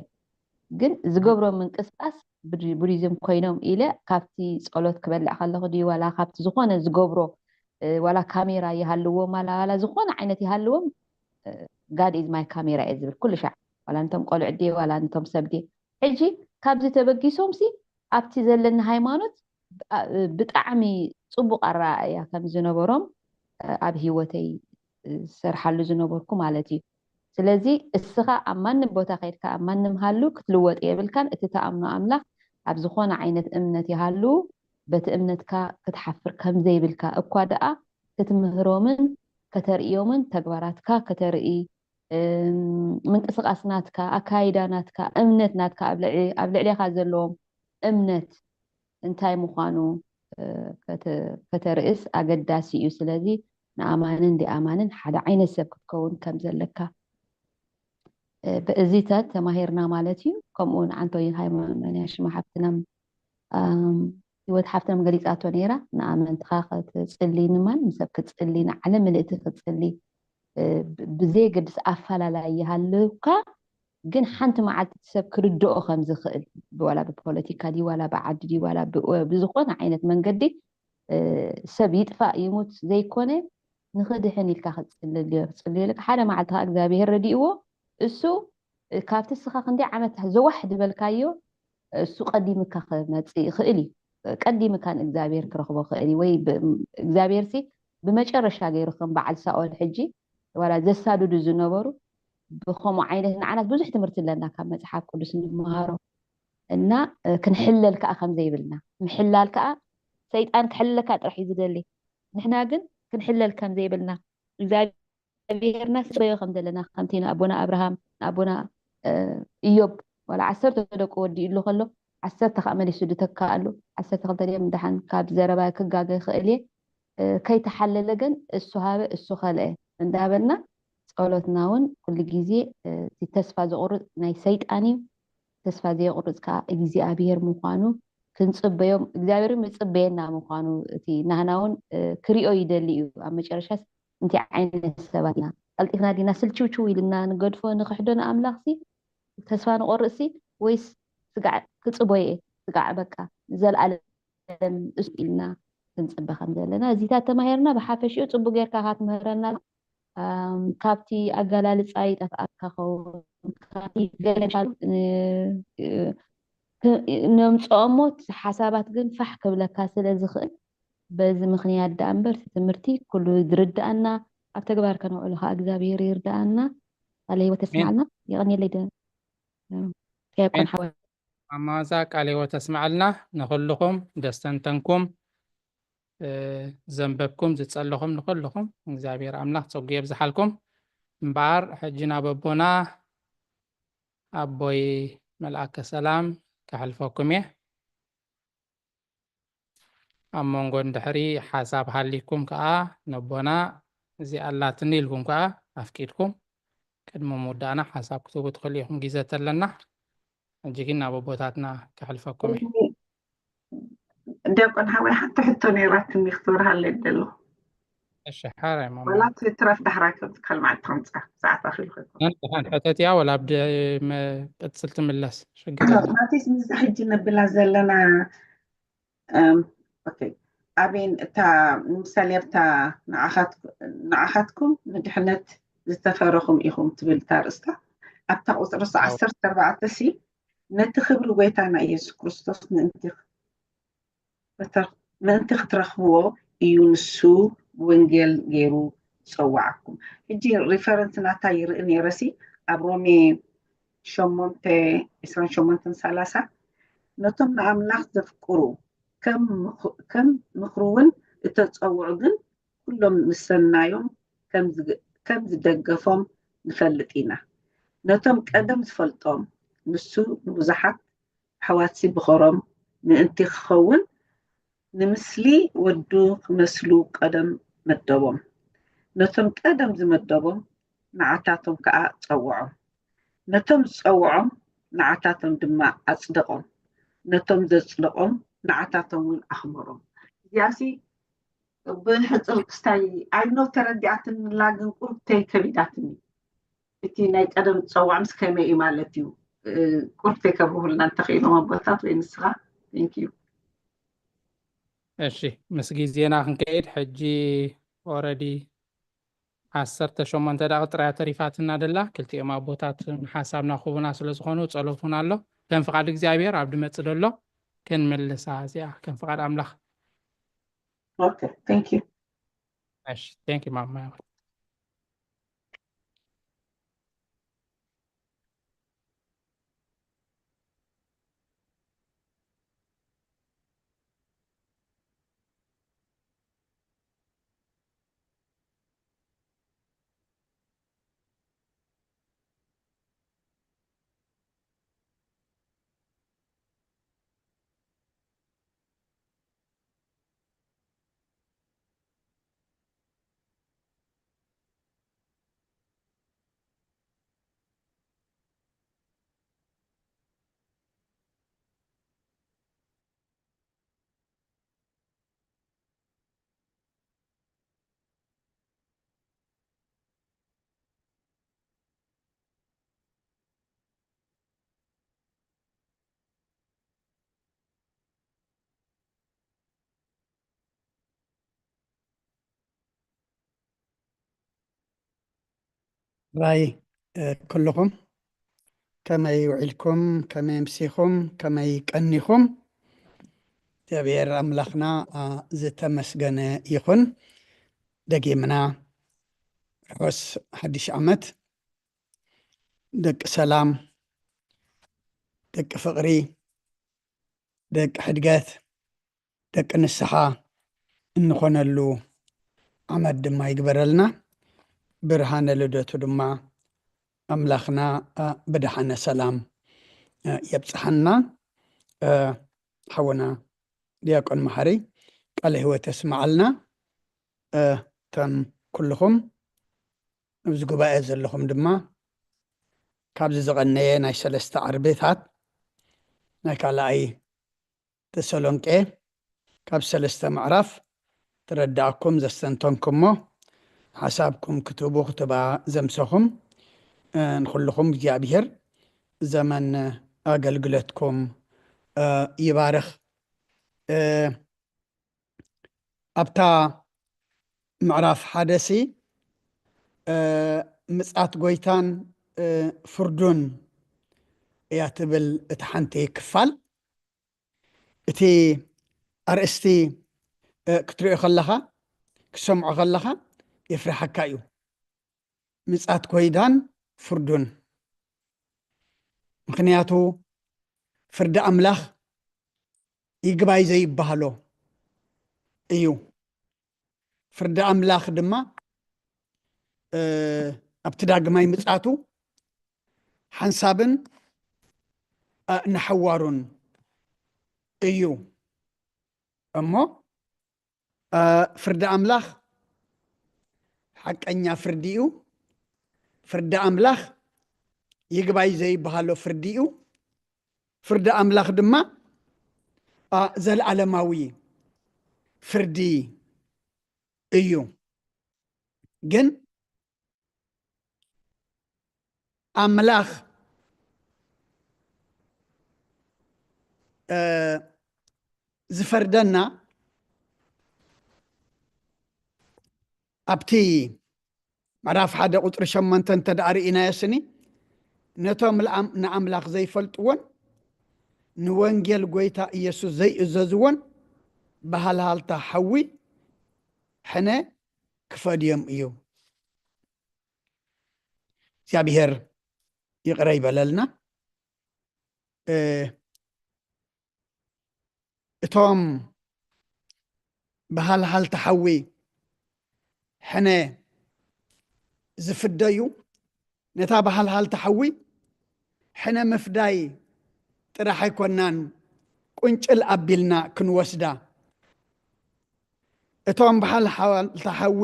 ግን ዝገብሮ ምንቅስቃስ ቡዲ-፣ ቡዲዝም ኮይኖም ኢለ ካብቲ ጸሎት ክበልዕ ከለኹ ድዩ ዋላ ካብቲ ዝኾነ ዝገብሮ፣ እ፣ ዋላ ካሜራ ይሃልዎም ዋላ፣ ዋላ ዝኾነ ዓይነት ይሃልዎም፣ እ፣ God is my camera እየ ዝብል ኩሉ ሻዕ። ዋላ ነቶም ቆልዑ ድየ ዋላ ነቶም ሰብ ድየ። ሕጂ ካብዚ ተበጊሶም ሲ ኣብቲ ዘለኒ ሃይማኖት ብ-፣ እ፣ ብጣዕሚ ጽቡቕ ኣረኣእያ ከም ዝነበሮም፣ እ፣ ኣብ ህይወተይ፣ እ፣ ዝሰርሓሉ ዝነበርኩ ማለት እዩ። ስለዚ እስኻ ኣብ ማንም ቦታ ከይድካ ኣብ ማንም ሃሉ ክትልወጥ የብልካን። እቲ ትኣምኖ ኣምላኽ ኣብ ዝኾነ ዓይነት እምነት ይሃሉ በቲ እምነትካ ክትሓፍር ከም ዘይብልካ እኳ ደኣ ክትምህሮምን ከተርእዮምን ተግባራትካ ከተርኢ፣ እም፣ ምንቅስቃስ ናትካ፣ ኣካይዳ ናትካ፣ እምነት ናትካ ኣብ ልዕ-፣ ኣብ ልዕሌኻ ዘለዎም እምነት እንታይ ምዃኑ፣ እ፣ ከተ-፣ ከተርእስ ኣገዳሲ እዩ። ስለዚ ንኣማንን ደኣማንን ሓደ ዓይነት ሰብ ክትከውን ከም ዘለካ፣ እ፣ ብእዚታት ተማሂርና ማለት እዩ። ከምኡ እውን ዓንቶይን ሃይማኖት መንያ ሽማ ሓፍትናም፣ ኣም፣ ህይወት ሓፍትናም ገሊጻቶ ነይራ። ንኣመንትኻ ክትጽሊ ንማን ንሰብ ክትጽሊ ንዓለም ምልእቲ ክትጽሊ፣ እ፣ ብ-፣ ብዘየገድስ ኣፈላላይ ይሃልውካ፣ ግን ሓንቲ መዓልቲ እቲ ሰብ ክርድኦ ከም ዝኽእል፣ ዋላ ብፖለቲካ ድዩ፣ ዋላ ብዓዲ ድዩ፣ ዋላ ብ-፣ ብዝኾነ ዓይነት መንገዲ፣ እ፣ ሰብ ይጥፋእ ይሙት ዘይኮነ፣ ንኽድሕን ኢልካ ክትጽልል፣ ክትጽልየሉ፣ ሓደ መዓልቲ ኸኣ እግዚኣብሄር ረዲእዎ፣ እሱ፣ እ፣ ካብቲ እስኻ ክንደይ ዓመት ዘዋሕ ዝበልካዮ፣ እሱ ቀዲምካ ክመጽእ ይኽእል እዩ። ቀዲምካ ንእግዚኣብሄር ክረኽቦ ክእል እዩ። ወይ ብ-፣ እግዚኣብሄር ሲ ብመጨረሻ ገይሩ ከም በዓል ሳኦል ሕጂ፣ ዋላ ዘሳድዱ ዝነበሩ፣ ብኸምኡ ዓይነት ንዓናት ብዙሕ ትምህርቲ ኣለና ካብ መጽሓፍ ቅዱስ እንመሃሮ። እና፣ እ፣ ክንሕለል ከኣ ከም ዘይብልና። ምሕላል ከኣ ሰይጣን ክሕልለካ ጥራሕ እዩ ዝደሊ። ንሕና ግን ክንሕለል ከም ዘይብልና፣ እግዚኣብሄርና ስበዮ ከም ዘለና፣ ከምቲ ንኣቦና ኣብርሃም፣ ንኣቦና፣ እ፣ ኢዮብ፣ ዋላ ዓሰርተ ደቁ ወዲኡ ኣሎ ከሎ፣ ዓሰርተ ከኣ መሊሱ ዝተካኣሉ፣ ዓሰርተ ክልተ ድዮም፣ ደሓን ካብ ዘረባ ክጋገ ይኽእል እየ። እ፣ ከይተሓለለ ግን እሱ ሃበ፣ እሱ ኸልአ እንዳበልና፣ ጸሎትና እውን ኩሉ ግዜ፣ እ፣ እቲ ተስፋ ዘቑርጽ ናይ ሰይጣን እዩ። ተስፋ ዘየቑርጽ ከኣ እግዚኣብሄር ምዃኑ ክንጽበዮም፣ እግዚኣብሄር እውን ይጽበየና ምዃኑ፣ እቲ ናህና እውን፣ እ፣ ክሪኦ ይደሊ እዩ። ኣብ መጨረሻስ እንታይ ዓይነት ሰባት ኢና? ቀልጢፍና ዲና ስልችውችው ኢልና ንገድፎ፣ ንኽሕዶ ንኣምላኽሲ? ተስፋ ንቖርጽሲ? ወይስ ስጋዕ ክጽበዮ እየ፣ ስጋዕ በቃ ንዘለኣለም እሱ ኢልና ክንጽበ ከም ዘለና እዚታት ተማሂርና ብሓፈሽኡ ጽቡቅ ጌርካ ካትምህረና። ኣም፣ ካብቲ ኣገላልጻ ይጠፍኣካ ኸውን፣ ካብቲ ገለ ሻል-፣ እ፣ እ፣ ክ-፣ ነምጽኦ እሞ እቲ ሓሳባት ግን ፋሕ ክብለካ ስለ ዝኽእል፣ በዚ ምኽንያት ደኣ እምበር እቲ ትምህርቲ ኩሉ ዝርድኣና፣ ኣብ ተግባር ከነውዕሎ ከኣ እግዚኣብሔር ይርድኣና። ቃለ ህይወት ኣሜን። የስምዓልና። የቐንየለይ ደ-፣ እ፣ ከየቆን ኣሜን። ሓወይ። ማማ ዋዛ ቃለ ህይወት ኣስምዓልና። ንኹልኹም ደስተንተንኩም፣ እ፣ ዘንበብኩም ዝጸለኹም ንኹልኹም እግዚኣብሔር ኣምላኽ ጸጉ የብዝሓልኩም። እምበኣር ሕጂ ናብ ኣቦና ኣቦይ መልኣከ ሰላም ከሕልፈኩም እየ። ኣብ መንጎ እንድሕሪ ሓሳብ ሃሊኩም ከኣ ነቦና እዚኣ ኣላትኒ ኢልኩም ከኣ ኣፍቂድኩም ቅድሚ ምውዳእና ሓሳብ ክትህቡ ትኽእሉ ኢኹም። ግዜ ተለና ሕጂ ግን ናብ ኣቦታትና ከሕልፈኩም እየ። ዲያቆን ሓወይ፣ ሓንቲ ሕቶ ነይራትኒ ክትበርሃለይ ደሎ። እሺ፣ ሓራይ ማማ። ዋላ ትትረፍ ዳሕራይ ከም ካልእ መዓልቲ ከምጻ፣ ሰዓት ኣኺሉ ከይኮነ። ሓንቲ፣ ሓንቲ ሕተት እያ፣ ወላ ኣብ ድ-፣ መ-፣ ቅጽል ትምለስ፣ ሽግር የለን። ማቴስ፣ ምስዛ ሕጂ ነብላ ዘለና፣ እም፣ ኦኬ፣ ኣበይን እታ፣ ንምሳሌ፣ ኣብታ ንዓኻት-፣ ንዓኻትኩም ንድሕነት ዝተፈረኹም ኢኹም ትብል እታ ኣርእስታ፣ ኣብታ ቁጽሪ ኣዎ። ዓሰርተ ኣርባዕተ ሲ፣ ነቲ ክብሪ ጐይታና ኢየሱስ ክርስቶስ ምእንቲ እታ ምእንቲ ክትረኽብዎ እዩ ንሱ ወንጌል ገይሩ ዝጸውዓኩም። ሕጂ ሪፈረንስ ናታ ይርኢ ነይረሲ ኣብ ሮሜ ሸሞንተ፣ ዕስራን ሸሞንተን ሰላሳ፣ ነቶም ንኣምላኽ ዘፍቅሩ ከም ምኽ-፣ ከም ምኽሩ እውን እተጸውዑ ግን ኩሎም ምስ ሰናዮም ከም ዝግ-፣ ከም ዝደገፎም ንፈልጥ ኢና። ነቶም ቀደም ዝፈልጦም ንሱ ንብዙሓት ኣሕዋትሲ ብኸሮም ምእንቲ ክኸውን ንምስሊ ወዱ ክመስሉ ቀደም መደቦም። ነቶም ቀደም ዝመደቦም ንዓታቶም ከኣ ጸውዖም። ነቶም ዝጸውዖም ንዓታቶም ድማ ኣጽደቖም። ነቶም ዘጽደቖም ንዓታቶም እውን ኣኽበሮም። እዚኣሲ ብሕጽር ክስታይ ኣይኖ ተረዲኣትንላ ግን ቁርብተይ ከቢዳትኒ። እቲ ናይ ቀደም ጸዋዕ ምስ ከመይ እዩ ማለት እዩ? እ፣ ቁርብተይ ከብርሁልና እንተኽኢሎም ኣቦታት ወይ ንስኻ። Thank you። እሺ፣ ምስ ግዜና ክንከይድ ሕጂ ኦረዲ ዓሰርተ ሸሞንተ ደቂቕ ጥራይ ተሪፋትና ደላ። ክልቲኦም ኣቦታት ሓሳብና ክህቡና ስለ ዝኾኑ ጸሎት እውን ኣሎ። ከም ፍቓድ እግዚኣብሔር ኣብ ድመጽእ ደሎ ክንምልሳ እዚኣ ከም ፍቓድ ኣምላኽ። ኦኬ፣ thank you። እሺ፣ thank you ማማ። ራይ፣ እ፣ ኩልኹም ከመይ ውዒልኩም፣ ከመይ ኣምሲኹም፣ ከመይ ቀኒኹም? እግዚኣብሔር ኣምላኽና፣ ኣ፣ ዝተመስገነ ይኹን። ደጊምና ርሑስ ሓድሽ ዓመት፣ ደቂ ሰላም፣ ደቂ ፍቕሪ፣ ደቂ ሕድገት፣ ደቂ ንስሓ እንኾነሉ ዓመት ድማ ይግበረልና። ብርሃነ ልደቱ ድማ ኣምላኽና፣ እ፣ ብደሓነ ሰላም፣ እ፣ የብጽሓና። እ፣ ሓውና ዲያቆን መሓሪ ቃለ ህይወት የስምዓልና። እ፣ እቶም ኩልኹም ኣብዚ ጉባኤ ዘለኹም ድማ ካብዚ ዝቐነየ ናይ ሰለስተ ዓርብታት ናይ ካልኣይ ተሰሎንቄ ካብ ሰለስተ ምዕራፍ ትረዳእኩም ዘስተንተንኩሞ ሓሳብኩም ክትህቡ ክትባ ዘምሰኹም፣ እ፣ ንኹልኹም እግዚኣብሔር ዘመን ኣገልግሎትኩም፣ እ፣ ይባርኽ። እ፣ ኣብታ ምዕራፍ ሓደ ሲ ምጻት ጎይታን ፍርዱን እያ ትብል እቲ ሓንቲ ክፋል። እቲ ኣርእስቲ ክትሪኦ ከለኻ፣ ክትሰምዖ ከለኻ የፍርሓካ እዩ። ምጻት ጎይታን ፍርዱን። ምኽንያቱ ፍርዲ ኣምላኽ ይግባይ ዘይበሃሎ እዩ። ፍርዲ ኣምላኽ ድማ ኣብቲ ዳግማይ ምጻቱ ሓንሳብን ንሓዋሩን እዩ። እሞ ፍርዲ ኣምላኽ ሓቀኛ ፍርዲ እዩ። ፍርዲ ኣምላኽ ይግባይ ዘይበሃሎ ፍርዲ እዩ። ፍርዲ ኣምላኽ ድማ ዘለኣለማዊ ፍርዲ እዩ። ግን ኣምላኽ ዝፈርደና ኣብቲ ምዕራፍ ሓደ ቁጽሪ ሸሞንተ እንተ ደኣ ርኢናዮ ስኒ፣ ነቶም ንኣምላኽ ዘይፈልጥዎን ንወንጌል ጎይታ ኢየሱስ ዘይእዘዝዎን ብሃልሃልታ ሓዊ ሕነ ክፈድዮም እዩ። እግዚኣብሔር ይቕረ ይበለልና። እቶም ብሃልሃልታ ሓዊ ሕነ ዝፍደዩ፣ ነታ ብሃልሃልታ ሓዊ ሕነ ምፍዳይ ጥራሕ ኣይኮናን ቁንጭል ኣቢልና ክንወስዳ። እቶም ብሃልሃልታ ሓዊ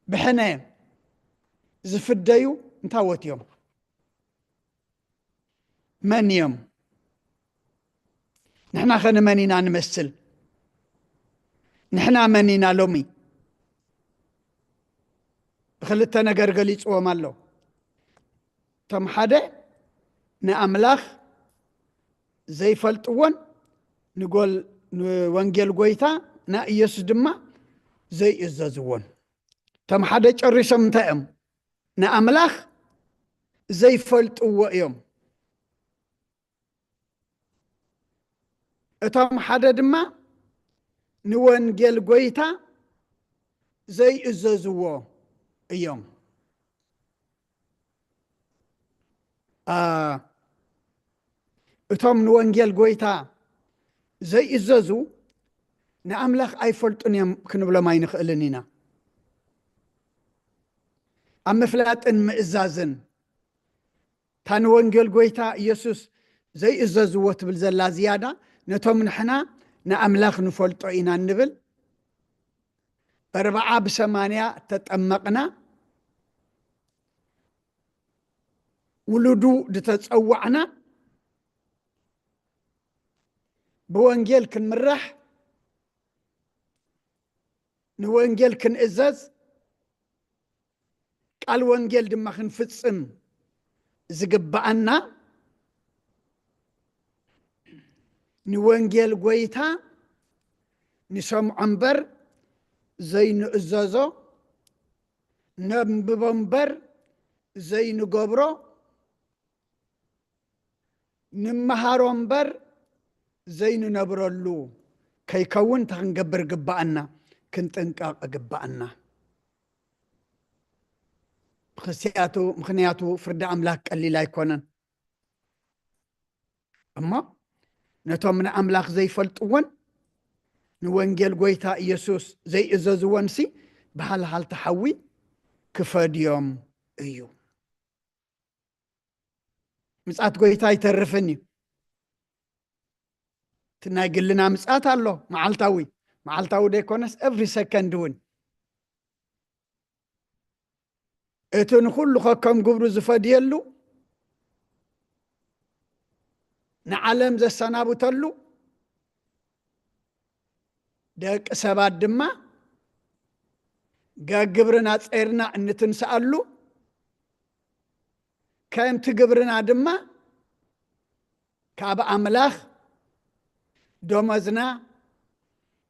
ብሕነ ዝፍደዩ እንታዎት እዮም? መን እዮም? ንሕና ኸ ንመን ኢና ንመስል? ንሕና መን ኢና ሎሚ? ብኽልተ ነገር ገሊጽዎም ኣሎ። እቶም ሓደ ንኣምላኽ ዘይፈልጥዎን ንጎል-፣ ንወንጌል ጎይታ ናይ ኢየሱስ ድማ ዘይእዘዝዎን። እቶም ሓደ ጨሪሶም እንታይ እዮም? ንኣምላኽ ዘይፈልጥዎ እዮም። እቶም ሓደ ድማ ንወንጌል ጎይታ ዘይእዘዝዎ እዮም። ኣ፣ እቶም ንወንጌል ጎይታ ዘይእዘዙ ንኣምላኽ ኣይፈልጡን እዮም ክንብሎም ኣይንኽእልን ኢና። ኣብ ምፍላጥን ምእዛዝን እታ ንወንጌል ጎይታ ኢየሱስ ዘይእዘዝዎ ትብል ዘላ ዝያዳ፣ ነቶም ንሕና ንኣምላኽ ንፈልጦ ኢና እንብል፣ ኣርብዓ ብሰማንያ እተጠመቕና፣ ውሉዱ ዝተጸዋዕና፣ ብወንጌል ክንምራሕ፣ ንወንጌል ክንእዘዝ፣ ቃል ወንጌል ድማ ክንፍጽም ዝግብኣና፣ ንወንጌል ጎይታ ንሰምዖ እምበር ዘይንእዘዞ፣ ነንብቦ እምበር ዘይንገብሮ፣ ንመሃሮ እምበር ዘይንነብረሉ ከይከውን እንታይ ክንገብር ግብኣና? ክንጥንቀቕ ግብኣና። ምኽንያቱ፣ ምኽንያቱ ፍርዲ ኣምላኽ ቀሊል ኣይኮነን። እሞ ነቶም ንኣምላኽ ዘይፈልጥዎን ንወንጌል ጎይታ ኢየሱስ ዘይእዘዝዎንሲ ብሃልሃልታ ሓዊ ክፈድዮም እዩ። ምጽኣት ጎይታ ኣይተርፍን እዩ። እቲ ናይ ግልና ምጽኣት ኣሎ፣ መዓልታዊ፣ መዓልታዊ ዘይኮነስ every second እውን። እቲ ንኹሉ ከከም ግብሩ ዝፈድየሉ፣ ንዓለም ዘሰናብተሉ፣ ደቂ ሰባት ድማ ገግብርና ጸይርና እንትንስኣሉ፣ ከምቲ ግብርና ድማ ካብ ኣምላኽ ደሞዝና፣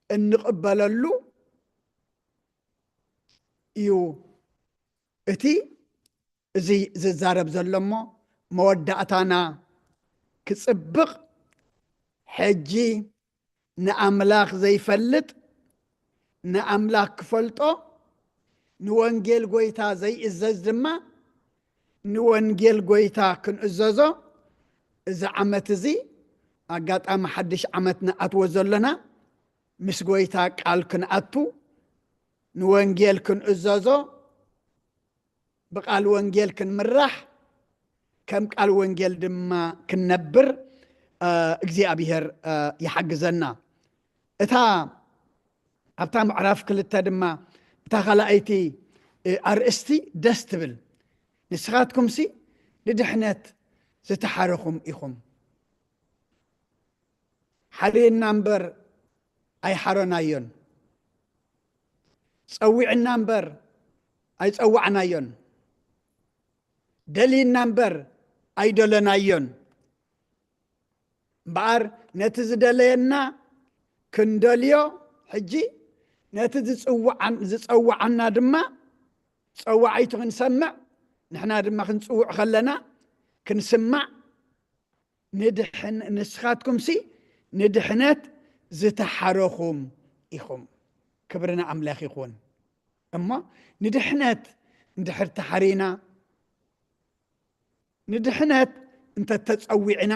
እንቕበለሉ እዩ። እቲ እዚ ዝዛረብ ዘሎ እሞ መወዳእታና ክጽብቕ፣ ሕጂ ንኣምላኽ ዘይፈልጥ ንኣምላኽ ክፈልጦ፣ ንወንጌል ጎይታ ዘይእዘዝ ድማ ንወንጌል ጎይታ ክንእዘዞ፣ እዚ ዓመት እዚ ኣጋጣሚ ሓድሽ ዓመት ንኣትዎ ዘለና፣ ምስ ጎይታ ቃል ክንኣቱ፣ ንወንጌል ክንእዘዞ፣ ብቃል ወንጌል ክንምራሕ፣ ከም ቃል ወንጌል ድማ ክንነብር፣ እ፣ እግዚኣብሔር፣ እ፣ ይሓግዘና። እታ ኣብታ ምዕራፍ ክልተ ድማ እታ ካልኣይቲ፣ እ፣ ኣርእስቲ ደስ ትብል። ንስኻትኩምሲ ንድሕነት ዝተሓረኹም ኢኹም። ሓሪና እምበር ኣይሓረናዮን። ጸዊዕና እምበር ኣይጸዋዕናዮን። ደሊና እምበር ኣይደለናዮን። እምበኣር ነቲ ዝደለየና ክንደልዮ፣ ሕጂ ነቲ ዝጽውዓን-፣ ዝጸውዓና ድማ፣ ጸዋዒቱ ክንሰምዕ፣ ንሕና ድማ ክንጽውዕ ከለና ክንስማዕ፣ ንድሕን-፣ ንስኻትኩምሲ ንድሕነት ዝተሓረኹም ኢኹም። ክብሪ ንኣምላኽ ይኹን። እሞ ንድሕነት እንድሕር ተሓሪና፣ ንድሕነት እንተተጸዊዕና፣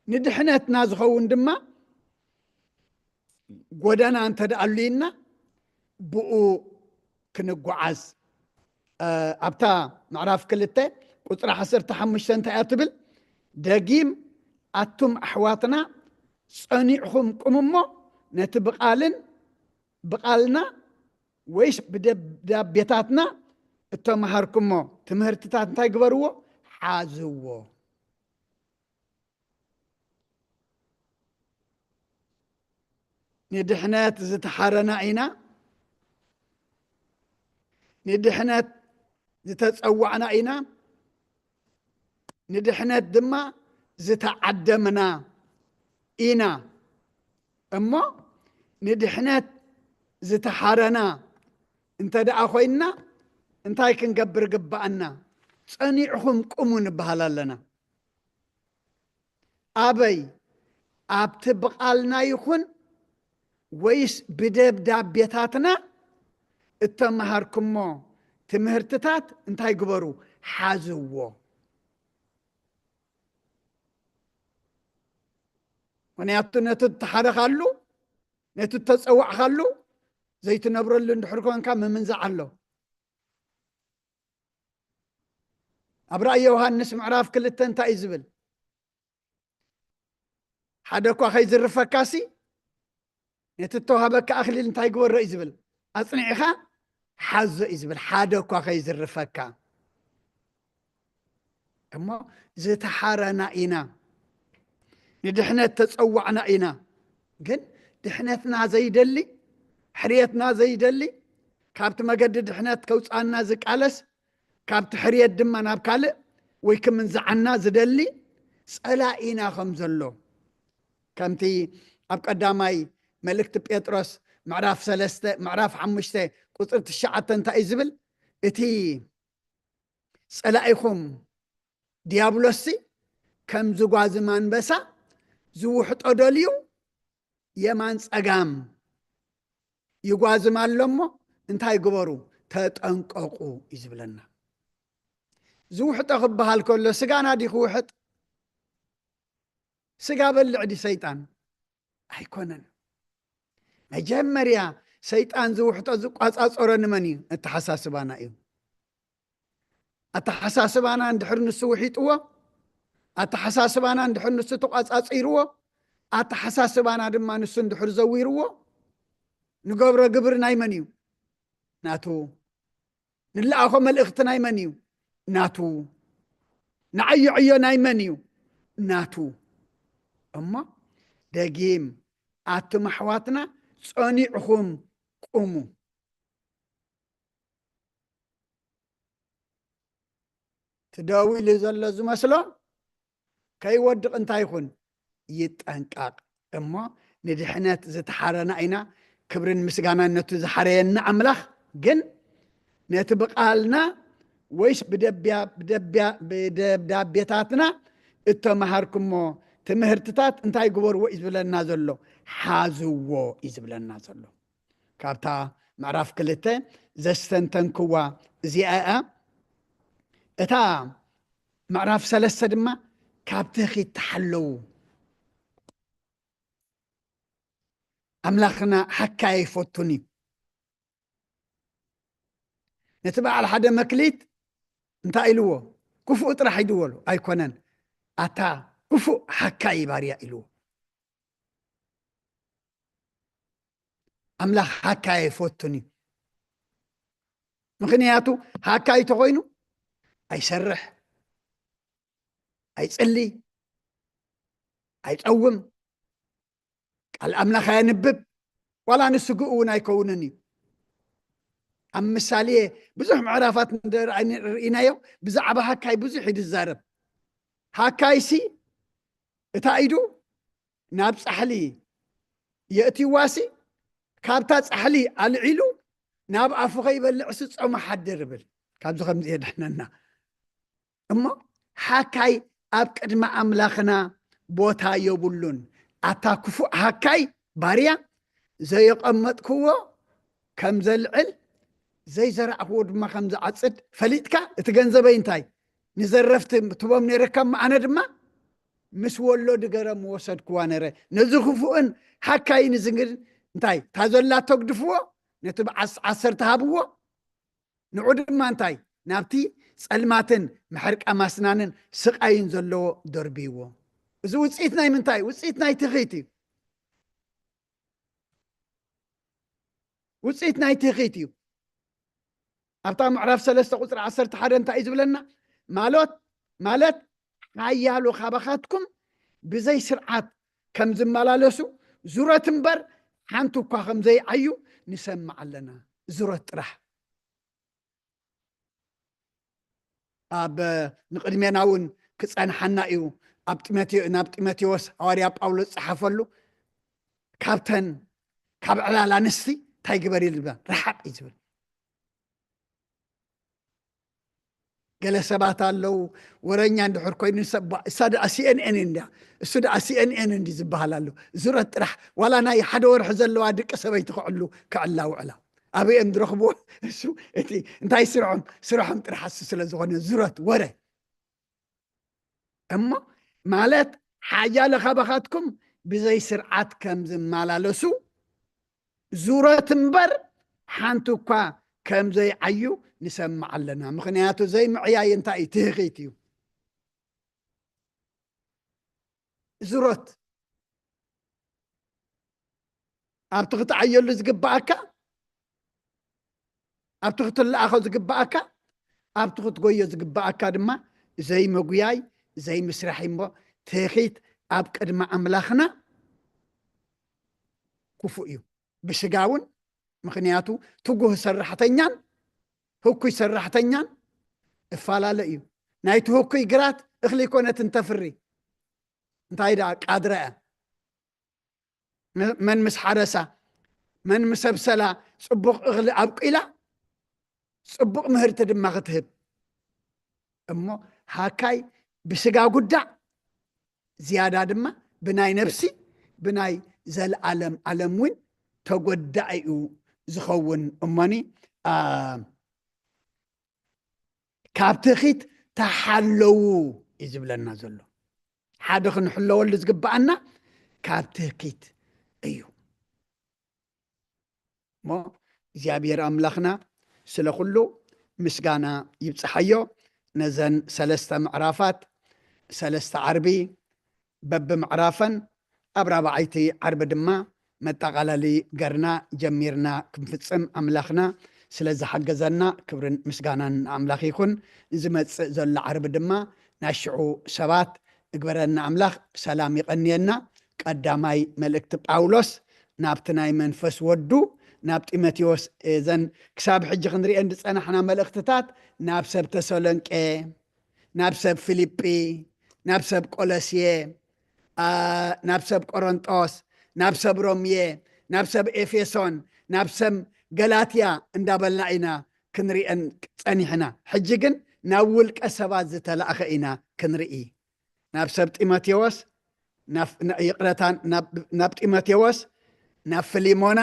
ንድሕነትና ዝኸውን ድማ ጎደና እንተ ደኣ ኣልዩና፣ ብኡ ክንጓዓዝ። እ፣ ኣብታ ምዕራፍ ክልተ ቁጽሪ ዓሰርተ ሓሙሽተ እንታይ እያ ትብል? ደጊም፣ ኣቱም ኣሕዋትና፣ ጸኒዕኹም ቁሙ እሞ፣ ነቲ ብቓልን፣ ብቓልና ወይስ ብደብዳቤታትና እተመሃርኩሞ ትምህርትታት እንታይ ግበርዎ? ሓዝዎ። ንድሕነት ዝተሓረና ኢና። ንድሕነት ዝተጸዋዕና ኢና። ንድሕነት ድማ ዝተዓደምና ኢና። እሞ ንድሕነት ዝተሓረና እንተ ደኣ ኮይንና፣ እንታይ ክንገብር ግባኣና? ጸኒዕኹም ቁሙ ንበሃል ኣለና። ኣበይ? ኣብቲ ብቓልና ይኹን ወይስ ብደብዳቤታትና እተመሃርኩሞ ትምህርትታት እንታይ ግበሩ? ሓዝዎ። ምኽንያቱ ነቲ እተሓረኻሉ፣ ነቲ እተጸዋዕኻሉ ዘይትነብረሉ እንድሕር ኮንካ ምምንዛዕ ኣሎ። ኣብ ራእይ ዮሃንስ ምዕራፍ ክልተ እንታይ እዩ ዝብል? ሓደ እኳ ከይዝርፈካሲ፣ ነቲ እተዋህበካ ኣኽሊል እንታይ ግበሮ እዩ ዝብል? ኣጽኒዕኻ ሓዞ እዩ ዝብል። ሓደ እኳ ከይዝርፈካ። እሞ ዝተሓረና ኢና፣ ንድሕነት ተጸዋዕና ኢና። ግን ድሕነትና ዘይደሊ፣ ሕርየትና ዘይደሊ፣ ካብቲ መገዲ ድሕነት ከውጽኣና ዝቃለስ፣ ካብቲ ሕርየት ድማ ናብ ካልእ ወይ ክምንዝዓና ዝደሊ ጸላኢና ከም ዘሎ፣ ከምቲ ኣብ ቀዳማይ መልእክቲ ጴጥሮስ ምዕራፍ ሰለስተ፣ ምዕራፍ ሓሙሽተ ቁጽሪ ትሽዓተ እንታይ እዩ ዝብል? እቲ ጸላኢኹም ዲያብሎስሲ ከም ዝጓዝም ኣንበሳ ዝውሕጦ ደልዩ የማን ጸጋም ይጓዝም ኣሎ እሞ እንታይ ግበሩ? ተጠንቀቁ እዩ ዝብለና። ዝውሕጦ ክበሃል ከሎ ስጋና ድዩ ክውሕጥ? ስጋ በልዕ ድዩ ሰይጣን? ኣይኮነን። መጀመርያ ሰይጣን ዝውሕጦ ዝቋጻጸሮ ንመን እዩ? ኣተሓሳስባና እዩ። ኣተሓሳስባና እንድሕር ንሱ ውሒጥዎ፣ ኣተሓሳስባና እንድሕር ንሱ ተቋጻጺርዎ፣ ኣተሓሳስባና ድማ ንሱ እንድሕር ዘዊርዎ፣ ንገብሮ ግብሪ ናይ መን እዩ? ናቱ። ንለኣኾ መልእኽቲ ናይ መን እዩ? ናቱ። ንዓዮ ዕዮ ናይ መን እዩ? ናቱ። እሞ ደጊም ኣቱም ኣሕዋትና ጸኒዕኹም ቁሙ። እቲ ደው ኢሉ ዘሎ ዝመስሎ ከይወድቕ እንታይ ይኹን? ይጠንቀቕ። እሞ ንድሕነት ዝተሓረና ኢና። ክብርን ምስጋናን ነቱ ዝሓረየና ኣምላኽ። ግን ነቲ ብቓልና ወይስ ብደብያ-፣ ብደብያ-፣ ብደብዳቤታትና እተመሃርኩሞ ትምህርትታት እንታይ ግበርዎ እዩ ዝብለና ዘሎ? ሓዝዎ እዩ ዝብለና ዘሎ። ካብታ ምዕራፍ ክልተ ዘስተንተንክዋ እዚኣ እያ። እታ ምዕራፍ ሰለስተ ድማ ካብ ትኺት ተሓለዉ። ኣምላኽና ሓካይ ኣይፈቱን እዩ። ነቲ በዓል ሓደ መክሊት እንታይ ኢልዎ? ክፉእ ጥራሕ እዩ ድበሎ ኣይኮነን፣ ኣታ ክፉእ ሓካይ ባርያ ኢልዎ። ኣምላኽ ሓካይ ኣይፈቱን እዩ። ምኽንያቱ ሓካይ ተኾይኑ ኣይሰርሕ፣ ኣይጽሊ፣ ኣይጸውም፣ ቃል ኣምላኽ ኣየንብብ፣ ዋላ ንስግኡ እውን ኣይከውንን እዩ። ኣብ ምሳሌ ብዙሕ ምዕራፋት እንደ ርኣይ-፣ ርኢናዮ፣ ብዛዕባ ሃካይ ብዙሕ እዩ ዝዛረብ። ሃካይሲ እታ ኢዱ ናብ ጻሕሊ የእትዋሲ፣ ካብታ ጻሕሊ ኣልዒሉ ናብ ኣፉ ከይበልዕ እሱ ጾሙ ሓድር ይብል። ካብዚ ከምዚ የድሕነና። እሞ ሓካይ ኣብ ቅድሚ ኣምላኽና ቦታ የብሉን። ኣታ ክፉእ ሓካይ ባርያ፣ ዘየቐመጥክዎ ከም ዘልዕል፣ ዘይዘራእክዎ ድማ ከም ዝዓጽድ ፈሊጥካ፣ እቲ ገንዘበይ እንታይ ንዘረፍቲ ትቦም ነይረካ፣ እሞ ኣነ ድማ ምስ ወሎዲ ገረም ወሰድክዋ ነይረ። ነዚ ክፉእን ሓካይን እዚ ግን እንታይ፣ እታ ዘላቶ ግድፍዎ፣ ነቲ ብዓስ-፣ ዓሰርተ ሃብዎ፣ ንዑ ድማ እንታይ፣ ናብቲ ጸልማትን ምሕርቃ ማስናንን ስቓይን ዘለዎ ደርብይዎ። እዚ ውጽኢት ናይ ምንታይ? ውጽኢት ናይ ትኺት እዩ። ውጽኢት ናይ ትኺት እዩ። ኣብታ ምዕራፍ ሰለስተ ቁጽሪ ዓሰርተ ሓደ እንታይ እዩ ዝብለና? ማሎት-፣ ማለት ሓያሎ ካባኻትኩም ብዘይ ስርዓት ከም ዝመላለሱ፣ ዙረት እምበር ሓንቲ እኳ ከም ዘይዓዩ ንሰምዕ ኣለና። ዙረት ጥራሕ። ኣብ፣ ንቕድሜና እውን ክጸንሓና እዩ። ኣብ ጢሞቴ-፣ ናብ ጢሞቴዎስ ሃዋርያ ጳውሎስ ዝጸሓፈሉ፣ ካብተን፣ ካብ ዕላል ኣንስቲ እንታይ ግበር እዩ ዝብል? ረሓቕ እዩ ዝብል። ገለ ሰባት ኣለዉ፣ ወረኛ እንድሕር ኮይኑ ሰብ፣ እሳ ደኣ ሲ ኤን ኤን እንድያ፣ እሱ ደኣ ሲ ኤን ኤን እንዲ ዝበሃል ኣሎ። ዙረት ጥራሕ፣ ዋላ ናይ ሓደ ወርሒ ዘለዋ ድቂ ሰበይቲ ክዕሉ፣ ክዕላ ውዕላ። ኣበይ እዮም ዝረኽብዎ? እሱ፣ እቲ እንታይ ስርሖም? ስርሖም ጥራሕ እሱ ስለ ዝኾነ ዙረት ወረ። እሞ ማለት ሓያለ ካባኻትኩም ብዘይ ስርዓት ከም ዝመላለሱ፣ ዙረት እምበር ሓንቲ እኳ ከም ዘይዓዩ ንሰምዕ ኣለና። ምኽንያቱ ዘይምዕያይ እንታይ እዩ? ትህኺት እዩ። ዙረት ኣብቲ ክትዓየሉ ዝግብኣካ፣ ኣብቲ ክትለኣኾ ዝግብኣካ፣ ኣብቲ ክትጎዮ ዝግብኣካ ድማ ዘይምጉያይ፣ ዘይምስራሕ እሞ ትህኺት ኣብ ቅድሚ ኣምላኽና ክፉእ እዩ። ብስጋ እውን፣ ምኽንያቱ ትጉህ ሰራሕተኛን ህኩይ ሰራሕተኛን እፈላለ እዩ። ናይቲ ህኩይ ግራት እኽሊ ኮነት እንተፍሪ፣ እንታይ ደኣ ቃድራ እያ። መ-፣ መን ምስ ሓረሳ፣ መን ምስ ኣብሰላ፣ ጽቡቕ እኽሊ ኣብቂላ፣ ጽቡቕ ምህርቲ ድማ ክትህብ። እሞ ሃካይ ብስጋ ጉዳእ፣ ዝያዳ ድማ ብናይ ነፍሲ፣ ብናይ ዘለዓለም ዓለም እውን ተጎዳኢ እዩ ዝኸውን። እሞኒ፣ አ፣ ካብ ትኺት ተሓለዉ እዩ ዝብለና ዘሎ። ሓደ ክንሕለወሉ ዝግብኣና ካብ ትህኪት እዩ። እሞ እግዚኣብሔር ኣምላኽና ስለ ኩሉ ምስጋና ይብጽሓዮ። ነዘን ሰለስተ ምዕራፋት፣ ሰለስተ ዓርቢ በብምዕራፈን፣ ኣብ ራብዓይቲ ዓርቢ ድማ መጠቓለሊ ገርና ጀሚርና ክንፍጽም ኣምላኽና ስለ ዝሓገዘና ክብርን ምስጋናን ንኣምላኽ ይኹን። ንዝመጽእ ዘሎ ዓርቢ ድማ ናይ ሽዑ ሰባት እግበረና ኣምላኽ። ሰላም ይቐንየና። ቀዳማይ መልእክቲ ጳውሎስ ናብቲ ናይ መንፈስ ወዱ ናብ ጢሞቴዎስ፣ እዘን ክሳብ ሕጂ ክንሪአን ዝጸናሕና መልእክትታት ናብ ሰብ ተሰሎንቄ፣ ናብ ሰብ ፊልጲ፣ ናብ ሰብ ቆሎስየ፣ ናብ ሰብ ቆሮንጦስ፣ ናብ ሰብ ሮምየ፣ ናብ ሰብ ኤፌሶን፣ ናብ ሰብ ገላትያ እንዳበልና ኢና ክንሪአን ጸኒሕና። ሕጂ ግን ናብ ውልቀ ሰባት ዝተላእኸ ኢና ክንርኢ። ናብ ሰብ ጢሞቴዎስ፣ ይቅረታ፣ ናብ ጢሞቴዎስ፣ ናብ ፍሊሞና፣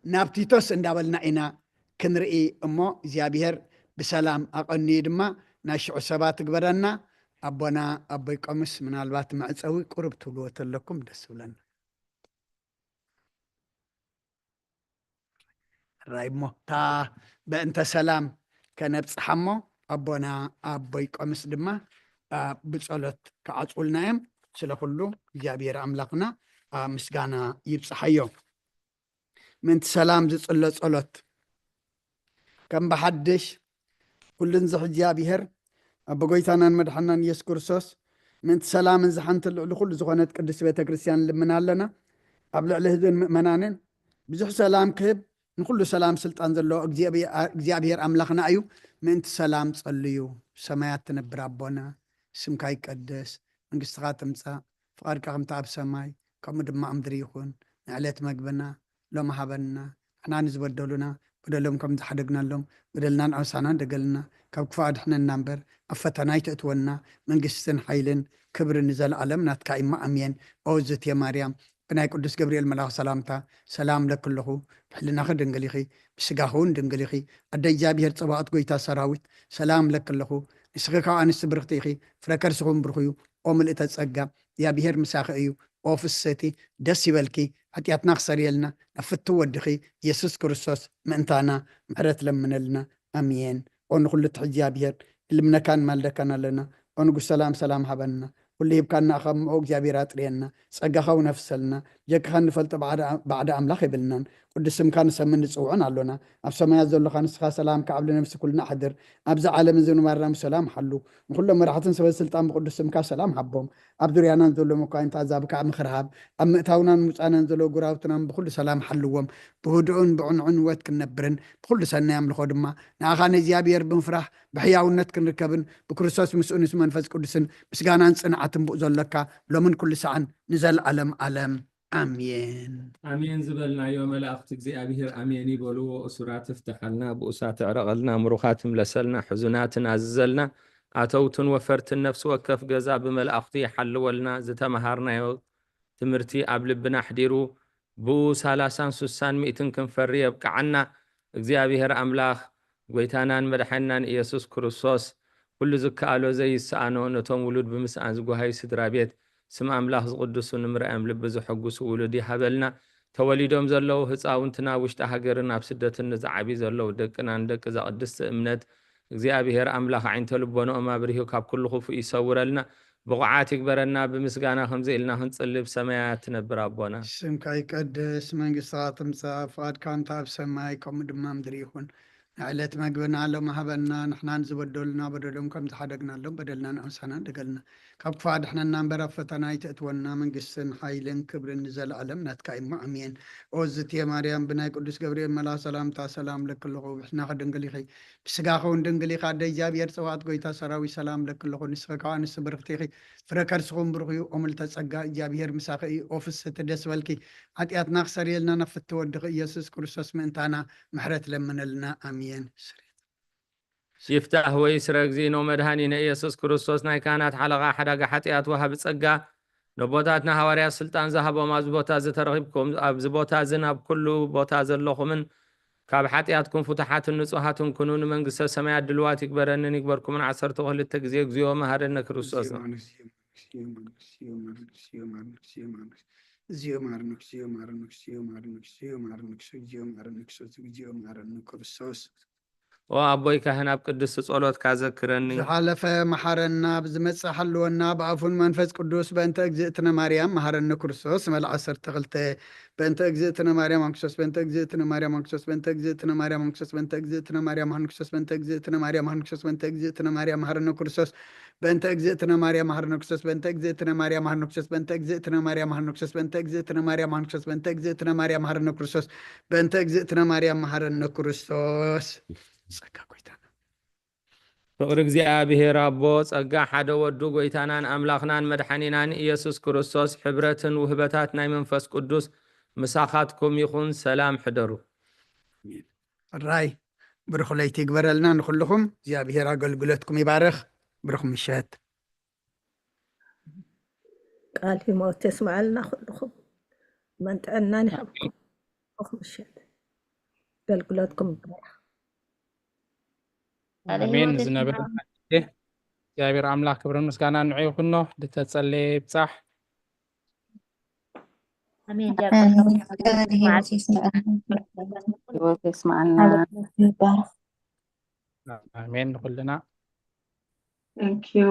ናብ ቲቶስ እንዳበልና ኢና ክንርኢ እሞ እግዚኣብሔር ብሰላም ኣቐንዩ ድማ ናይ ሽዑ ሰባት ትግበረና። ኣቦና ኣቦይ ቆምስ ምናልባት መዕፀዊ ቁሩብ ትብልዎ ተለኩም ደስ ብለና። ራይ እሞ እታ በእንተ ሰላም ከነብፅሓ እሞ ኣቦና ኣቦይ ቆምስ ድማ ብፀሎት ክዓፅውልና እዮም። ስለ ኩሉ እግዚኣብሔር ኣምላኽና ምስጋና ይብፅሓዮ። ምእንቲ ሰላም ዝጽሎ ጸሎት። ከም ብሓድሽ ኩሉን ዝሕ እግዚኣብሔር ኣቦ ጎይታናን መድሓናን ኢየሱስ ክርስቶስ ምእንቲ ሰላምን ዝሓንትን ልዕሊ ኩሉ ዝኾነት ቅድስቲ ቤተ ክርስቲያን ንልምን ኣለና። ኣብ ልዕሊ ህዝብን ምእመናንን ብዙሕ ሰላም ክህብ ንኩሉ ሰላም ስልጣን ዘለዎ እግዚኣብሔር ኣምላኽና እዩ። ምእንቲ ሰላም ጸልዩ። ሰማያት ትነብር ኣቦና ስምካ ይቀደስ፣ መንግስትኻ ትምጻእ፣ ፍቓድካ ከምቲ ኣብ ሰማይ ከምኡ ድማ ኣብ ምድሪ ይኹን። ንዕለት መግብና ሎሚ ሃበና፣ ንሕና ንዝበደሉና በደሎም ከም ዝሓደግናሎም በደልናን ኣበሳናን ደገልና፣ ካብ ክፉእ ኣድሕነና እምበር ኣብ ፈተና ኣይተእትወና፣ መንግስትን ሓይልን ክብርን ንዘለኣለም ናትካ እማ ኣሜን። ኦ ዝትየ ማርያም ብናይ ቅዱስ ገብርኤል መልኣኽ ሰላምታ ሰላም ለኪ ኣለኹ፣ ብሕልናኺ ድንግል ኢኺ፣ ብስጋኺ እውን ድንግል ኢኺ። ኣደ እግዚኣብሔር ጸባኦት ጎይታ ሰራዊት ሰላም ለኪ ኣለኹ፣ ንስኺ ካብ ኣንስቲ ብርኽቲ ኢኺ፣ ፍረ ከርስኹም ብሩኽ እዩ። ኦ ምልእተ ጸጋ እግዚኣብሔር ምሳኺ እዩ። ኦ ፍስህቲ ደስ ይበልኪ፣ ሓጢኣትና ክሰርየልና ናብ ፍትው ወድኺ ኢየሱስ ክርስቶስ ምእንታና ምሕረት ለምነልና። ኣሜን። ኦ ንኹሉ ትሕዚ እግዚኣብሔር ንልምነካን ንማልደካን ኣለና። ኦ ንጉስ ሰላም ሰላም ሃበና። ኩሉ ሂብካና እኻ እሞ እግዚኣብሔር ኣጥርየና። ጸጋኻ እውን ኣፍሰልና። ጀክኻ እንፈልጦ ባዕዲ ኣምላኽ የብልናን። ቅዱስ ስምካ ንሰምን ንጽውዖን ኣሎና። ኣብ ሰማያት ዘሎኻ ንስኻ ሰላም ከዓብ ንነፍሲ ኩልና ኣሕድር። ኣብዚ ዓለም እዚ ንባርና ሰላም ሓሉ። ንኹሎም መራሕትን ሰበ ስልጣን ብቅዱስ ስምካ ሰላም ሃቦም። ኣብ ዙርያናን ዘሎ መኳንንቲ ኣዛብ ከዓ ምኽሪ ሃብ። ኣብ ምእታውናን ምውፃእናን ዘሎ ጉራውትናን ብኩሉ ሰላም ሓልዎም። ብህዱእን ብዕንዑን ህይወት ክንነብርን ብኩሉ ሰናይ ኣምልኾ ድማ ንኣኻ ንእግዚኣብሔር ብምፍራሕ ብሕያውነት ክንርከብን ብክርስቶስ ምስኡ ምስ መንፈስ ቅዱስን ምስጋናን ጽንዓትን ብኡ ዘሎካ ሎምን ኩሉ ሰዓን ንዘለኣለም ኣለም ኣሜን። ኣሜን ዝበልናዮ መላእኽቲ እግዚኣብሔር ኣሜን ይበልዎ። እሱራት እፍትሓልና፣ ብኡሳት እዕረቐልና፣ ምሩኻት እምለሰልና፣ ሕዙናትን ኣዝዘልና፣ ኣተውትን ወፈርትን ነፍሲ ወከፍ ገዛ ብመላእኽቱ ይሓልወልና። ዝተመሃርናዮ ትምህርቲ ኣብ ልብና ኣሕዲሩ ብኡ ሰላሳን ሱሳን ሚእትን ክንፈሪ የብቅዓና። እግዚኣብሔር ኣምላኽ ጎይታናን መድሓናን ኢየሱስ ክርስቶስ ኩሉ ዝከኣሎ ዘይሰኣኖ ነቶም ውሉድ ብምስኣን ዝጓሃዩ ስድራ ቤት ስም ኣምላኽ ዝቕድሱ ንምርኣዮም ልቢ ዘሐጉሱ ውሉድ ይሃበልና። ተወሊዶም ዘለዉ ህፃውንትና ውሽጢ ሃገርን ኣብ ስደትን ንዝዓብዩ ዘለዉ ደቅናን ደቂ እዛ ቅድስቲ እምነት እግዚኣብሔር ኣምላኽ ዓይንተ ልቦንኦም ኣብሪሁ ካብ ኩሉ ክፉእ ይሰውረልና። ብቑዓት ይግበረና። ብምስጋና ከምዚ ኢልና ክንጽሊ ብሰማያት ትነብር ኣቦና። ስምካ ይቀደስ፣ መንግስትኻ ትምጻእ፣ ፍቓድካ እንተ ኣብ ሰማይ ከምኡ ድማ ምድሪ ይኹን። ንዕለት መግብና ሎም ሃበና፣ ንሕናን ዝበደሉና በደሎም ከም ዝሓደግናሎም በደልና ንኣምሳና ደገልና። ካብ ክፉእ ኣድሕነና እምበር ኣብ ፈተና ኣይተእትወና፣ መንግስትን ሓይልን ክብርን ንዘለኣለም ናትካ እሞ ኣሜን። ኦ ዝትየ ማርያም ብናይ ቅዱስ ገብርኤል መልኣኽ ሰላምታ ሰላም ለኪ ኣለኹ፣ ብሕልናኺ ድንግል ኢኺ፣ ብስጋኺ እውን ድንግል ኢኺ። ኣደ እግዚኣብሔር ጸባኦት ጎይታ ሰራዊት ሰላም ለኪ ኣለኹ፣ ንስኺ ካብ ኣንስቲ ብርኽቲ ኢኺ፣ ፍረ ከርስኹም ብሩኽ እዩ። ኦ ምልተ ጸጋ እግዚኣብሔር ምሳኺ እዩ። ኦ ፍስህቲ ደስ በልኪ፣ ሓጢኣትና ክሰርየልና ናብ ፍቲ ወድኺ ኢየሱስ ክርስቶስ ምእንታና ምሕረት ለምነልና። ኣሜን። ይፍታህ ወይ ስረ እግዚእነ መድኃኒነ ኢየሱስ ክርስቶስ ናይ ካህናት ሓለቓ ሓዳጋ ሓጢኣት ወሃቢ ጸጋ ነቦታትና ሃዋርያት ስልጣን ዝሃቦም ኣብዚ ቦታ እዚ ተረኺብኩም ኣብዚ ቦታ እዚ ናብ ኩሉ ቦታ ዘለኹምን ካብ ሓጢኣትኩም ፍቱሓትን ንጹሃትን ኩኑ ንመንግስተ ሰማያት ድልዋት ይግበረንን ይግበርኩምን ዓሰርተ ክልተ ግዜ እግዚኦ መሃረነ ክርስቶስ። ኦ ኣቦይ ካህን ኣብ ቅድስቲ ጸሎትካ ዘክረኒ። ዝሓለፈ መሓረና፣ ብዝመጽእ ሓልወና፣ ብኣፉን መንፈስ ቅዱስ በእንተ እግዝእትነ ማርያም መሓረኒ ክርስቶስ። መል ዓሰርተ ክልተ በእንተ እግዝእትነ ማርያም ኣንክሶስ በእንተ እግዝእትነ ማርያም ኣንክሶስ በእንተ እግዝእትነ ማርያም ኣንክሶስ በእንተ እግዝእትነ ማርያም ኣንክሶስ በእንተ እግዝእትነ ማርያም ኣንክሶስ በእንተ እግዝእትነ ማርያም መሓረኒ ክርስቶስ በእንተ እግዝእትነ ማርያም መሓረነ ክርስቶስ በእንተ እግዝእትነ ማርያም መሓረነ ክርስቶስ በእንተ እግዝእትነ ማርያም መሓረነ ክርስቶስ በእንተ እግዝእትነ ማርያም መሓረነ ክርስቶስ በእንተ እግዝእትነ ማርያም መሓረነ ክርስቶስ በእንተ እግዝእትነ ማርያም መሓረነ ክርስቶስ። ጸጋ ጎይታና ፍቕሪ እግዚኣብሔር ኣቦ፣ ጸጋ ሓደ ወዱ ጎይታናን ኣምላኽናን መድሓኒናን ኢየሱስ ክርስቶስ፣ ሕብረትን ውህበታት ናይ መንፈስ ቅዱስ ምሳኻትኩም ይኹን። ሰላም ሕደሩ። ሕራይ ብሩኽ ለይቲ ይግበረልና ንኹልኹም። እግዚኣብሔር ኣገልግሎትኩም ይባርኽ። ብሩኽ ምሸት። ቃል ህይወት የስምዓልና ኩልኹም። መን ጥዕናን ይሃብኩም። ብሩኽ ምሸት። ኣገልግሎትኩም ይባረኽ። ቃለ ኣሜን። ህይወት ዝነበረ የስምዓልና። እግዚኣብሔር ኣምላኽ ክብርን ምስጋናን ንዑ ይኹኖ። ዝተጸለየ ይብጻሕ። ኣሜን። ኣሜን። ቃለ ህይወት የስምዓልና። ህይወት የስምዓልና። ኣገልግሎት ይባረኽ። ኣሜን ንኹልና። Thank you።